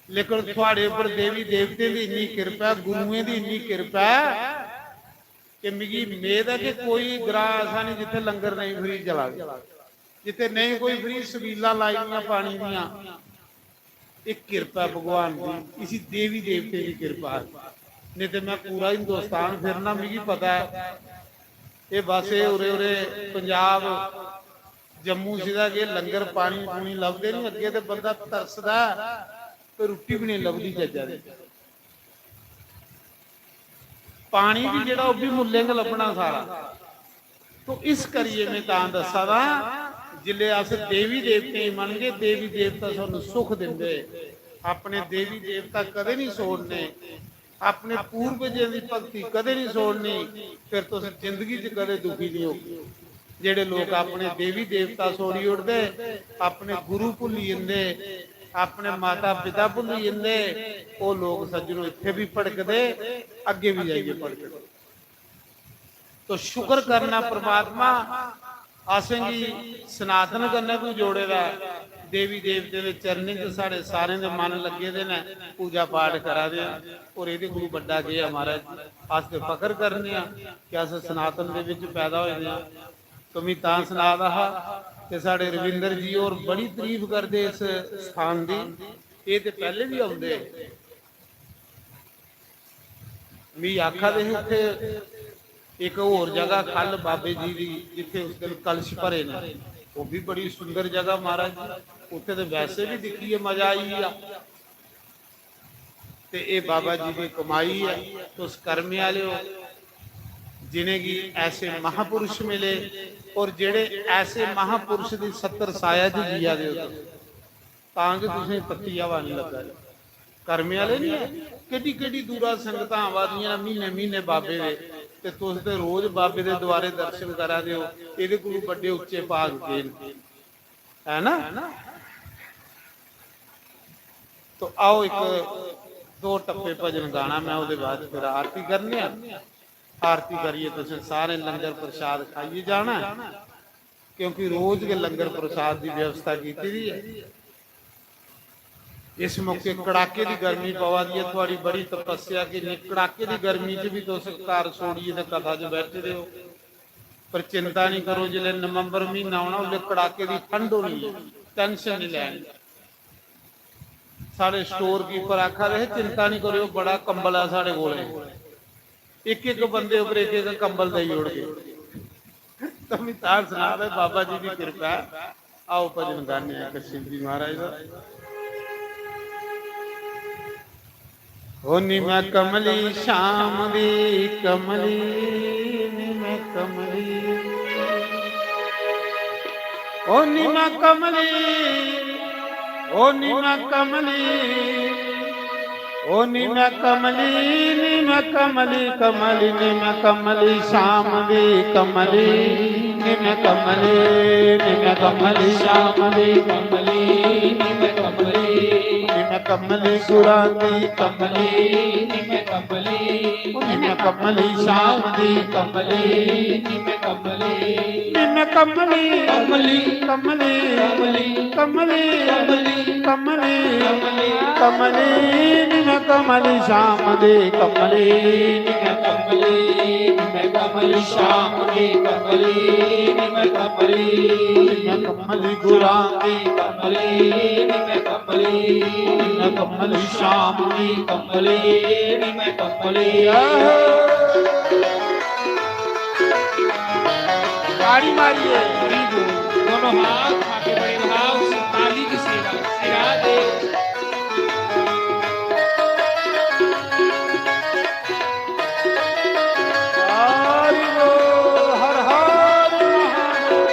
लेकिन थुआड़े उप्पर देवी देवतें दी इन्नी किरपा ऐ, गुरुएं दी इन्नी किरपा ऐ कि मिगी मेद ऐ कि कोई ग्रां ऐसा निं जित्थै लंगर नेईं free चला दे, जित्थै नेईं कोई free छबीलां लाई दियां पानी दियां। एह् किरपा ऐ भगवान दी, इसी देवी देवतें दी किरपा ऐ। नेईं ते मैं पूरा हिंदुस्तान फिरना, मिगी पता ऐ। एह् बस एह् उरे उरे पंजाब, जम्मू सिद्धा के लंगर पानी पूनी लभदे निं, अग्गें ते बंदा तरसदा ऐ, ते रुट्टी बी नेईं लभदी चज्जा दी। पानी बी जेह्ड़ा, ओह् बी मुल्लें गै लब्भना सारा। तो इस करियै मैं तां दस्सा दा, जिसलै अस देवी देवतें गी मनगे, देवी देवता सानू सुख दिंदे। अपने देवी देवता कदें नहीं छोड़ने, अपने पूर्वजें दी भक्ति कदें नहीं छोड़नी, फिर तुस जिंदगी च कदें दुखी नहीं होगे। जेह्ड़े लोक अपने देवी देवता छोड़ी ओड़दे, अपने गुरु भुल्ली जंदे, अपने माता पिता भुल्ली जंदे, ओह् लोक सज्जनो इत्थै बी भड़कदे, अग्गें बी जाइयै भड़कदे। तो शुक्र करना परमात्मा असेंगी सनातन कन्नै बी जोड़े दा ऐ। देवी देवतें दे चरणें च साढ़े सारें दे मन लग्गे दे न, पूजा पाठ करा दे आं। और एह्दे कोलू बड्डा केह् ऐ महाराज? अस ते फखर करने आं कि अस सनातन दे बिच पैदा होए दे आं। तो मी तां सना दा हा कि साढ़े रविंदर जी होर बड़ी तारीफ करदे इस स्थान दी। एह् ते पैह्ले बी औंदे, मी आखा दे हे उत्थे इक होर जगह कल बाबे जी दी, जित्थे उस दिन कलश भरे ने, ओह् भी बड़ी सुंदर जगह महाराज जी, उत्थे ते वैसे भी दिक्खियै मजा आई गेआ। ते एह् बाबा जी दी कमाई ऐ। तुस कर्मे आह्ले ओ, जिनेंगी ऐसे महापुरुष मिले और जेह्ड़े ऐसे महापुरुष दी सत्तर साया च जिया दे ओ तुस, तां गै तुसें तत्ती हवा निं लग्गा दी। कर्मे आह्ले निं ऐ, केड्डी केड्डी दूरा संगतां आवा दियां न म्हीने म्हीने बाबे दे, ते तुस ते रोज बाबे दे द्वारे दर्शन करा दे ओ। एह्दे कोलू बड्डे उच्चे भाग केह् न? है ना? तो आओ, इक दो टप्पे भजन गाना मैं, ओह्दे बाद फिर आरती करने आं। आरती करियै तुसें सारें लंगर प्रसाद खाइयै जाना ऐ, क्योंकि रोज गै लंगर प्रसाद दी व्यवस्था कीती दी ऐ। इस मौके कड़ाके दी गर्मी पवा दी ऐ, थुआड़ी बड़ी तपस्या कि इन्नी कड़ाके दी गर्मी च भी तुस घर छोड़ियै ते कथा च बैठे दे ओ। पर चिंता निं करो, जिसलै नवंबर म्हीना औना, उसलै कड़ाके दी ठंड होनी ऐ, tension निं लैनी। साढ़े store keeper आखा दे हे, "चिंता निं करेओ, बड़ा कंबल ऐ साढ़े कोल, इक इक बंदे उप्पर इक इक कंबल देई ओड़गे।" तो मैं तां सना दे, बाबा जी दी किरपा ऐ। आओ, भजन गाने आं इक शिव जी महाराज दा। ओ निमै कमली श्याम दी कमली, निमै कमली। ओ निमै कमली, ओ निमै कमली, ओ निमै कमली, निमै कमली, कमली, निमै कमली श्याम दी कमली, निमै कमली, निमै कमली श्याम दी कमली, निमै कमली, निमै कमली गुरां दी कमली, निमै कमली, निमै कमली श्याम दी कमली, निमै कमली, निमै कमली, कमली, कमली, कमली, कमली, कमली, कमली, कमली, कमली, निमै कमली श्याम दी कमली, निमै कमली, निमै कमली श्याम दी कमली, निमै कमली, निमै कमली गुरां दी कमली, निमै कमली, निमै कमली श्याम दी कमली, निमै कमली। ताड़ी मारिए। दोनों हाथ आगे बढ़े भाव से ताली की सेवा। सिरा दे। हरि बोल, हर हर महादेव।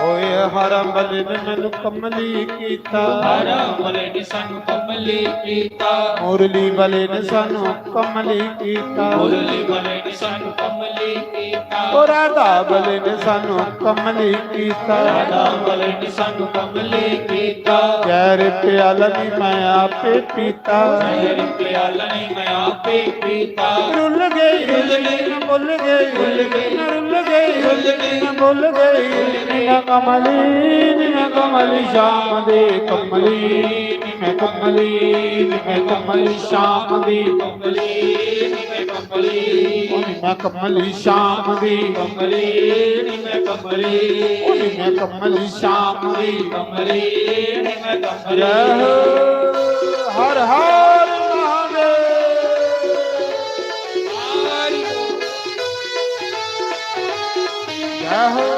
ਓਏ ਹਰ ਅਮਲ ਨੇ ਮੈਨੂੰ ਕਮਲੀ ਕੀਤਾ। ਹਰ ਅਮਲ ਨੇ ਸਾਨੂੰ ਕਮਲੀ ਕੀਤਾ। ਮੁਰਲੀ ਵਾਲੇ ਨੇ ਸਾਨੂੰ ਕਮਲੀ ਕੀਤਾ। ਮੁਰਲੀ ਵਾਲੇ ਨੇ ਸਾਨੂੰ ਕਮਲੀ ਕੀਤਾ। ਓ ਰਾਧਾ ਵਾਲੇ ਨੇ ਸਾਨੂੰ ਕਮਲੀ ਕੀਤਾ। ਰਾਧਾ ਵਾਲੇ ਨੇ ਸਾਨੂੰ ਕਮਲੀ ਕੀਤਾ। ਜ਼ਹਿਰ ਪਿਆਲਾ ਨੀ ਮੈਂ ਆਪੇ ਪੀਤਾ। ਜ਼ਹਿਰ ਪਿਆਲਾ ਨੀ ਮੈਂ ਆਪੇ ਪੀਤਾ। ਰੁੱਲ ਗਈ, ਰੁੱਲ ਗਈ, ਨਾ ਭੁੱਲ ਗਈ, ਭੁੱਲ ਗਈ, ਨਾ ਰੁੱਲ ਗਈ, ਭੁੱਲ ਗਈ, ਨਾ ਭੁੱਲ ਗਈ। ਮੈਂ ਕਮਲੀ, ਮੈਂ ਕਮਲੀ ਸ਼ਾਮ ਦੀ ਕਮਲੀ, ਮੈਂ ਕਮਲੀ, ਮੈਂ ਕਮਲੀ ਸ਼ਾਮ ਦੀ ਕਮਲੀ, ਮੈਂ ਕਮਲੀ, ਮੈਂ ਕਮਲੀ ਸ਼ਾਮ ਦੀ ਕਮਲੀ, ਮੈਂ ਕਮਲੀ, ਮੈਂ ਕਮਲੀ ਸ਼ਾਮ ਦੀ ਕਮਲੀ, ਮੈਂ ਕਮਲੀ। ਜੈ ਹੋ, ਹਰ ਹਰ ਮਹਾਦੇਵ। ਜੈ ਹੋ।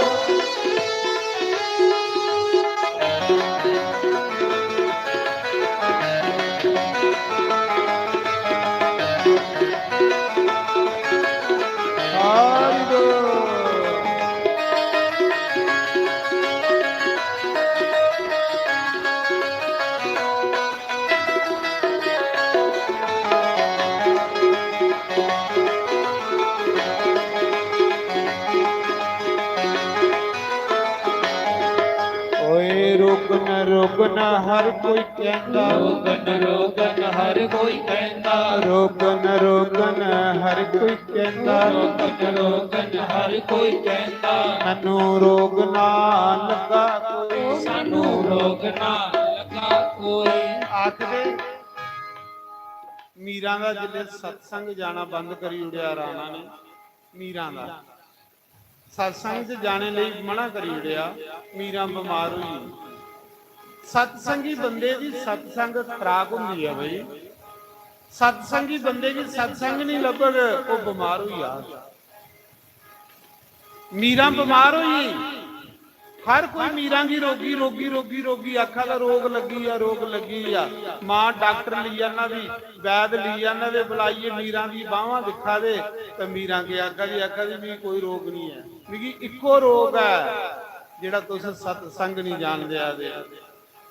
ਓਏ ਰੋਗਨ ਰੋਗਨ ਹਰ ਕੋਈ ਕਹਿੰਦਾ। ਰੋਗਨ ਰੋਗਨ ਹਰ ਕੋਈ ਕਹਿੰਦਾ। ਰੋਗਨ ਰੋਗਨ ਹਰ ਕੋਈ ਕਹਿੰਦਾ। ਰੋਗਨ ਰੋਗਨ ਹਰ ਕੋਈ ਕਹਿੰਦਾ। ਮੈਨੂੰ ਰੋਗ ਨਾ ਲੱਗਾ ਕੋਈ। ਸਾਨੂੰ ਰੋਗ ਨਾ ਲੱਗਾ ਕੋਈ। ਆਖਦੇ ਮੀਰਾਂ ਦਾ ਜਿੱਲੇ ਸਤਸੰਗ ਜਾਣਾ ਬੰਦ ਕਰੀ ਉੜਿਆ ਰਾਣਾ ਨੇ, ਮੀਰਾਂ ਦਾ। सत्संग च जाने लेई मना करी ओड़ेआ, मीरां बमार होई गेई। सत्संगी बंदे दी सत्संग खराक होंदी ऐ भाई। सत्संगी बंदे गी सत्संग नहीं लब्भग, ओह् बमार होई जाग। मीरां बमार होई, हर कोई मीरां गी रोगी, रोगी, रोगी, रोगी आखा दा, "रोग लग्गी आ, रोग लग्गी आ।" मां डॉक्टर ली आना दी, वैद ली आना दे, बुलाइयै मीरां दी बाह्मां दिक्खा दे, ते मीरां के आखा दी, आखा दी, "मिगी कोई रोग नहीं ऐ, मिगी इक्को रोग ऐ, जेह्ड़ा तुस सत्संग नहीं जान देआ दे।"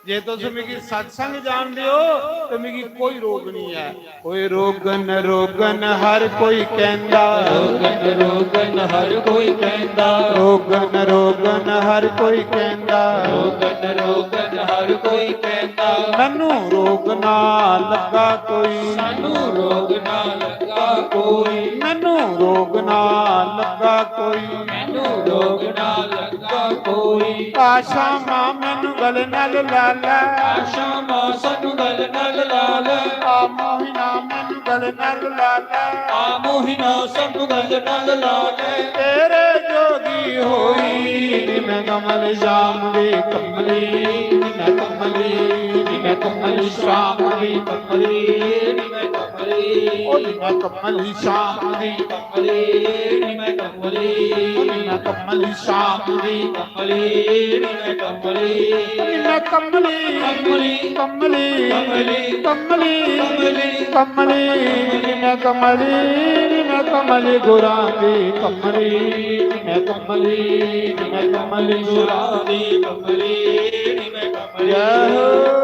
जे तुस मिगी सत्संग जानदे ओ, ते मिगी कोई रोग नहीं ऐ। कोई रोगन, रोगन हर कोई कहंदा। रोगन, रोगन हर कोई कहंदा। रोगन, रोगन हर कोई कहंदा। रोगन, रोगन हर कोई कहंदा। मैनू रोग ना लगा कोई। सानू रोग ना लगा कोई। मैनू रोग ना लगा कोई। मैनू रोग ना लगा कोई। आशा मां मैनू गल नाल ला लै। आशा मां सानू गल नाल ला लै। आ मोहिना मैनू गल नाल ला लै। आ मोहिना सानू गल नाल ला लै। तेरे जोगी होई नी मैं कमल श्याम दी कमली, नी मैं कमली, नी मैं कमल श्याम दी कमली, नी मैं कमली। ओ नी मैं कमल श्याम दी कमली, नी मैं कमली। नी मैं कमली श्याम दी कमली, नी मैं कमली। नी मैं कमली, कमली, कमली, कमली, कमली, कमली, कमली। नी मैं कमली, नी मैं कमली गुरां दी कमली। नी मैं कमली, नी मैं कमली गुरां दी कमली। नी मैं कमली। जय हो।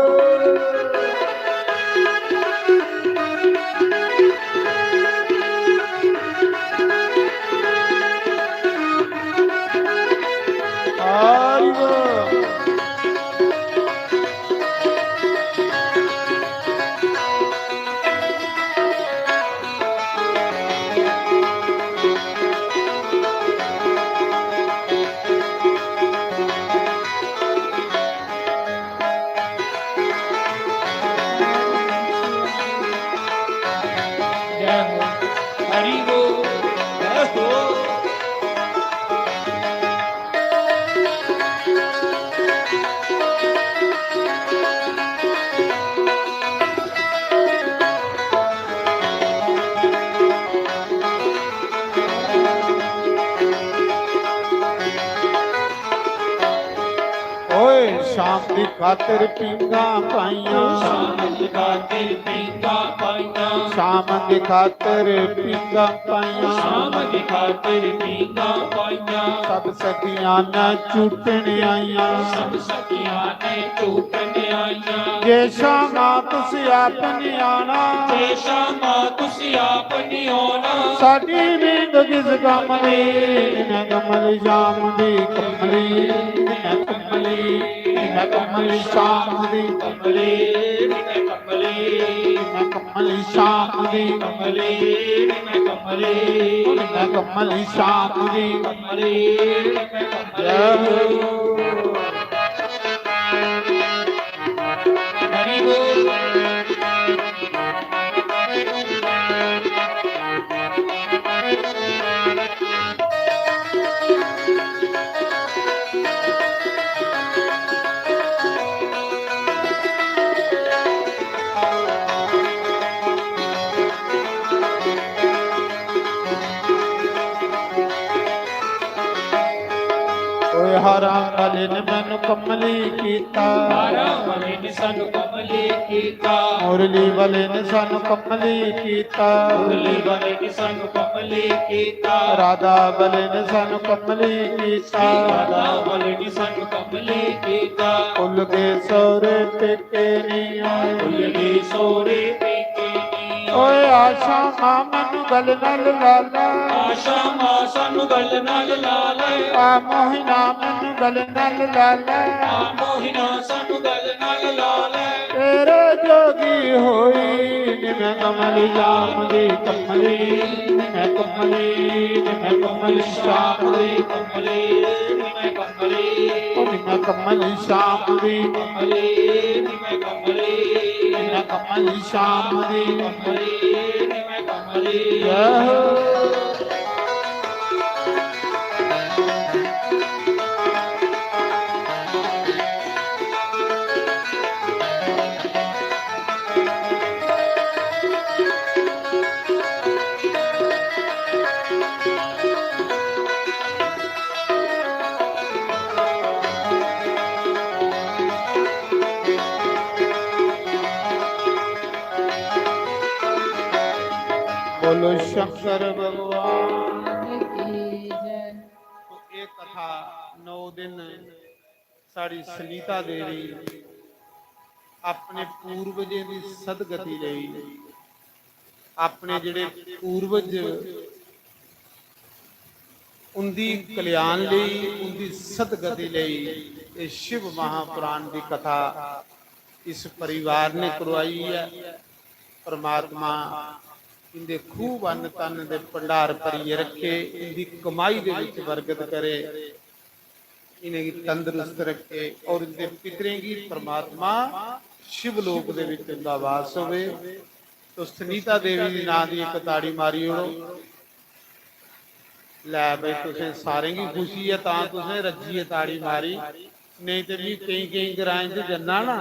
हरि बोल। जय हो। हरि बोल। जय हो। ओए श्याम दी खातर पींघां पाइयां। श्याम दी खातर पींघां पाइयां। श्याम दी खातर पींघां पाइयां। श्याम दी खातर पींघां पाइयां। सब सखियां ने झूटन आइयां। सब सखियां ने झूटन आइयां। जे श्यामा तुसी आप नहीं आना। जे श्यामा तुसी आप नहीं आना। साडी नींद किस कमली, मैं कमली श्याम दी कमली, मैं कमली, मैं कमली श्याम दी कमली, मैं कमली, मैं कमली श्याम दी कमली, मैं कमली, मैं कमली श्याम दी कमली, मैं कमली। जय हो। हरि बोल। ओए हारां वाले ने मैनू कमली कीता। हारां वाले ने सानू कमली कीता। मुरली वाले ने सानू कमली कीता। मुरली वाले ने सानू कमली कीता। राधा वाले ने सानू कमली कीता। राधा वाले ने सानू कमली कीता। भुल गए सौरे पेके नहीं आए। भुल गए सौरे पेके नहीं आए। ओए आशा मां मैनू गल नाल ला लै। आशा मां सानू गल नाल ला लै। आ मोहिना मैनू गल नाल ला लै। आ मोहिना सानू गल नाल ला लै। तेरे जोगी होई नी मैं कमली श्याम दी कमली, नी मैं कमली, नी मैं कमली श्याम दी कमली, नी मैं कमली, ओ नी मैं कमली श्याम दी कमली, नी मैं कमली, नी मैं कमली श्याम दी कमली, नी मैं कमली। जय हो। बोलो शंकर भगवान की जय। तो ये कथा नौ दिन साढ़ी सुनीता देवी अपने पूर्वजें दी सदगति लेई, अपने जेह्ड़े पूर्वज उंदी कल्याण लेई, उंदी सदगति लेई ये शिव महापुराण दी कथा इस परिवार ने करवाई है। परमात्मा इंदे खूब अन्न धन दे भंडार भरियै रखे, इंदी कमाई दे विच बरकत करे, इनेंगी तंदुरुस्त रखे और इंदे पितरें गी परमात्मा शिव लोक दे विच इंदा वास होवे। तो सुनीता देवी दी नां दी इक ताड़ी मारी ओड़ो। लै भाई, तुसें सारें गी खुशी ऐ तां तुसें रज्जियै ताड़ी मारी, नेईं ते मी केईं केईं ग्राएं च जन्ना ना,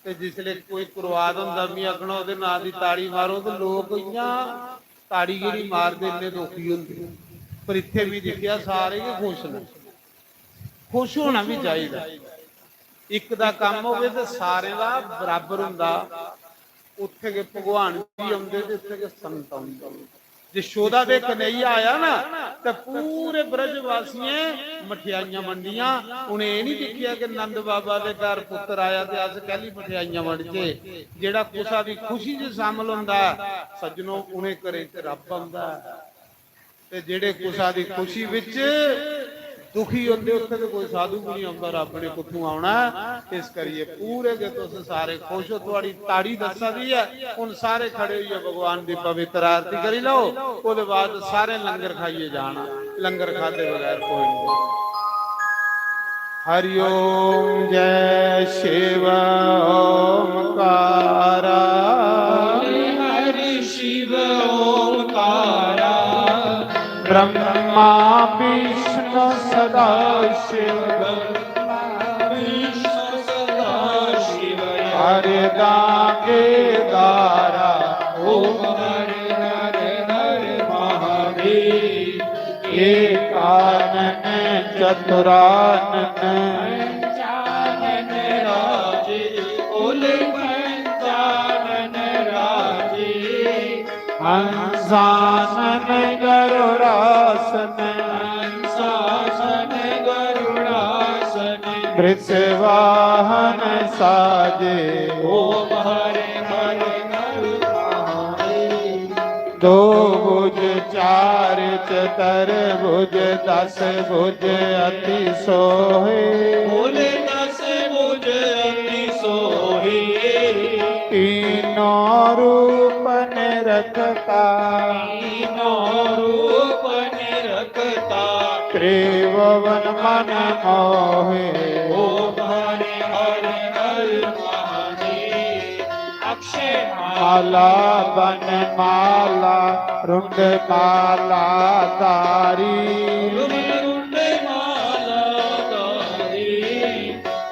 ते जिसलै कोई कुरबाद होंदा, मी आखना ओह्दे नांऽ दी ताड़ी मारो, ते लोक इ'यां ताड़ी गै निं मारदे, इन्ने दुखी होंदे। पर इत्थै मी दिक्खेआ, सारे गै खुश न। खुश होना बी चाहिदा। इक दा कम्म होवे ते सारें दा बराबर होंदा। उत्थे गै भगवान बी औंदे ते इत्थे गै संत औंदे। जशोदा दे कन्हैया आया ना, ते पूरे ब्रजवासियें मठेआइयां वंडियां। उ'नें एह् निं दिक्खेआ कि नंद बाबा दे घर पुत्तर आया ते अस कैह्ली मठेआइयां वंडचे। जेह्ड़ा कुसा दी खुशी च शामिल होंदा ऐ, सज्जनो, उ'नें घरें च रब्ब औंदा ऐ। ते जेह्ड़े कुसा दी खुशी विच दुखी होंदे, उत्थे ते कोई साधु भी नहीं औंदा, रब ने कुत्थों आना ऐ। इस करिए पूरे गै तुस सारे खुश हो, थुआड़ी ताड़ी दस्सा दी ऐ। हुन सारे खड़े होइए भगवान दी पवित्र आरती करी लो, ओह्दे बाद सारे लंगर खाइए जाना, लंगर खादे बगैर कोई नहीं। हरि ओम जय शिव ओमकारा। हरि शिव ओमकारा। ब्रह्मा विष्णु सदा शिव। ब्रह्मा विष्णु सदा शिव। हर दांगे दारा। ओम हर हर हर महादेव। एकानन चतुरानन। पंचानन राजे। कुल पंचानन राजे। हंसानन गरुड़ासन। हंसासन गरुड़ासन। वृषवाहन साजे। ओम हरे हरे हरे महादेव। दो भुज चार चतुर्भुज दस भुज अति सोहे। बोले दस भुज अति सोहे। तीनों रूप निरखता। तीनों रूप निरखता। त्रिभुवन मन मोहे। ओम हरे हरे हरे महादेव। अक्षय माला बन माला रुंड माला धारी। रुंड रुंड माला धारी।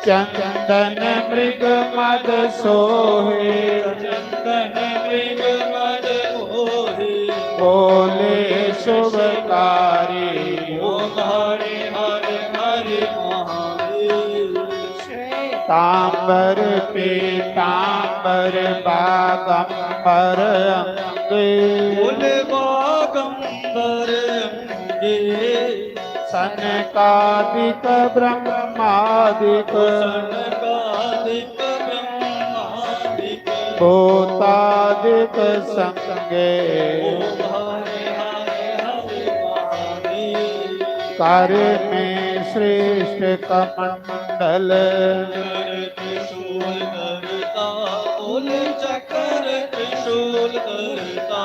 चंदन मृग मद सोहे। चंदन मृग मद मोहे। बोले शुभकारी। ओम हरे हरे हरे महादेव। श्वेतांबर पीतांबर बागंबर अंगे। बोले बागंबर अंगे। सनकादिक ब्रह्मादिक। सनकादिक ब्रह्मादिक। भूतादिक संगे। ओम हरे हरे हरे महादेव। कर में श्रेष्ठ कमंडल। कर त्रिशूल धरता। बोले चक्र त्रिशूल धरता।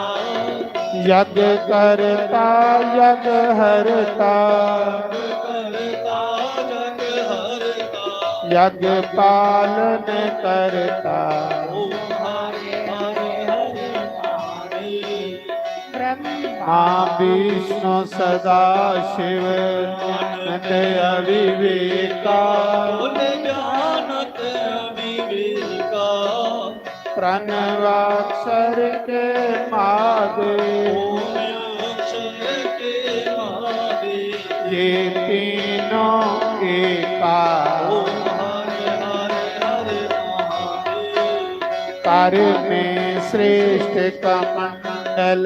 यज्ञ करता यज्ञ हरता। करता जग हरता। यज्ञ पालन करता। ओम हरे हरे हरे महादेव। ब्रह्मा विष्णु सदा शिव। ज्ञानत अविवेका। बोले ज्ञानत अविवेका। प्रणवाक्षर के मादे। ओम अक्षर के मादे। ये तीनों एका। ओम हरे हरे हरे महादेव। कर में श्रेष्ठ कमंडल। शैल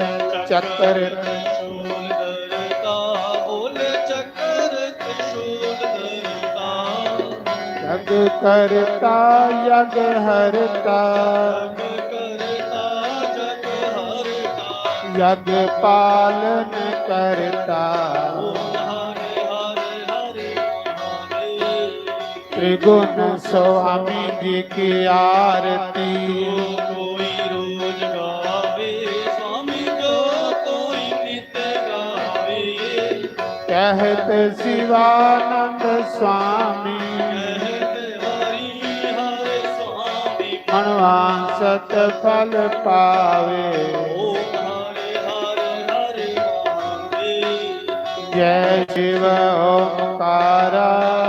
चक्र। त्रिशूल धरता, बोले चक्र त्रिशूल धरता। जग करता यग हरता, जग करता जग हरता। यग पालन करता। ओम हरे हरे हरे महादेव। त्रिगुण स्वामी जी की आरती। जो कोई रोज गावे, स्वामी जो कोई नित गावे। कहत शिवानंद स्वामी, कहत हरि हर स्वामी। मनवांछित फल पावे। ओम हरे हरे हरे महादेव। जय शिव ओंकारा,